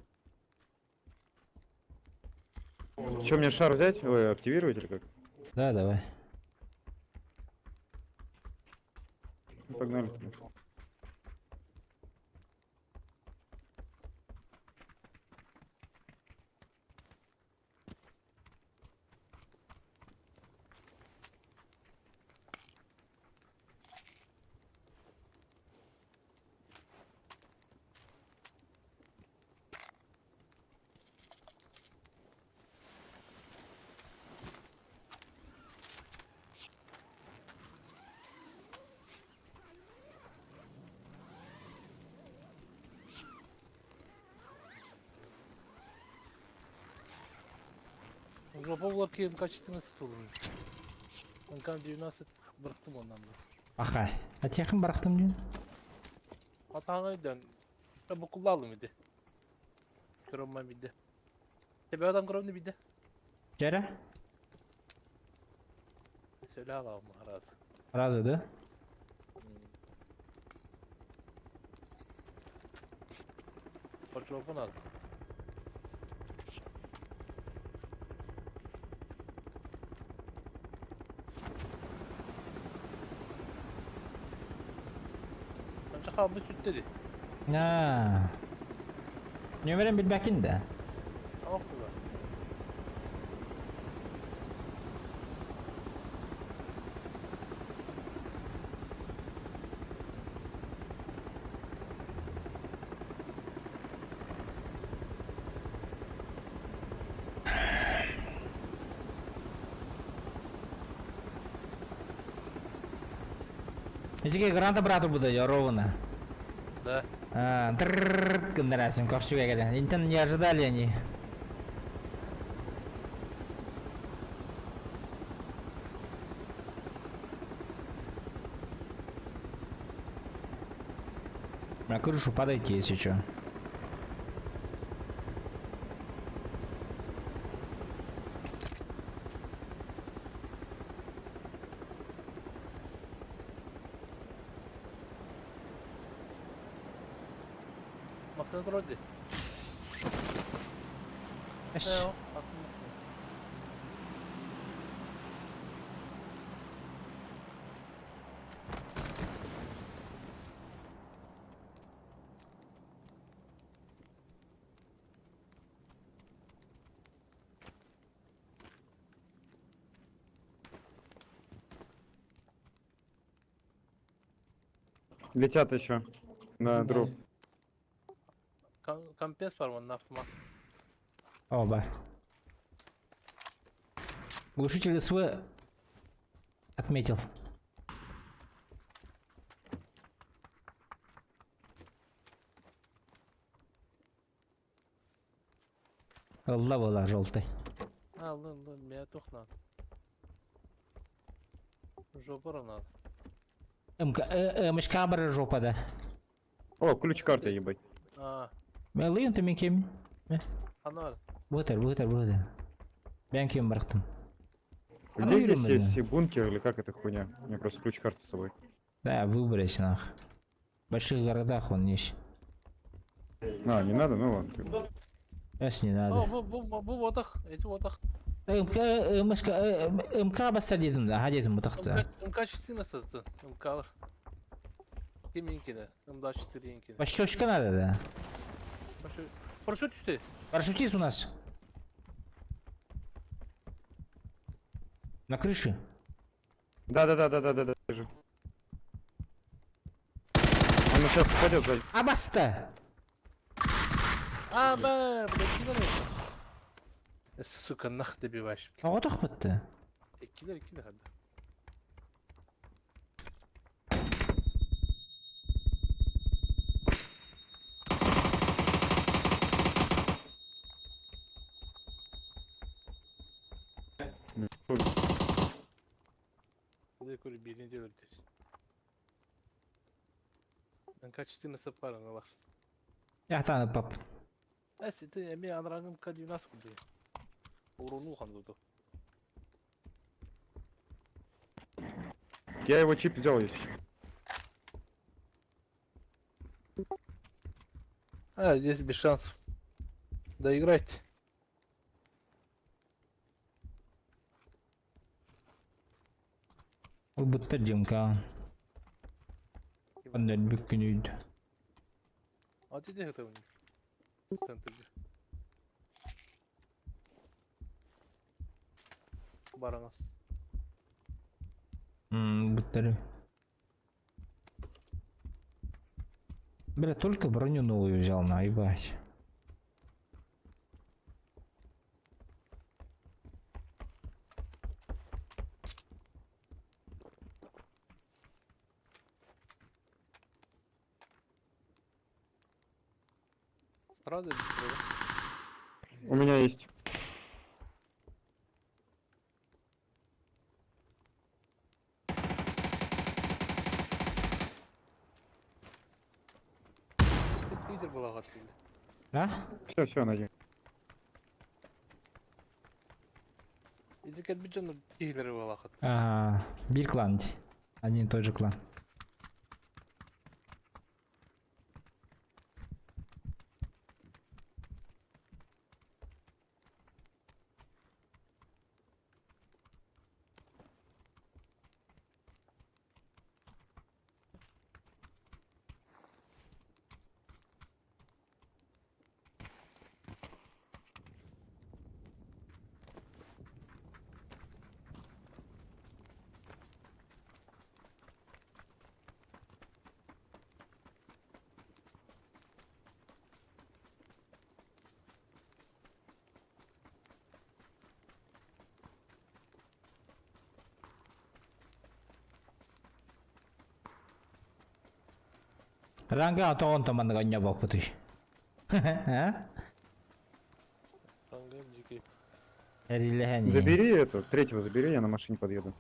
Че, мне шар взять? Ой, активировать или как? Да, давай. Ну, погнали. тогда. Жопа ki MK14 olur. MK12 bıraktım ondan da. Аха. А техин барахтым не? Hatanı dön. Ben bu kullandım idi. Kırılma bildi. Tepe adam kırılma bildi. Жара? Söyle alalım razı. Разве, да? Parça al. Önce kaldı süt dedi. А. Не уверен билбекин да. Tamam kullan. Эчикей граната брату буду, ровно. Да. А, дрррррр, гыннарасым, көхсүгэ кэлэн. Интен не ожидали они. На крышу падайте, если что. Masana durdu. Эш. Ne o? Attım masana. Летят еще на дроп. Компенс бар манна автомат. Оба. Глушитель СВ отметил. Алла была желтый. А, лын, лын, меня тух надо. Жопа надо. МК, МШК бар жопа да. О, ключ карта, ебать. А, Мен лыйын төмен кем. анар. Бұтыр, бұтыр, бұтыр. Мен кем барақтым. А ну, Где здесь Юрий, есть бункер или как эта хуйня? У меня просто ключ карты с собой. Да, выбрось нах. В больших городах он есть. А, не надо? Ну ладно. тогда. Сейчас не О, надо. бу, бу, бу, бу отах, эти отах. МК, МШК, МК басса дедім да, ха дедім бұтақты. МК 14 МК. Киминкine, МД 4 Пощечка надо, да. Парашют түсті. Парашютист у нас. На крыше. Да-да-да-да-да-да, вижу. Он сейчас упадет сзади. Абаста! А, бә, блядь, килер. Сука, нах добиваешь. Оғытық бітті. Килер, килер, хәдді. Куда бедный делать. МК-14 параналар. Яқтаны пап. Әсі, ты эми анраңым К-12 куды. Уруну ханды. Я его чип взял, если что. А, здесь без шансов. Доиграть. Ол бұттар демка. Андай бүккен үйді. А ты где это у них? Центр где? Баранас. Бұттар. Бля, только броню новую взял, на, ебать. Сразу У меня есть. Лидер была готова. А? Все, все, найди. Иди как бюджет киллеры была. Ага, бир клан. Один и тот же клан. Ранга тоҕон томанныга ньобоппутуй. А? Ранга дикий. Эрилэһэн. Забери эту, третьего забери, я на машине подъеду.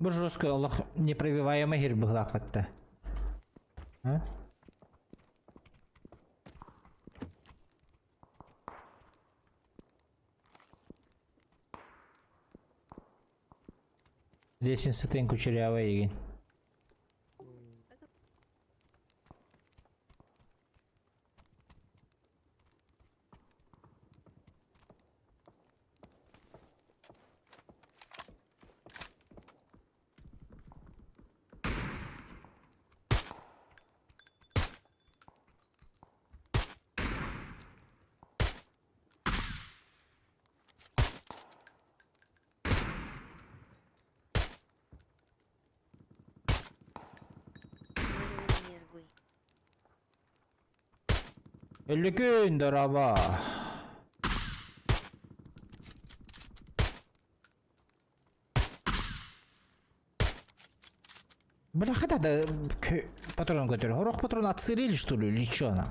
Бу жестко олох непробиваемый хир быһылаахпатта. А? Лестница кучерявая игин. Нергуй. Өллүкүн дораба. Бля, хотя да патрон который. Горох патрон отсырили, что ли, или чё она?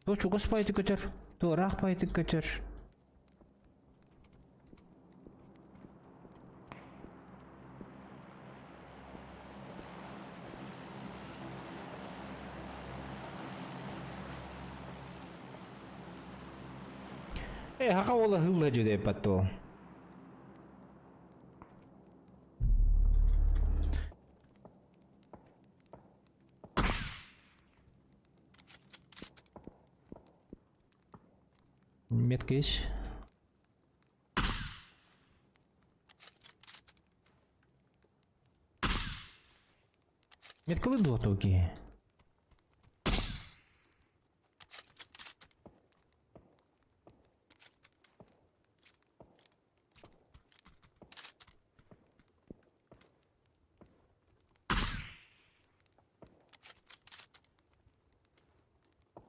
То чугас пайты көтөр, то рах пайты көтөр. Э, хака ола хылла жөдө патто. Метка есть? Меткалы дотуги.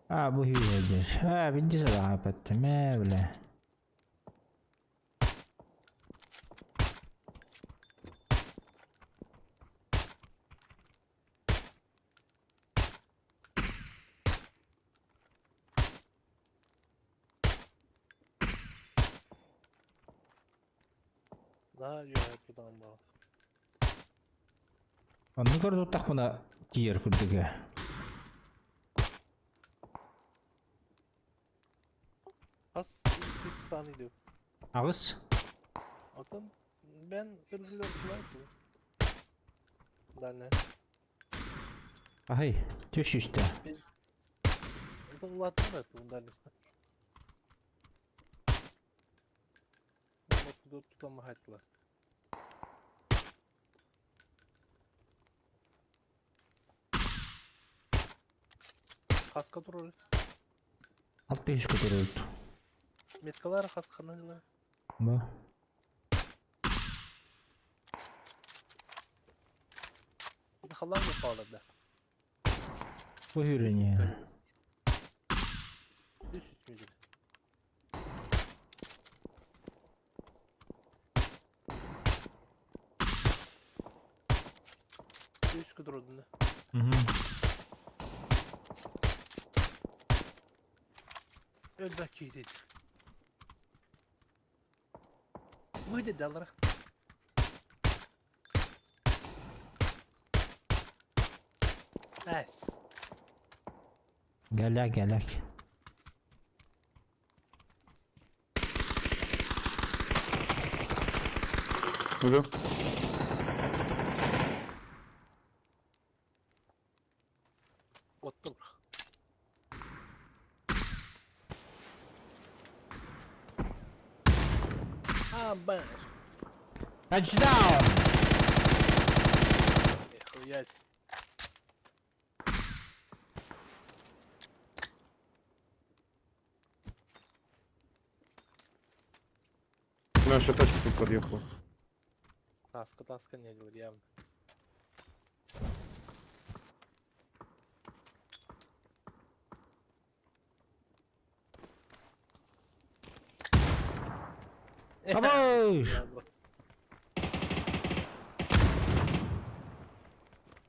А, бу hüyedir. Ha, bitti sana kapattım. He, bile. Да, я туда был. Онны көрдүк мына тиер күрдүгө. Хас 3 саны дип. Агыс. Атын ben өлгүлөр кылайт. Дальне. Ахай, төш үстө. Атын улаттыр это дальнеси. Тутама хайтла. Хаска турur. 600 көтөрүлдү. Меткалар хасканалар. Бу. Халан yapалар да. Бу хүрүнө. Үч үч мүдүр. Үч күдүрдүн. Ölbək dedi. Bu dedi alır. Nice. Gelek gelek. Убил. Оттым. Ебаш. Тачдаун! Нихуя себе. Наша тачка тут подъехала. Таска, таска не говори, явно. Абыш!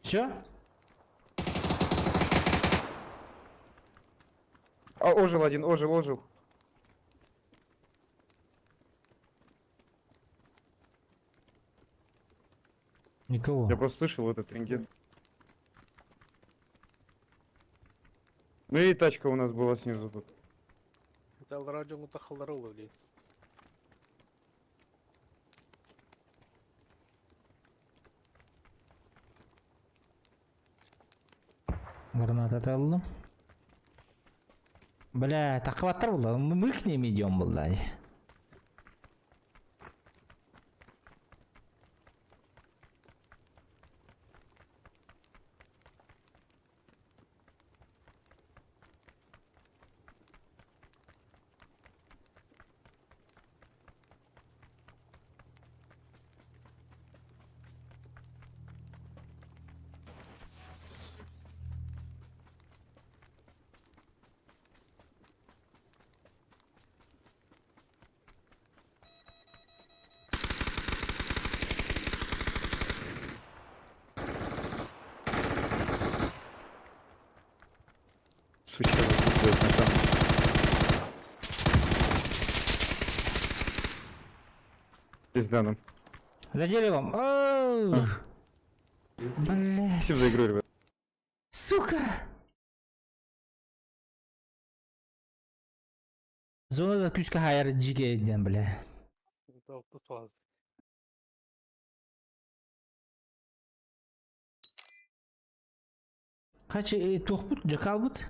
Все? А, ожил один, ожил, ожил. Никого. Я просто слышал этот рентген. Ну и тачка у нас была снизу тут. Граната аллым. Бля, таххыбаттар буолла. Мы к ним идем, блядь. Сучка, блядь, на камне. Пизда нам. За деревом. Оу. Блядь. Спасибо за игру, ребят. Сука! Зона да күүскэ хайар жиге диэн, бля. Хачы туохпут, жакалбыт?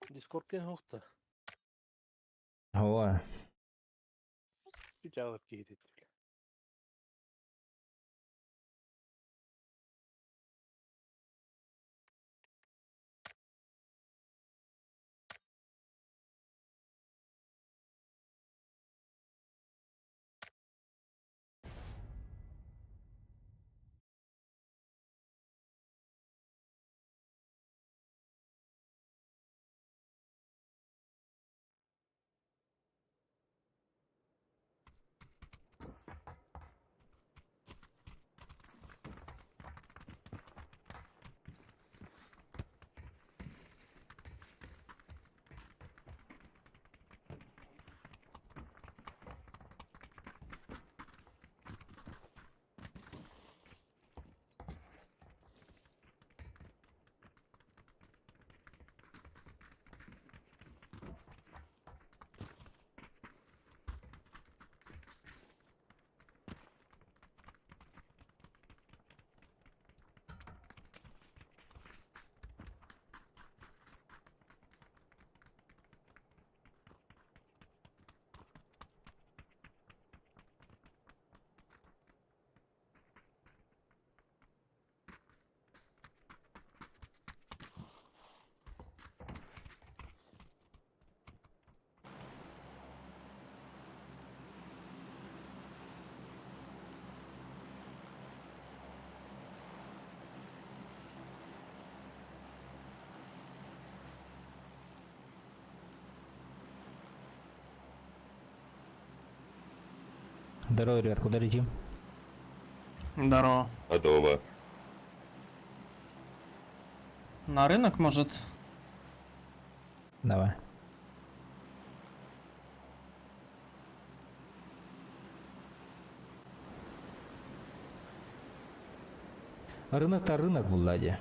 Дискорд хуқта. Ого. Үч алып кейді. Здорово, ребят, куда летим? Здорово. Готово. На рынок, может? Давай. Рынок-то рынок булла дии.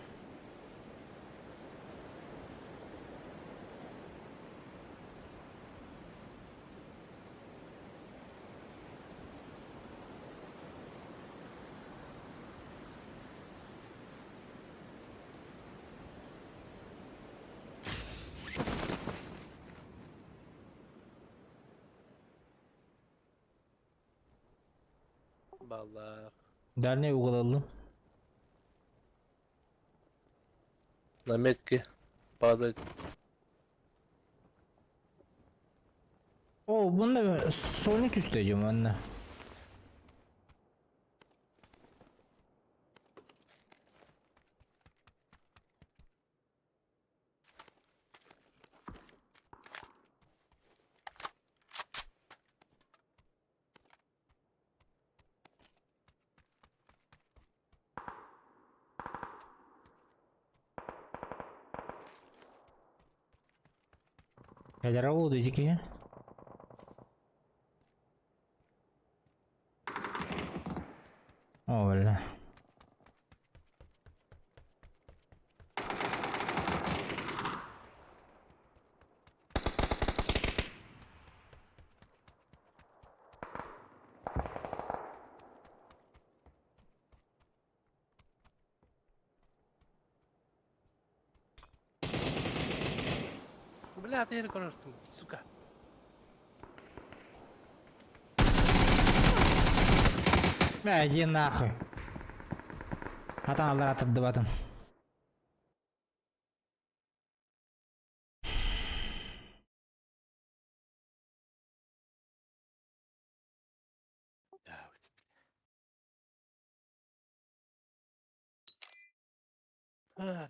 Баллар. Дальний угол ыллым. На метке падает. О, bununla Sonic üsteyeceğim anne. Кэлэрэ буолду ити киһи. О, бля. Бля, ты короче, сука. Бля, иди нахуй. Атан аллар атырдыбатым. Я у тебя. А.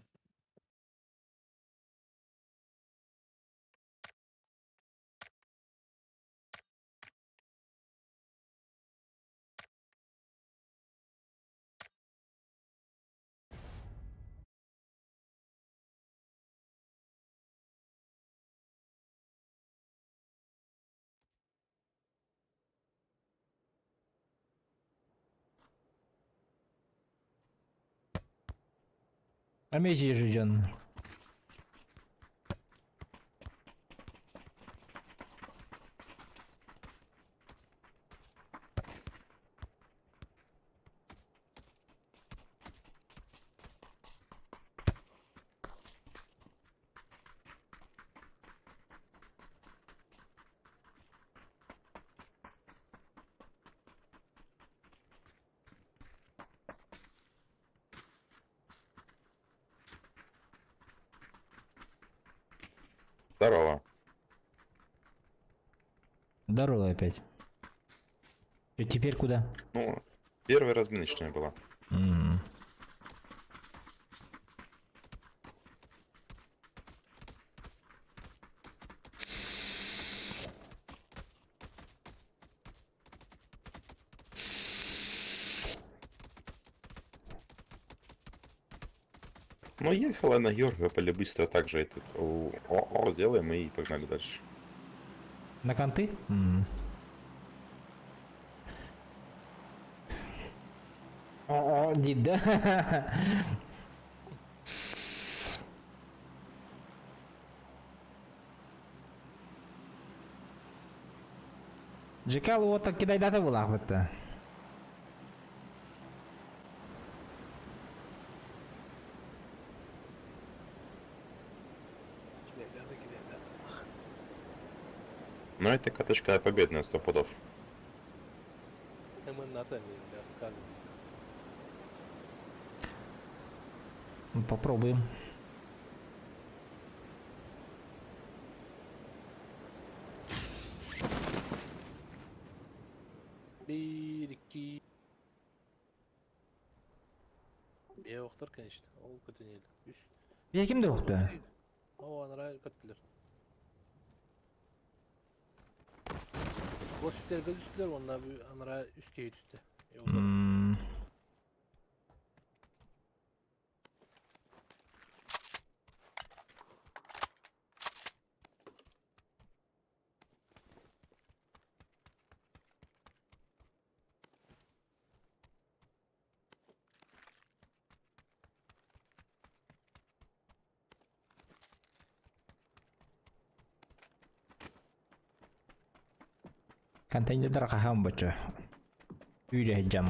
Амечи жден. Здорово. Здорово опять. И теперь куда? Ну, первая разминочная была. М. Ну, ехала на Георгиополе быстро так же этот о, о, о, сделаем и погнали дальше. На конты? М. О, о, дид, да? Джекал вот кидай дата была вот. Но это каточка победная, сто пудов. Попробуем. Бир, икки. Бе охтор, конечно. Ол көтөнел. Үс. Я кимде ухты? О, анара көттүлөр. Госпитальга түстүлөр, онна анара үс кей түстү. М. Контейнердар хаһан бочо. Үлэ дьам.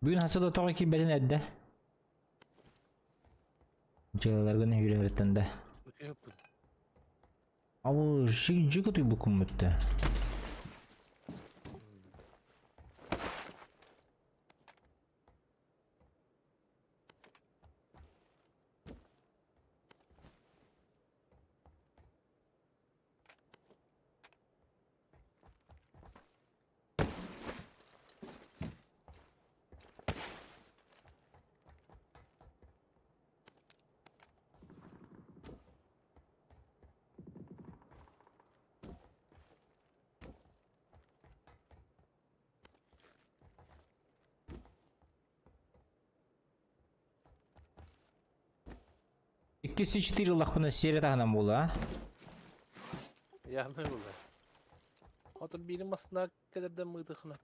Бүгүн хаса да тоҕо киирбэтин эрдэ. Дьыалаларгын үһүрэртэн да. Абы жига туйбуккун бүттэ. Иккиси четыре ыллахпына сиэри таһынан буолла, а? Яғны буолла. Отон биирин масына кэлэрдэн мыытыхына.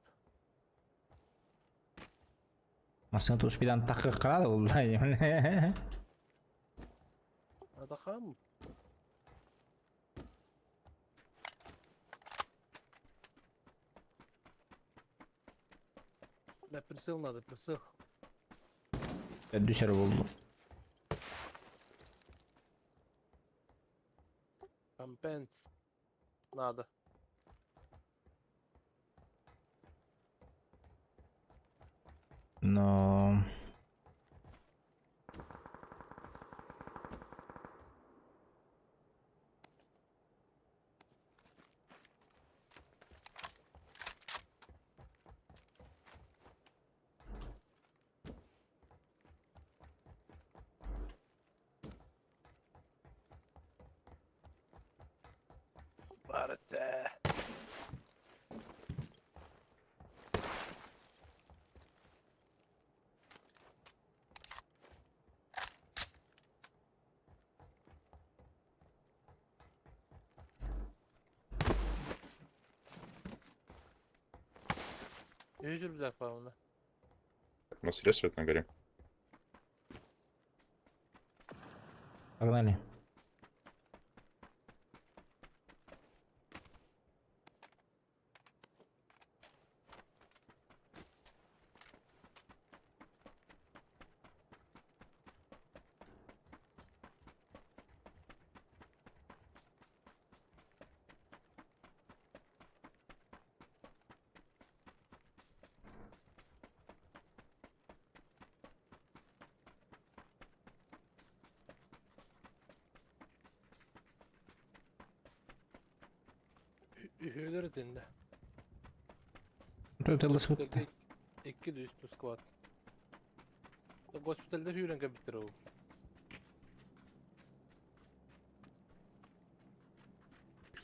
Массыына туспидан таххыхха да буолла. Атахам. Бля, прицел надо, прицел. Дүсэр буоллум. Компенс. Надо. Но... Барыта. Үһүс үрдэх паuna. Нас рисуют на горе. Погнали. Үһүөлэр этиннэ. Тут ылыспыт. Икки үс сквад. Госпитальда hүүрэн кэбиттэр ол.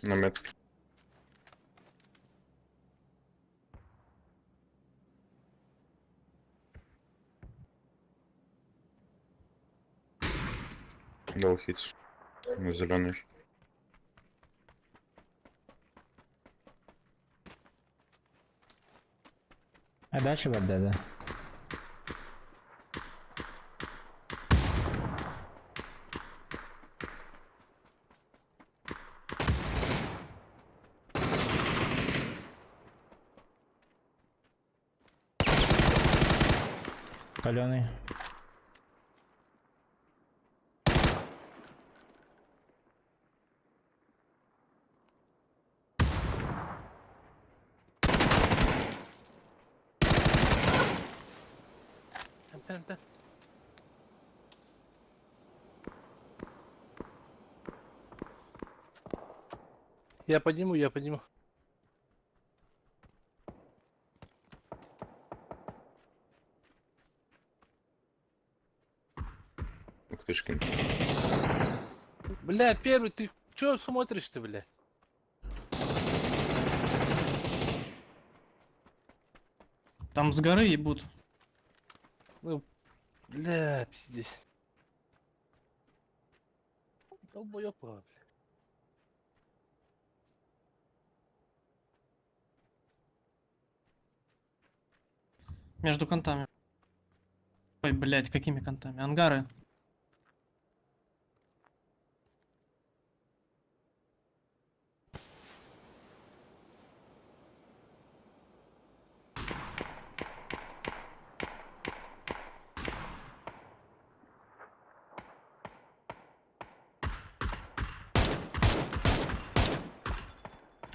На метке. Дал хит. На зеленый. А дальше вода, да. Каленый. Тэн тэн. Я подниму, я подниму. Ух ты, шкин. Бля, первый, ты чё смотришь-то, бля? Там с горы ебут. Ну, бля, пиздец. Долбоёб бля. Между контами. Ой, блять, какими контами? Ангары.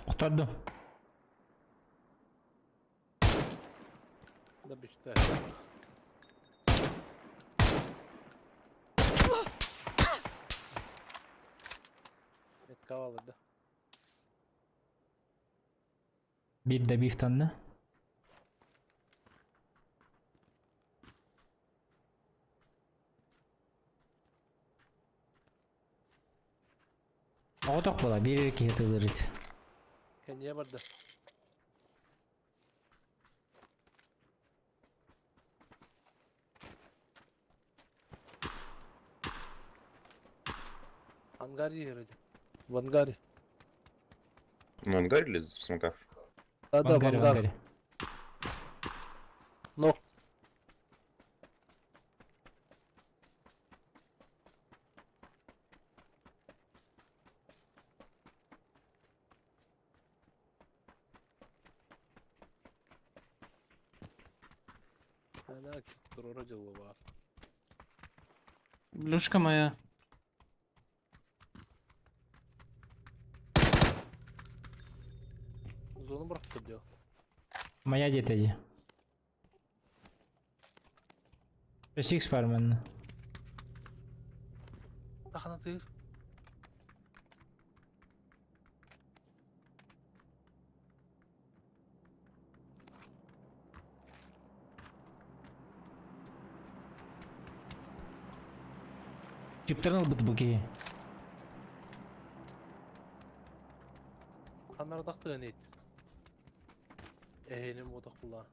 Кутарды. Да бечте. Меткавалы да. Bir de biftanlı. Оҕотох буола биир киһи тылырыт. Кэнниэ барда. Ангаре вроде. В ангаре. Ну, ангаре или в смоках? Да, да, в Ангаре, ангаре. ангаре. Но. Блюшка моя. Зону братка делал. Моя где-то. 6 бар манна. Тахана тыыр. Чиптарын ылбыт бу киһи. Ханнардах тыгын ит. Эһиним отох була.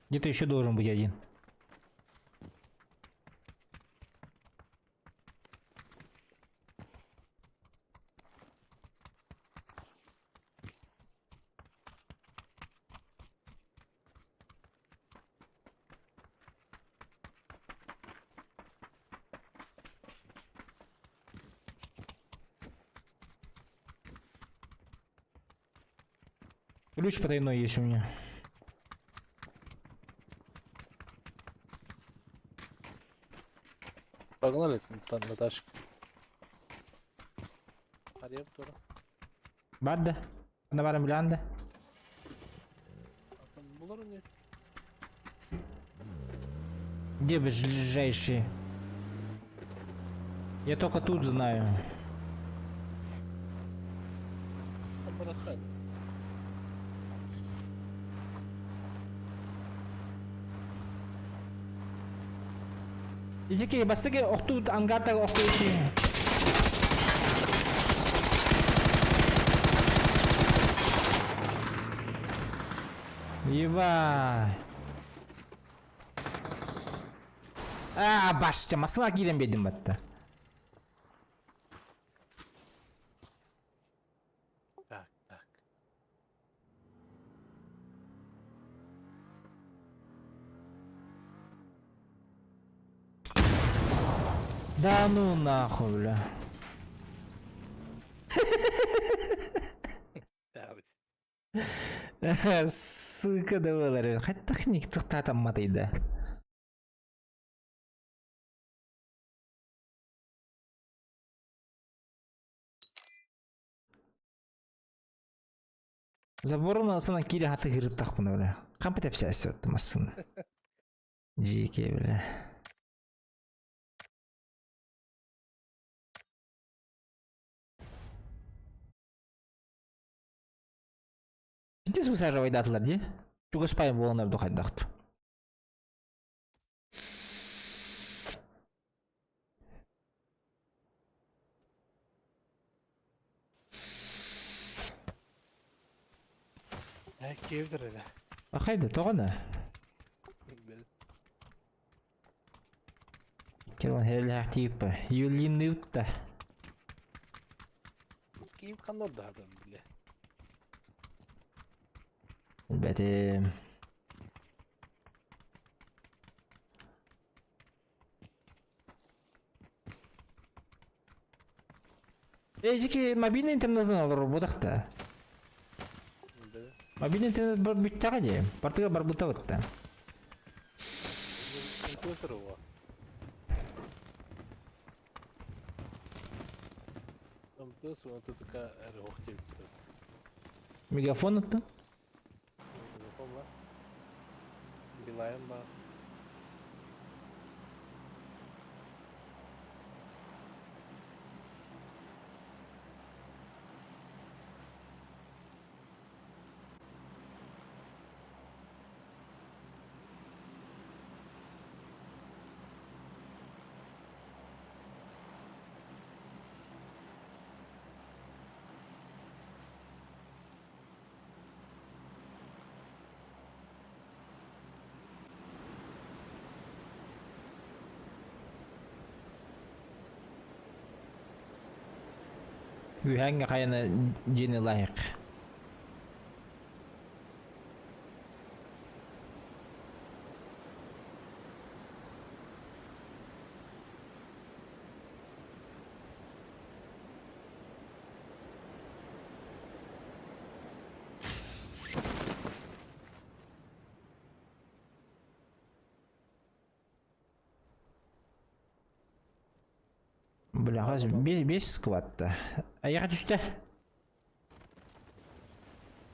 Где-то еще должен быть один. Ключ потайной есть у меня. Погнали там на тачку. Ареп тура. Бадда. На барам билянда. А там булар не? Где ближайший? Я только тут знаю. Там барахай. Итики бастыгы охту ангарта охту ити. Еба. А, башча, масына киирен бедим батта. Так, так. Да ну нахуй, бля. Да, ведь. Сука да болар. Хаттах ник тухтатамматыйда. Заборын алсана кире хаты хырыттах буна бля. Кампы тепсе өттү массына. Жике бля. Битес высаживай датылар ди. Чугаспайым болонар духайдахт. Так. Киевдер это. Ахайды, тоҕо? Келон хеллээх тииппэ. Юлинныытта. Киев ханна да адам биле. Бәтем. Эжики мобильный интернеттен олорор будахта. Мобильный интернет бар бүттэҕэ дии. Партыга барбыта бытта. МТС его. МТС он тут такая эргохтеп. Мегафон оттон. Мегафон ба. Билайн ба. Үһәңге хайана жени лайық. Бля, хас бес скватта. Аяға түсті.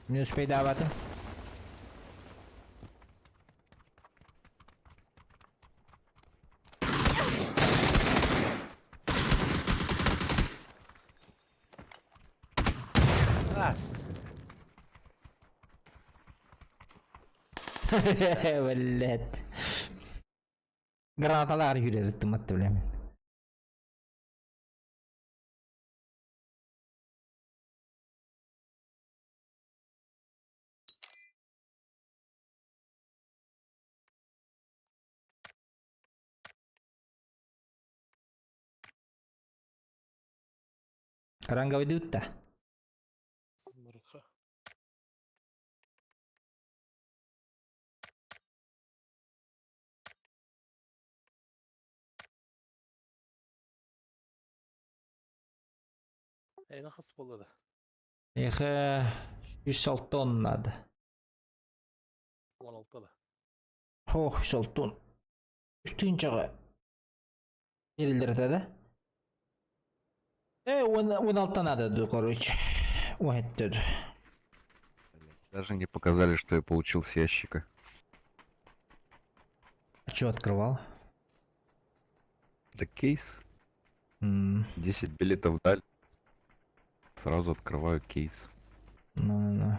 Не успей даваты. Блять. Гранаталар yürер тыматты билемин. Ранговый дутта. Мырха. Эйна хас болады. Эхе, 106 тонн надо. 16 да. Ох, 106 тонн. Үстүн чаға. Берилдер да? 16 надо, короче. Ой, это. Даже не показали, что я получил с ящика. А чё открывал? Да кейс. 10 билетов дали. Сразу открываю кейс. Ну-ну-ну.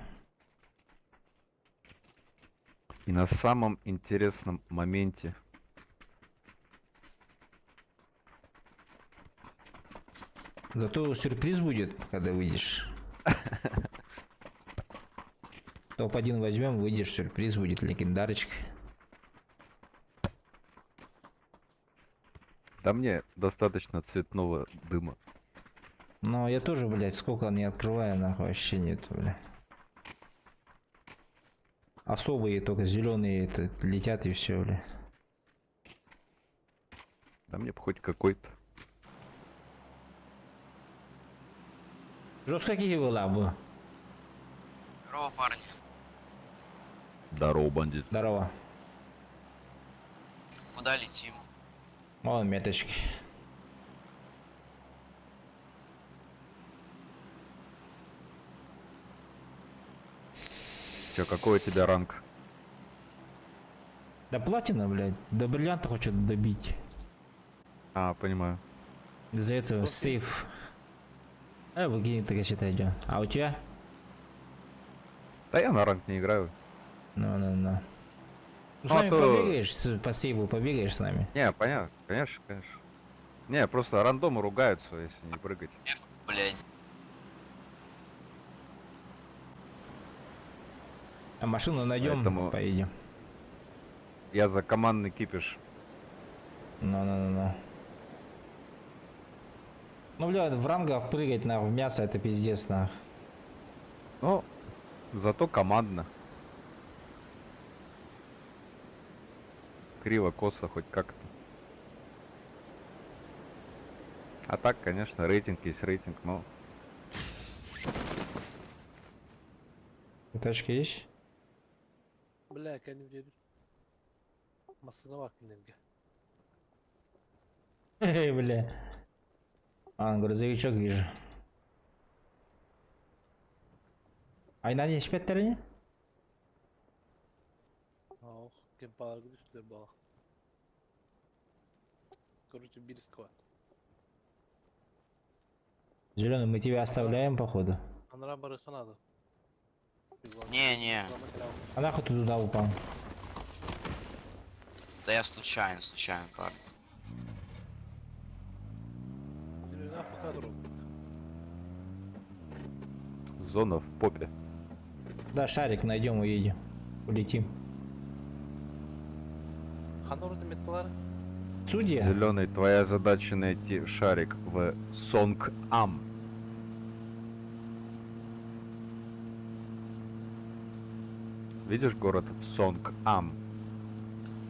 И на самом интересном моменте Зато сюрприз будет, когда выйдешь. Топ-1 возьмем, выйдешь, сюрприз будет, легендарочка. Да мне достаточно цветного дыма. Но я тоже, блядь, сколько не открываю, нахуй, вообще нет, бля. Особые только зеленые это, летят и все, бля. Да мне б хоть какой-то. Жестко какие вы лабы? Здорово, парни. Здорово, бандит. Здорово. Куда летим? Вон меточки. Че, какой у тебя ранг? Да платина, блядь. До бриллианта хочет добить. А, понимаю. Из-за этого сейф. А, выкинь так считай, идём. А у тебя? Да я на ранг не играю. Ну-ну-ну. Ну, с Ну, а нами то- побегаешь, по сейву побегаешь с нами. Не, понятно, конечно, конечно. Не, просто рандомы ругаются, если не прыгать. Блядь. А А машину найдем, Поэтому поедем. Я за командный кипиш. Ну-ну-ну-ну. Ну, бля, в рангах прыгать, нахуй, в мясо, это пиздец, нахуй. Ну, зато командно. Криво, косо, хоть как-то. А так, конечно, рейтинг есть рейтинг, но Тачка есть? Бля, kendim diyelim. Masına bak dinlemge. Эй, бля. А, грузовичок вижу. Айна не испеттерini? Oh, che balgı üstüne bak. Короче, bir squad. Зеленый, мы тебя оставляем, походу. Анра барыханады. Не-не, А нахуй ты туда упал? да я случайно, случайно, парни. Зона в попе. Да, шарик найдем, уедем. Улетим. Судья? Зеленый, твоя задача найти шарик в Сонг Ам. Видишь город Сонг Ам?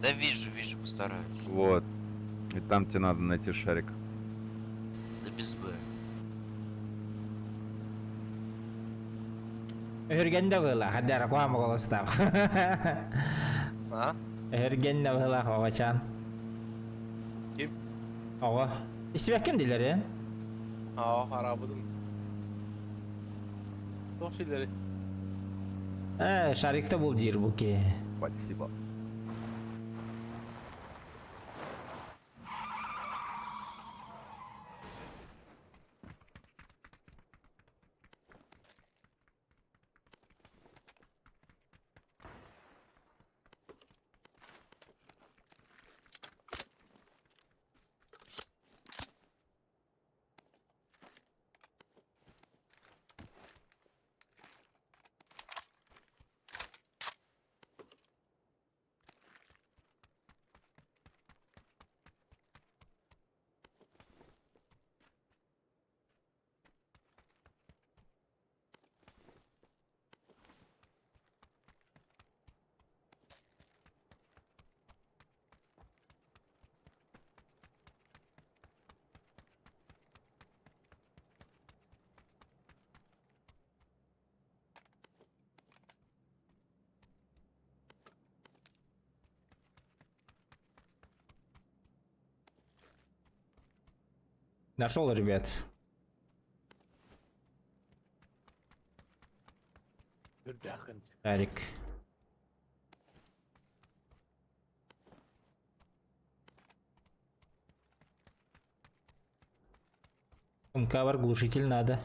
Да вижу, вижу, постараюсь. Вот. И там тебе надо найти шарик. Да без Б. Өргенде была, хадара куама голостав. А? Өргенде была, оғачан. Ким? Ого. Истибеккен дилер, э? Aa, arabadым. Çok şeyleri. Э, шарикта был дир буке. Спасибо. Нашел, ребят. Шарик. Кавер глушитель надо.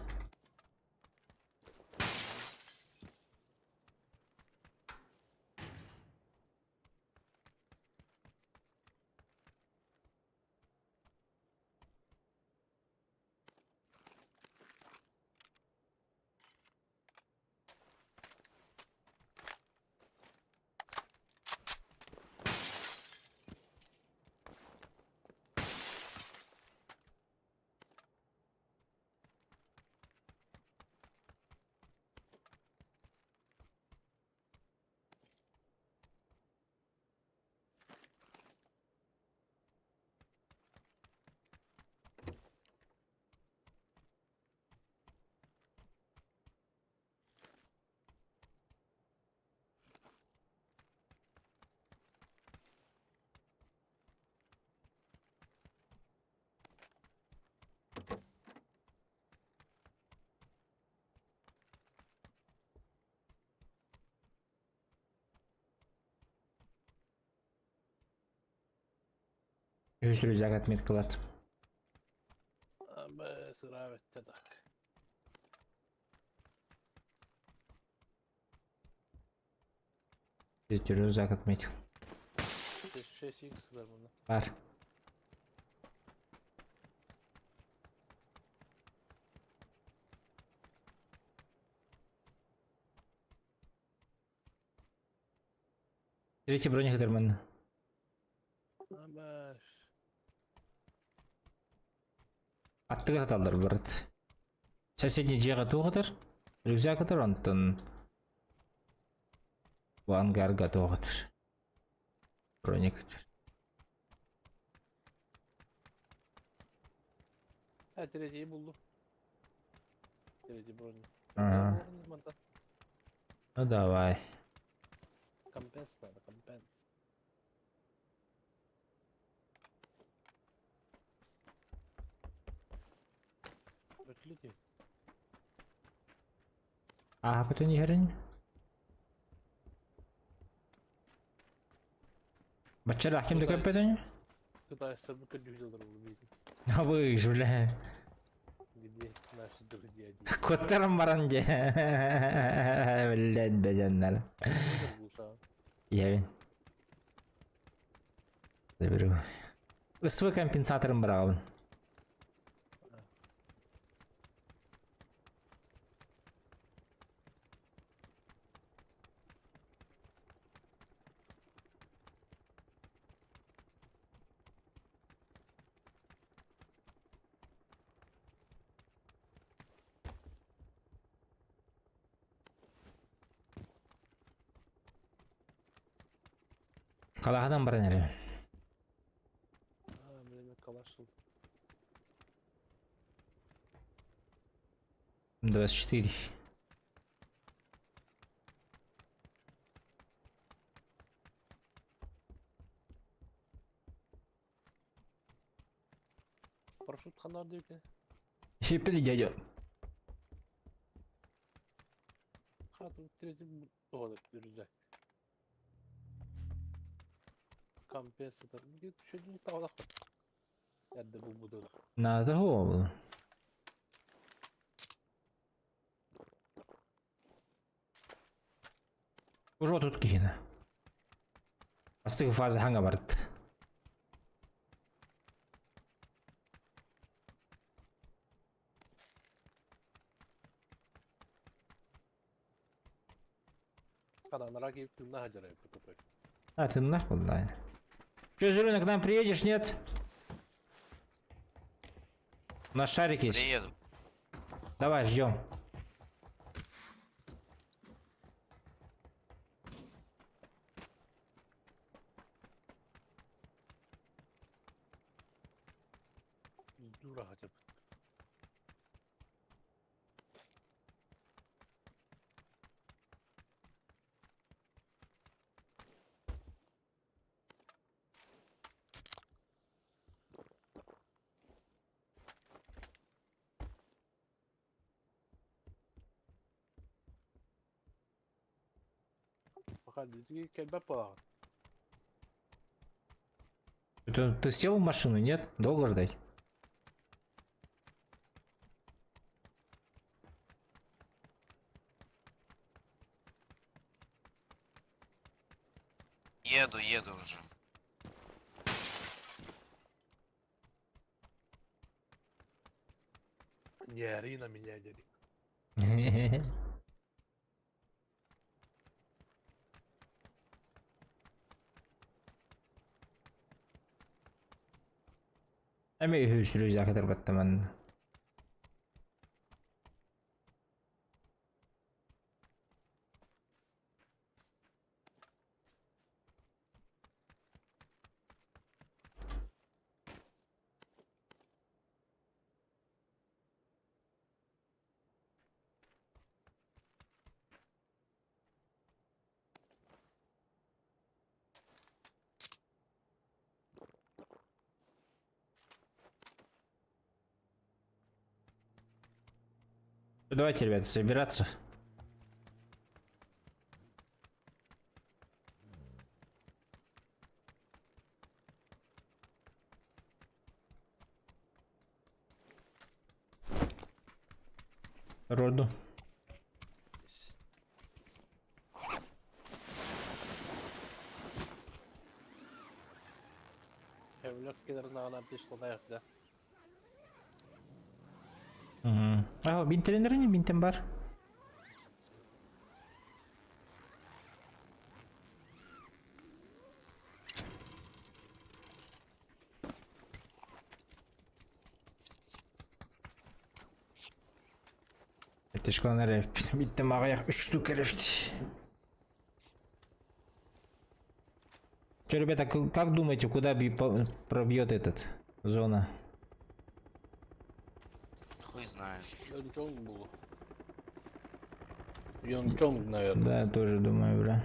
Үс рюкзак отметкалат. Бе, сыра так. Третий рюкзак отметил. 6 х да bunu. Бар. Третий броня кытар манна. Абаш. Аттыгар сыталлар барыт. Соседний дьиэҕэ туох ытар? Рюкзак ытар, онтон бу ангарга туох ытар? Броник ытар. А, третий булду. Третий броник. Ага. Ну давай. Компенс надо, компенс. Вертолете. Ааһа көтөн иһэрин. Баччалаах ким да көппөтүн? Пытаешься көрдүүр убить. Абыш, бля. Где наши друзья? Куттарым баран дьэ. Блядь, да дьоннор. Иһэбин. Заберу. СВ компенсаторын быраҕабын. Халаһынан баран эрэ. А, блин, калашил. 24. Парашют ханар диэки. Хиппили дядя. Хатын третий тоҕо рюкзак. Компенсатор. Где тавлах. Эрдэ булбутун. Надо голову. Уже тут киһини. Бастакы фаза хаҥа барт. Харанара киip тынна хадьарай ПКП. А, ты нахуй, да. Че, Зеленый, к нам приедешь, нет? У нас шарик есть. Приеду. Давай, ждем. Дура хотя бы. Пока кэлбэт буолаҕын. Ты, ты сел в машину, нет? Долго ждать? Еду, еду уже. Не ори на меня, дядя. Эми үһүс рюкзак ытырбаттаман. Давайте, ребята, собираться. Роду. Evlat kenarına аптечкалаах да. Угу. А, бинтелендер не бинтем бар. Аптечкаланар эбиппит. Биттим аҕыйах үч штук эрэбит. Че, ребята, как думаете, куда пробьет этот зона? Хуй знает. Йончонг было. Йончонг, наверное. Да, я тоже думаю, бля.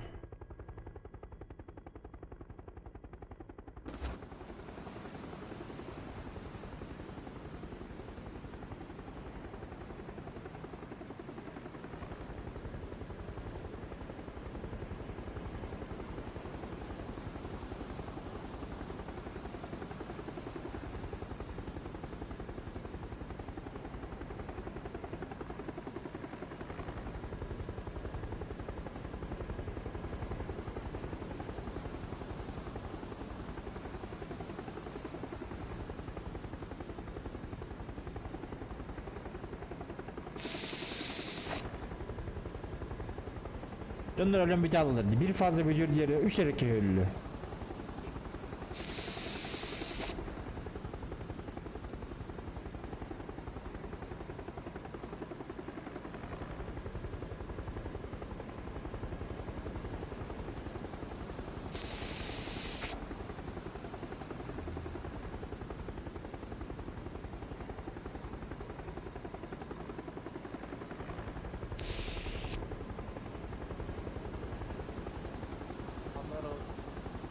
Дьоннор өлөн бүтэ аллар дии. Биир фаза бүтүөр диэри үс эрэ киһи өллө.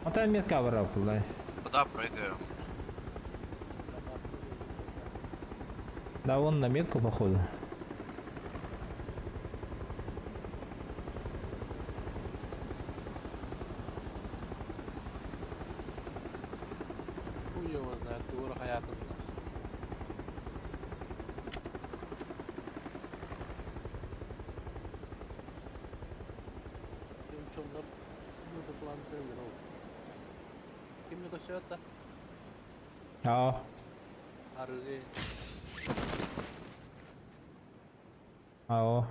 Онтон метка бараппыллай. Куда прыгаю? Да, вон на метку, походу. Хуй его знает, тугура хаятын. Йончонгнор мытытлан прыгнул. Ким не көсөт Аа. Арыгы. Аа.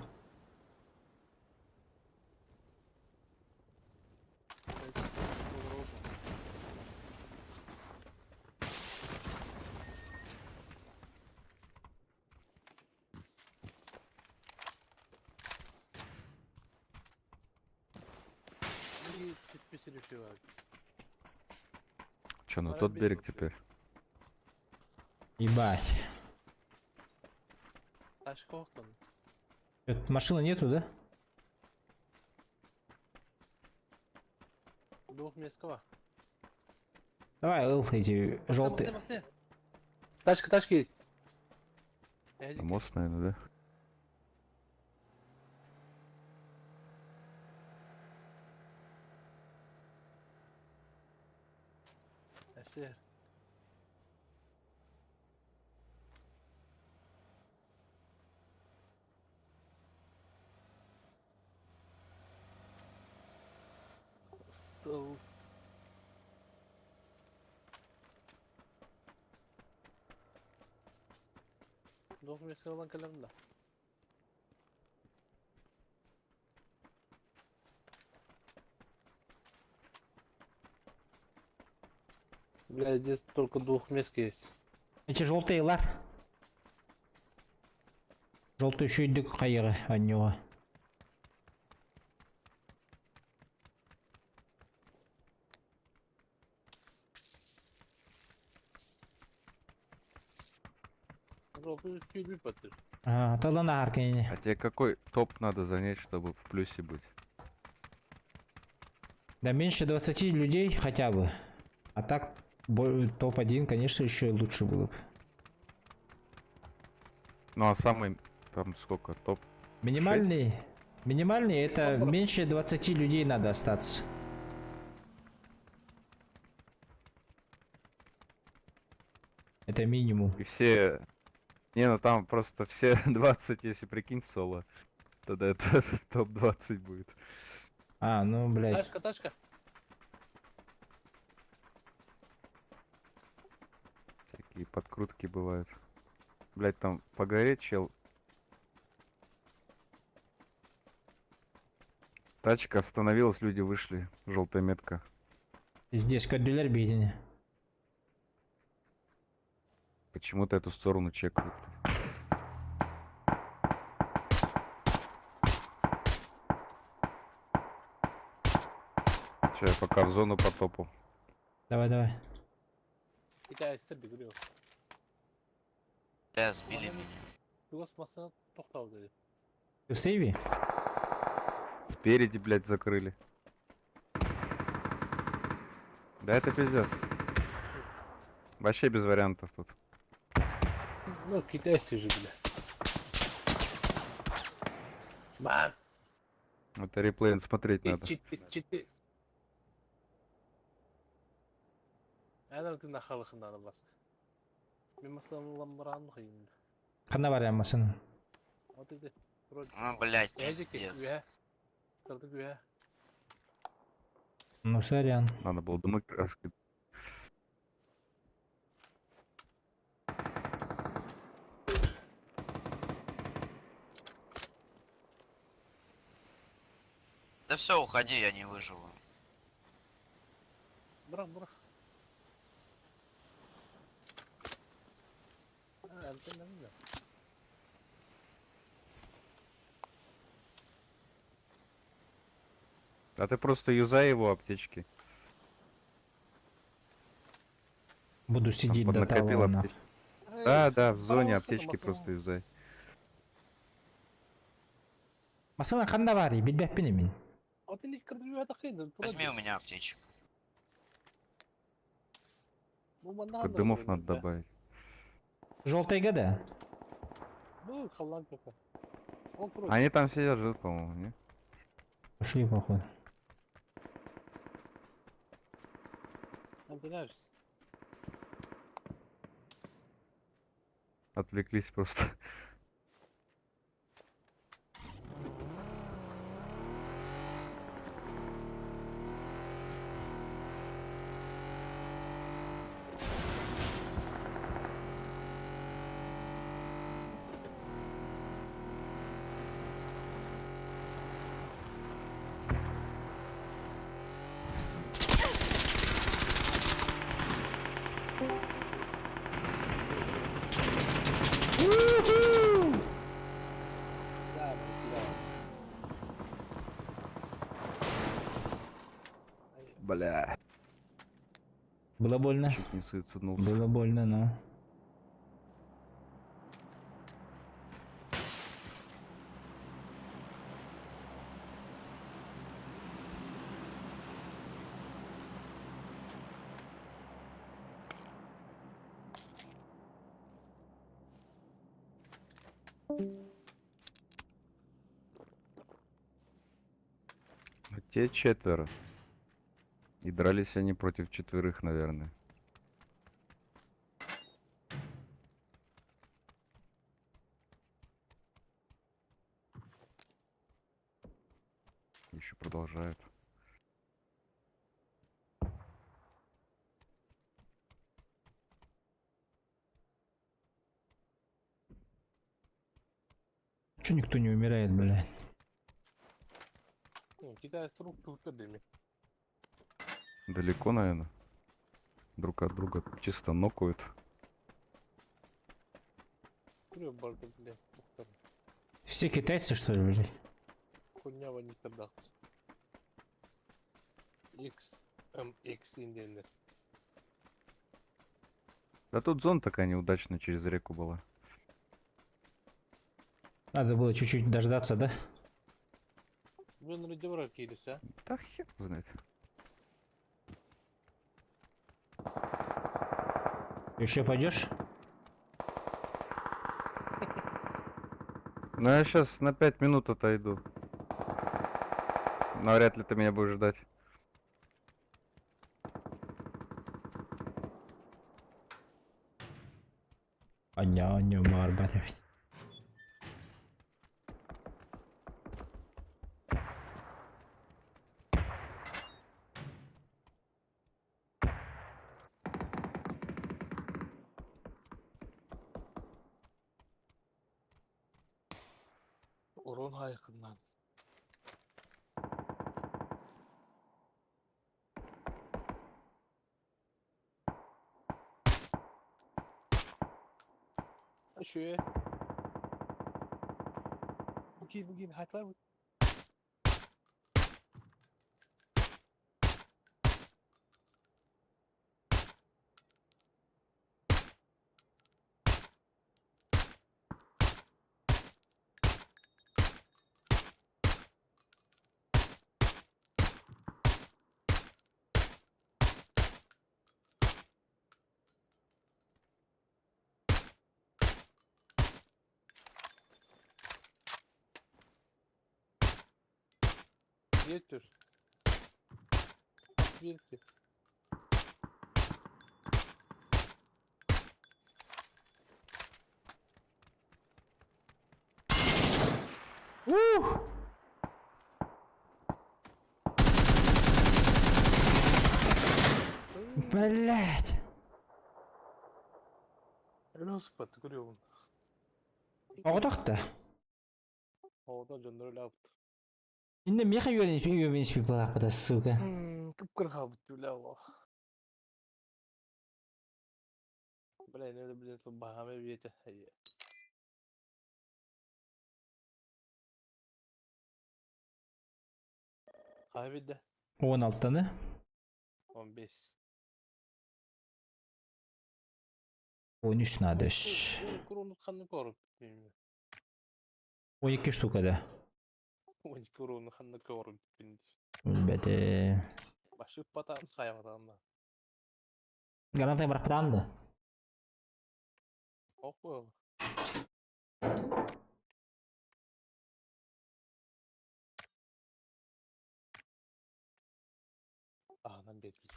Че, на тот берег теперь? Ебать. Это машины нету, да? Двухместного. Давай, эл, эти желтые. Тачка, тачки. На мост, наверное, да? Эсер. Двухместного olan кэлэмдэ. Бля, здесь только двухместки есть. Эти желтые лар. Желтый еще идет хайыры от него. Желтый сүйдү паттыр. А, тогда на аркане. А тебе какой топ надо занять, чтобы в плюсе быть? Да меньше 20 людей хотя бы. А так топ-1, конечно, еще лучше было бы. Ну а самый там сколько? Топ? Минимальный, минимальный это меньше 20 людей надо остаться. Это минимум. И все... Не, ну там просто все 20, если прикинь, соло. Тогда это топ-20 будет. А, ну, блядь. Тачка, тачка. Такие подкрутки бывают. Блять, там по горе чел. Тачка остановилась, люди вышли. Желтая метка. Здесь кадюляр бедение. Почему-то эту сторону чекают. Че, я пока в зону потопал. Давай, давай. Китайцы бігрю. Бля, сбили меня. Ты в сейве? Спереди, блядь, закрыли. Да это пиздец. Вообще без вариантов тут. Ну, китайцы же, бля. Ман! Это реплей смотреть надо. Чити. Эн халықындан бас. Мен масаламыран қиын. Ханна бар масын. Ну, блядь, пиздец. Ну, сорян. Надо было дымы раскидать. Да все, уходи, я не выживу. Бра, бра. А ты просто юзай его аптечки. Буду Там сидеть до поднакопил того, нахуй. аптечки. Да, да, в зоне аптечки просто юзай. Масына ханна бар, билбэппин мин. Возьми у меня аптечку. Только дымов надо добавить. Желтый да? Они там сидят, ждут, по-моему, не? Ушли, походу. Отвлеклись просто. Бля. Было больно? Чуть не суициднулся. Было больно, но... А те четверо. И дрались они против четверых, наверное. Еще продолжают. Че никто не умирает, блядь? Далеко, наверное. Друг от друга чисто нокают. Все китайцы, что ли, блядь? Да тут зона такая неудачная через реку была. Надо было чуть-чуть дождаться, да? Да хер знает. Еще пойдешь? Ну я сейчас на 5 минут отойду. Навряд ли ты меня будешь ждать. Аня, аня, марбат. Урон хайқынан. Шүе. Буги, буги, хатла. Ветер. Ветер. Ух! Блять! Велосипед көрөбүн. Оҕотохто. Оҕото дьоннор өлөөбүт. Инде меха юрен балапата, сука. Кып-кыр хаалбыт үлэ олох. Бля, не блин, баһаама биэтэ. Хаһы бидде? 16-ны. 15. 13 надо. Куруну ханны коруп. 12 штука, да. 12 куруну ханны коруп. Бәте. Башы патан хаябатан да. Граната барапатан да. Ок Аһынан бетти.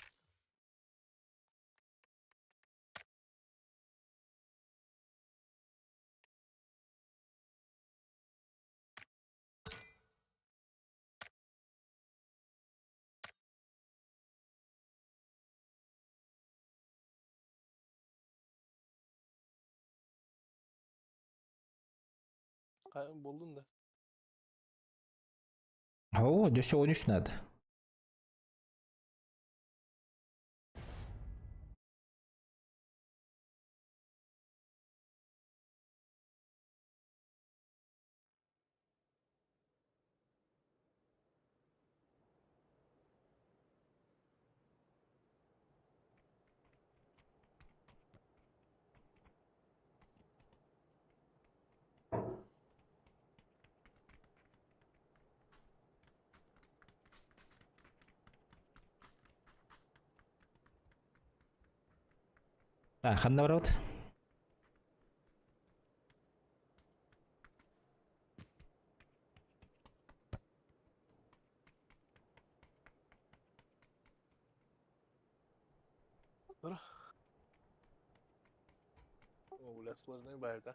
Булдун да. О, дөссө 13 надо. Так, ханна барабыт. О, бля, сложный байр, да?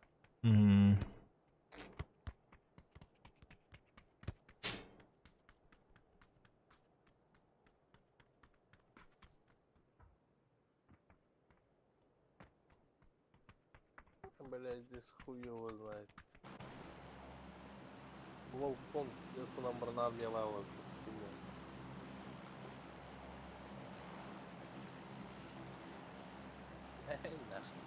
Блядь, здесь хуёво знает. Волкон, если нам брана обняла. Эй, нахуй.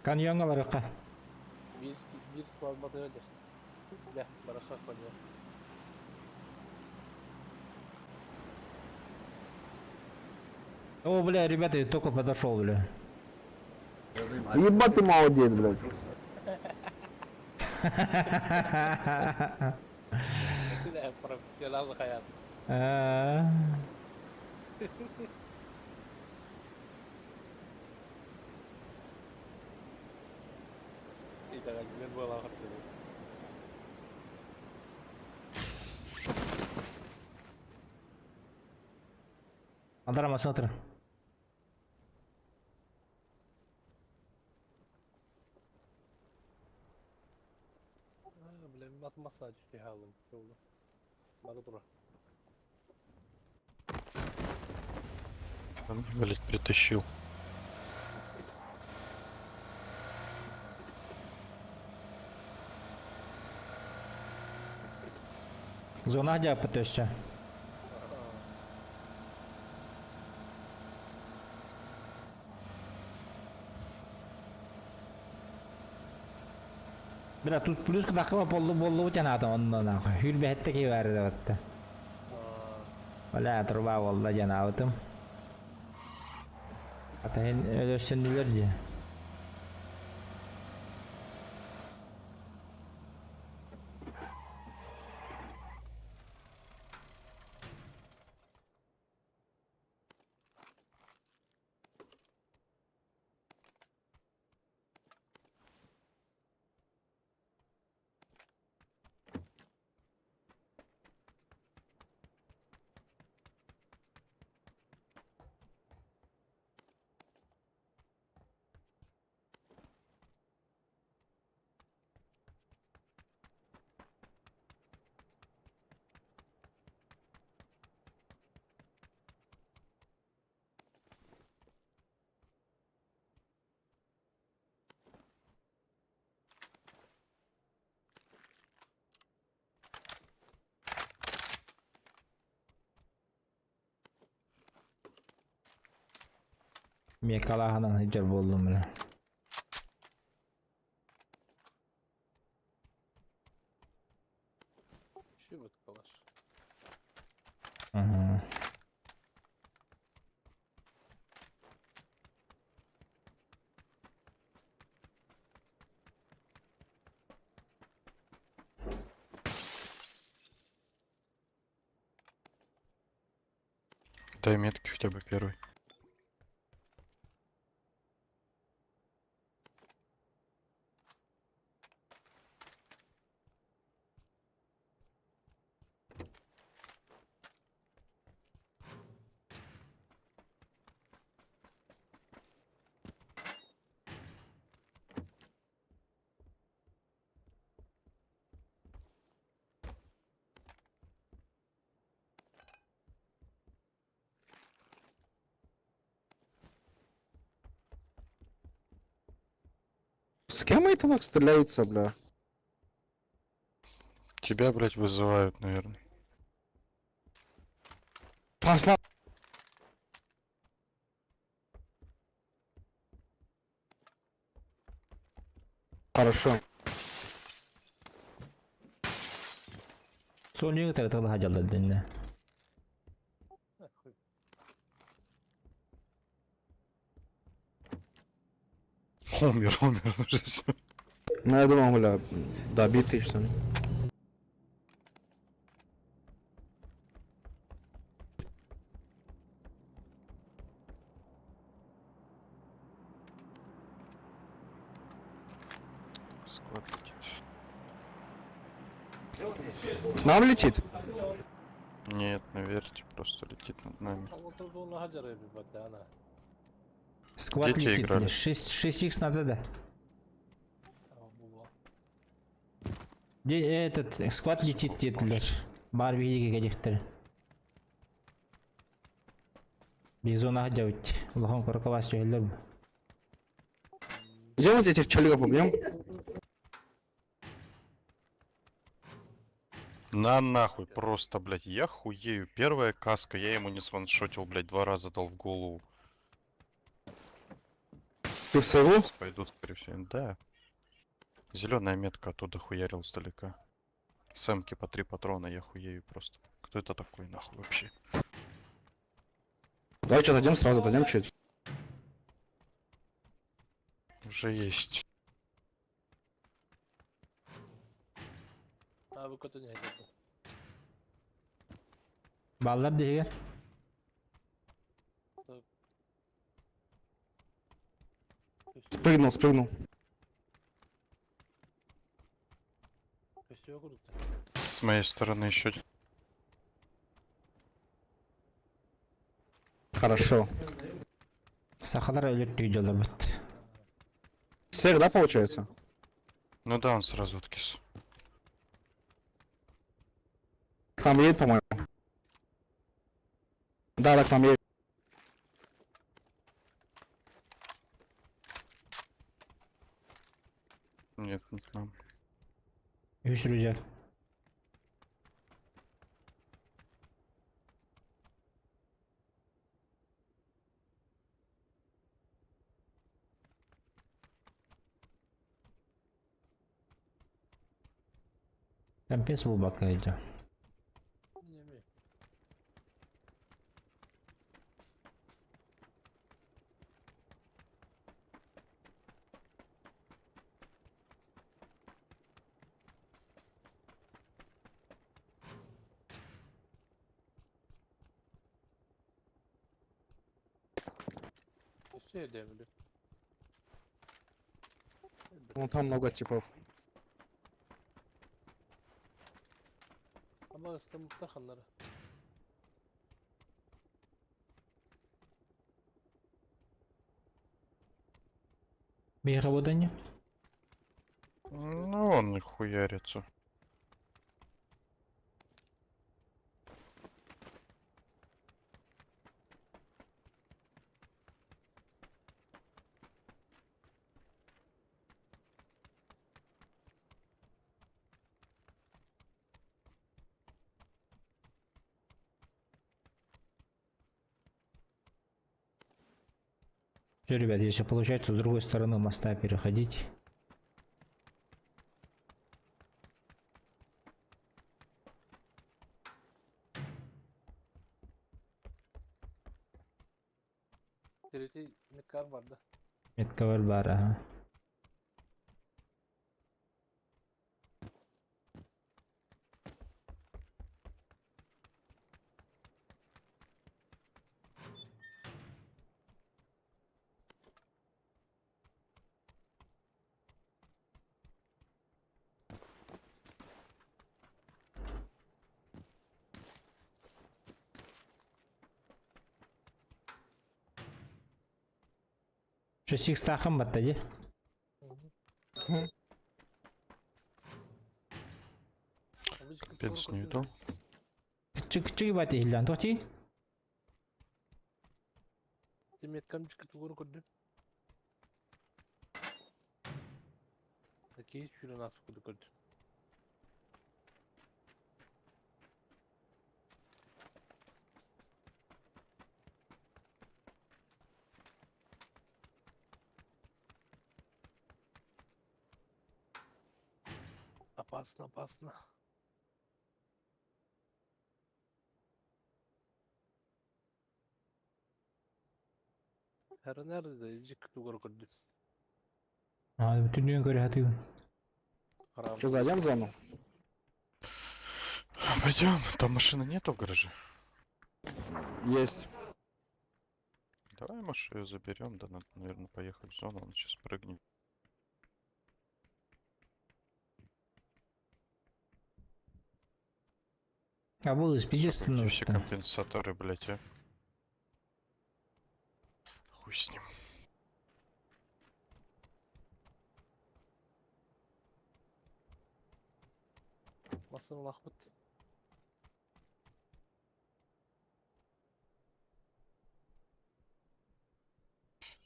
Каньонга барыкка. Бир склад батырыр. Бля, бараха ходил. О, бля, ребята, я только подошел, бля. Ебать ты молодец, блядь. Бля, профессионал хаят. А. И так мен была хотел. Андара смотри. Бля, атмасына түшпей қалдым. Бары тұра. Блять, притащил. Зона где пытаешься? Бля, тут плюс кытахха боллу боллу тяната онно нахуй. Хүрбэһэтте ки баар да. Бля, труба болла жанаабытым. Атайын өлөссөндүлөр дии. Мекалаһынан сылдьар буоллум бля. Еще вот калаш. Ага. Дай метки хотя бы первый. С кем это так стреляются, бля? Тебя, блядь, вызывают, наверное. Пошла. Хорошо. Сонюга таратылы хажалдар дэннэ. Умер, умер уже все. Ну, я думал, бля, да, битый, что ли. Сквад летит. К нам летит? Нет, наверное, просто летит над нами. Сквад Дети летит, играли. бля. 6, 6х надо, да. Де, этот, сквад летит диэтилэр. Бар биһиги кэлиэхтэрэ. Бизона дьабыт. Улахан коркалаас түһэллэр бу. Идем вот этих челиков убьем? На нахуй, просто, блядь, я хуею. Первая каска, я ему не сваншотил, блядь, два раза дал в голову. Ты в сову? Пойдут, скорее всего. Да. Зеленая метка оттуда хуярил сдалека. Сэмки по три патрона, я хуею просто. Кто это такой, нахуй, вообще? Давай что, отойдем сразу, отойдем чуть. Уже есть. А вы куда не хотите? Баллар диһигэ. Спрыгнул, спрыгнул. С моей стороны еще один. Хорошо. Сахалар өлөр дьоллорбут. Всех, да, получается? Ну да, он сразу откис. К нам едет, по-моему. Да, да, к нам едет. Нет, не к нам. Үс рюкзак. Компенс булбакка идем. Вон там много типов. Биһиэхэ буолла Ну, он и хуярится. Что, ребят, если получается с другой стороны моста переходить. Метка бар, ага. Что, сикстахом баттади? Компенс не видал. Чик-чик бати хилдан тоти? Опасно, опасно. А, бүтүннүүн көрө хатыгын. Что, зайдем в зону? Пойдем, там машины нету в гараже. Есть. Давай, может, ее заберем, да надо, наверное, поехать в зону, он сейчас прыгнет. А был из пиздец Сука, где все компенсаторы, блять, а? Хуй с ним.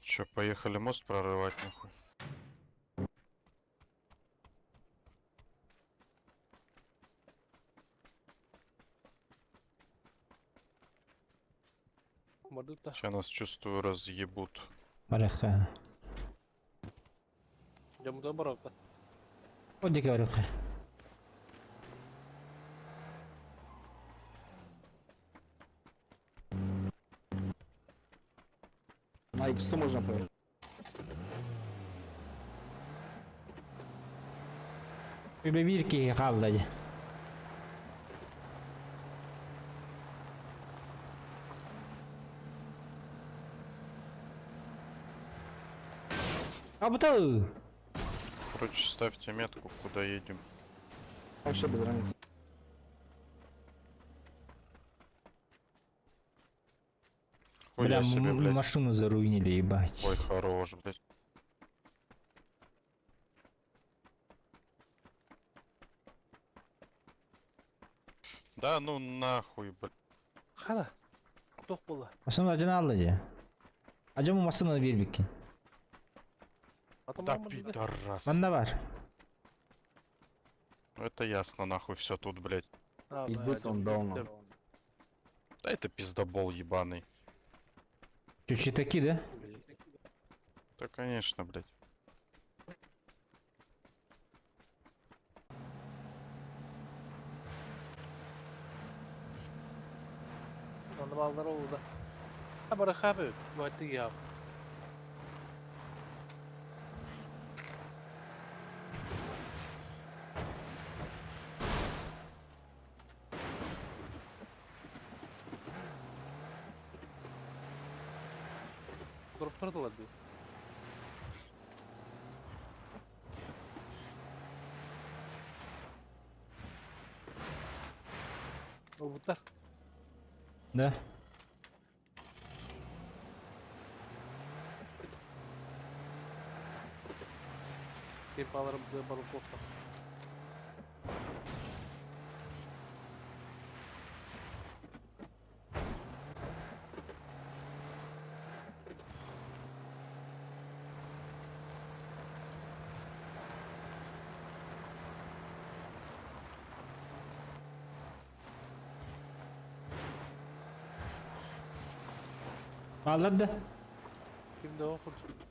Че, поехали мост прорывать, нахуй? Сейчас нас, чувствую, разъебут. Бараха. Одик бараха. На иксу можно проехать. Үле бир киһи хаалла дии. Абыта! Короче, ставьте метку, куда едем. Вообще без разницы. Хуя Бля, себе, блядь. машину заруинили, ебать. Ой, хорош, блядь. Да ну нахуй, блядь. Машина один алды дии. Ажым машина биэрбиккин. Да пидорас. Манна баар. Ну это ясно, нахуй все тут, блядь. Пиздец, он даун. Да это пиздобол ебаный. Чуть такие, да? Да конечно, блядь. Баллар ол да. Барахабы, вот я. Дроптар ди. Ол буттар. Да. Типаларым барып болса. Аллар да. Кимде о курдук.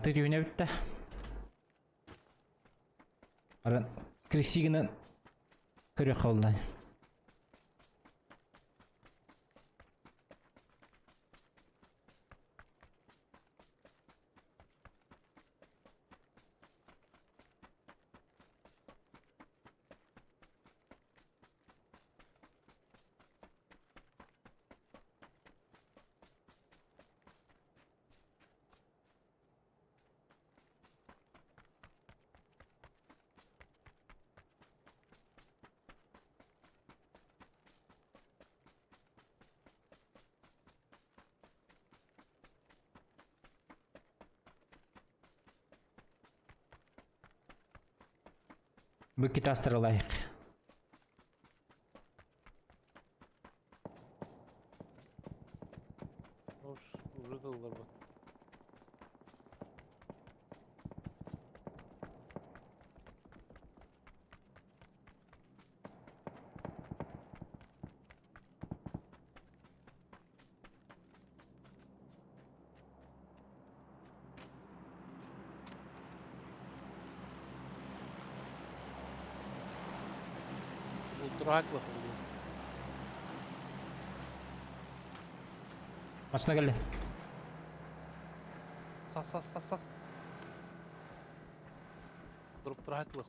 Аты түйіне бітті. Аран крисигінен көрі қолдан. Бұл китастырылайық. Уж уже дыллар бар. Ультра Машина келді. Сас сас сас сас. Дроп тұрайтылық.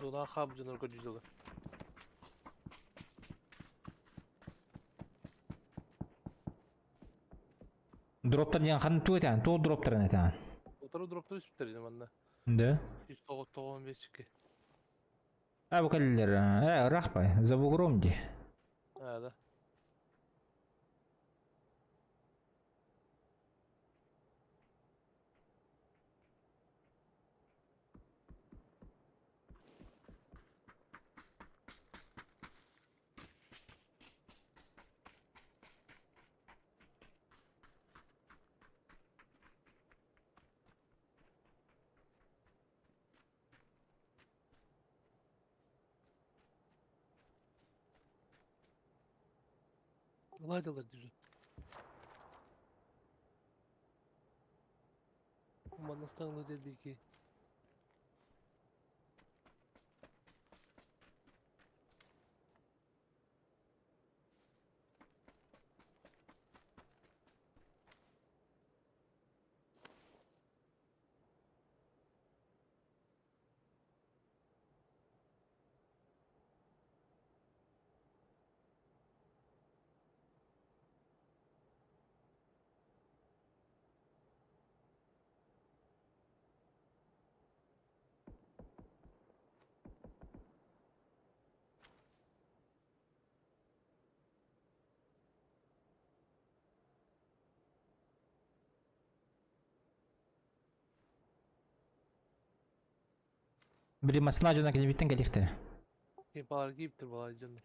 Зона хаб жонор көжүзөлөр. Дроптар деген қандай ту етен? Ту дроптар етен. Отыру дроптар үсүптер манна. Да. 195 А, бұл кәлілер. Ә, рахпай. За бугром де. А, да. Ладилар дежи. Манастан ладил бики. Били масла дьоно кэлбиттэн кэлиэхтэрэ. Балар кииптир балар дьоно.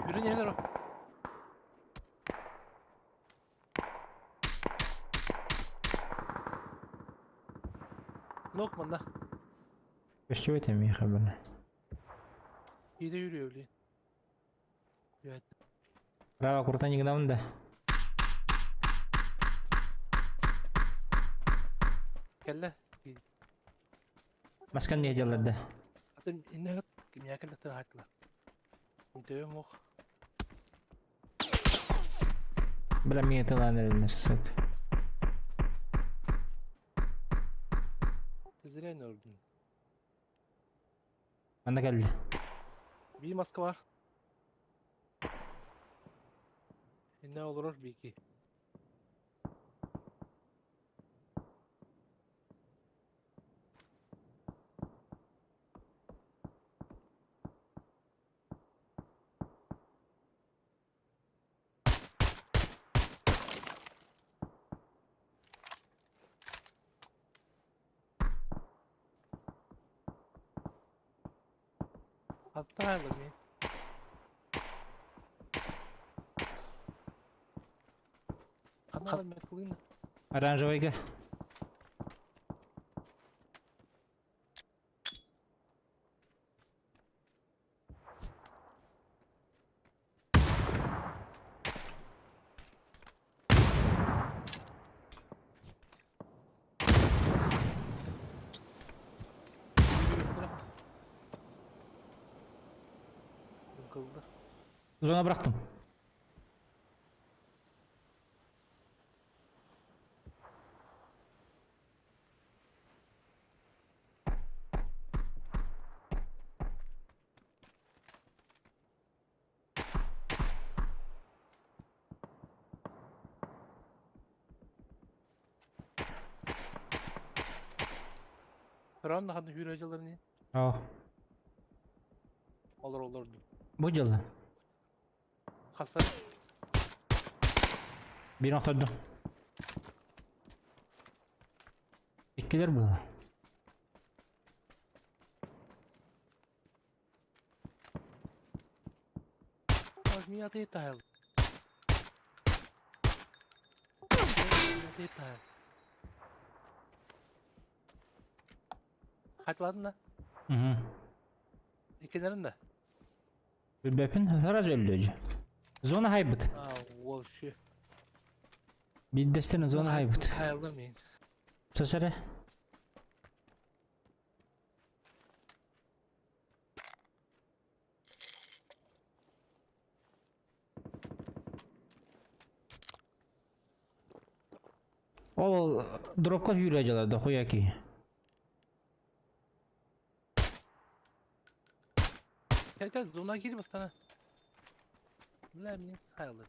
Yürü neler o? Lokman da. Көстүбэт эмиэ хабына. İyi de yürüyor öyle. Evet. Право куртан игнамын да. Кэллэ. Маскан не дьалларда. Атын инне кимия кэллэхтэр хааттылар. Дөйөм ох. Бля миэ тылаан эрэллэр сук. Ты зря не өлдүн. Манна кэллэ. Бии маска бар. Инне олорор бики. Hatta mi? Канал меткалын. Оранжевыйга. Зона бырахтым. Көрөн ханна хүрөжелерни. Оо. Олор олор. Бу дьылла. Хаса Биир охтордум. Иккилэр буолла. Ми аты тайл. Аты тайл. Хатладын да? Угу. Иккилерин да? Билбэппин сразу өллө Зона хайбыт. А, ол ши. Биирдэстэн зона хайбыт. Тайлда мин. Сосере. Ол дропка сүүрэ дьалар дохуя киһи. Кел кел зона кири бастана. Бля, мин тайлды.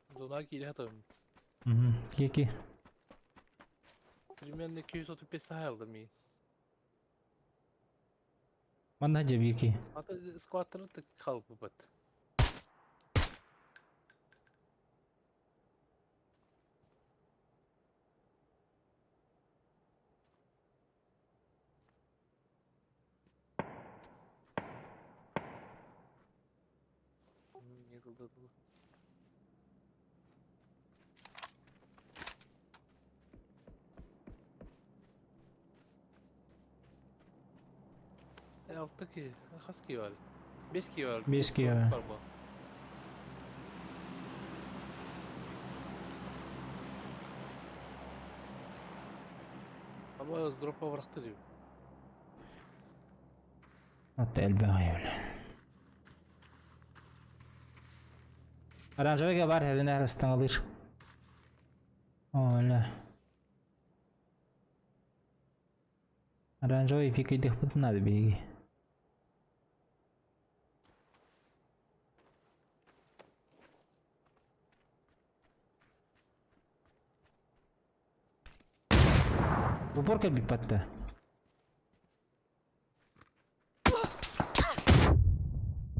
Зона кири хатым. Мгм. Кики. Примерно 235 тайлды мин. Манна дьэ Ата скваттары қалып бат. Не қылды Алты ки, хас ки бар. Бес ки бар. Бес ки бар. Бар бу. Ama drop'a bıraktı diyor. Hatta элбэҕи бile. Оранжевыйга бар эринэ ыстаҥалыыр. Оля. Оранжевый пикайдыхпытын надо биһиги. Упор кэлбит батта.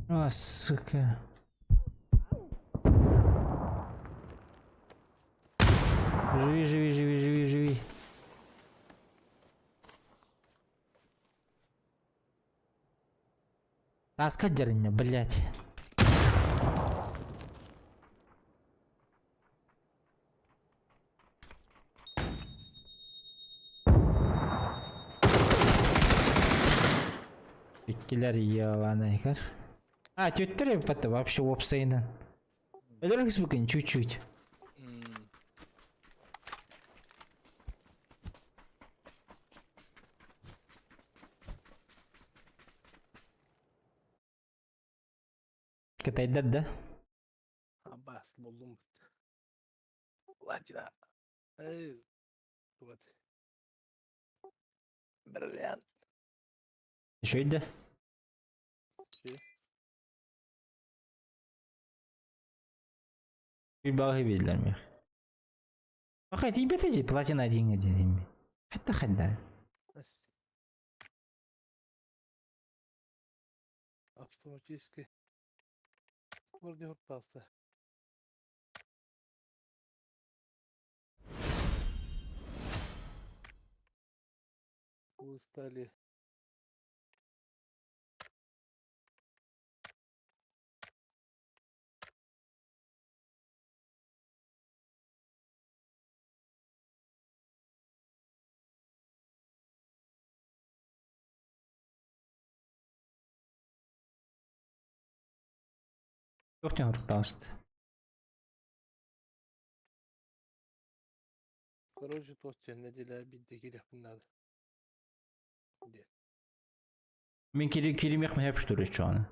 А, сука. Живи, живи, живи, живи, живи. Таска дьарынньа, блядь. Иккилэр ебаный А, теттер это вообще уопсайынан. Өлөрөкс бүгүн чуть-чуть. Кытайдар да? Абас буллум. Платина. Эй, вот. Бриллиант. Еще да? Bir bilirler mi? Баха тиийбэтэ платина диҥҥэ диэн Хатта ханна. Автоматически. Вроде паста. Устали. Туох диэн уруктаабыт. Короче, туох диэн нэдиэлэ биирдэ киириэхпин наада. Диэн. Мин кири киримиэх мэһэп чоҕаны.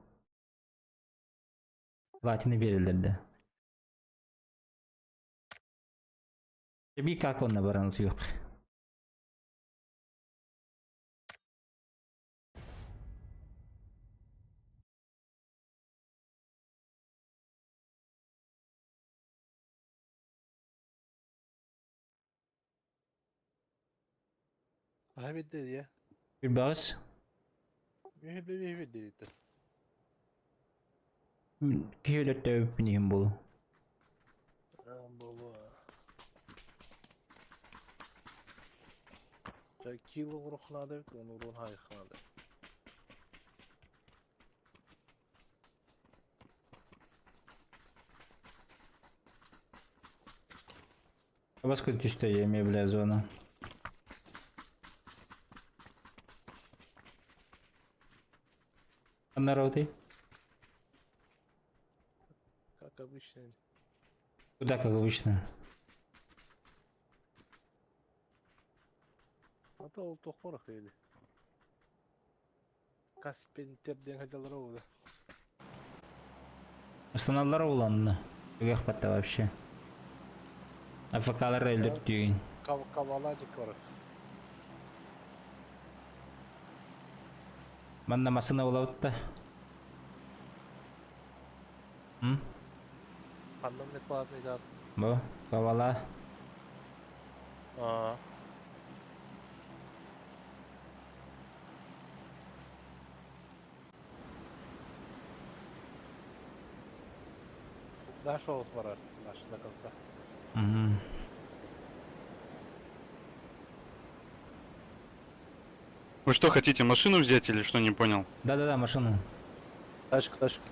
Платина биэрэллэр да. Биир как онно баран утуйуох. Аһа биирдэ диэ. Bir баҕас. Үһү биир диэбиттэр. Киһи өлөртөөбүппүн иһин буолу. Буолуо. Чэ кило оҥоруохха эбит, уонна уруон хаайыахха наада. Баска түстэ эмиэ бля зона. Ханна Как обычно. Куда как обычно? А то ол туох порох или. Каспентер диэн сылдьаллара буолуо. Остановлар уланна. Түгэх батта вообще. АФКлар өлдөртүүн. Каваладик бар. Манна масына улабытта. М? Ханна метлаатный да. Бу, кавала. Аа. Дальше барар, дальше до конца. Угу. Вы что, хотите машину взять или что, не понял? Да-да-да, машину. Тачку, тачку.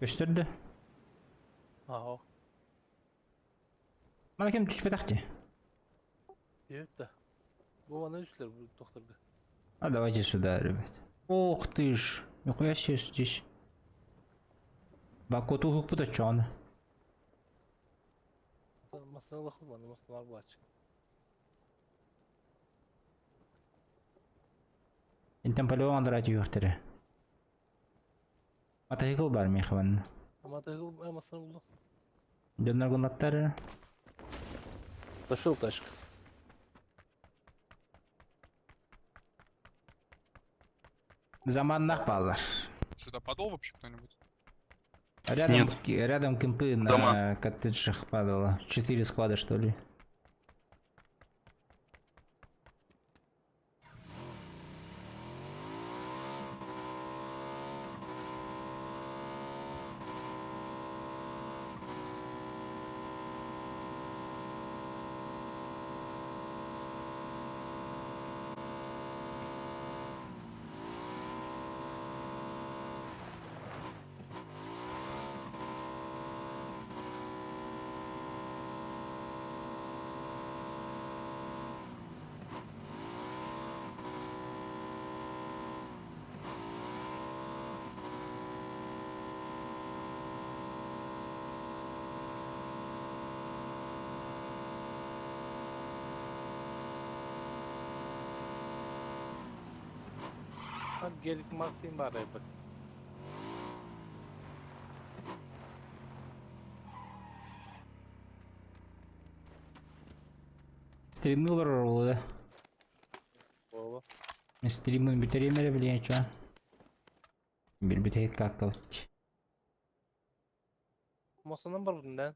Көстөрдө. Аа. Мана ким түспэтэх Еб да. Бу мана үшлер бу докторга. А давайте сюда, ребят. Ох ты ж. Нихуя себе здесь. Бакоту хукпута чон. Масына лахы баны масыналар булачык. Интен полевого андрати юхтере. Мотоцикл бар миэхэ манна. Мотоцикл массыына булдум. Дьоннор гынаттар. Нашел тачку. Заманнах баллар. Сюда падал вообще кто-нибудь? Рядом, Нет. рядом кемпы на Дома. коттеджах падало. Четыре склада, что ли. Гелик Максим бар ебать. Стримнулар да. Ола. Стримын бүтеремере билен чё. Бир бүтейт какка. Массыынан бар бұдан.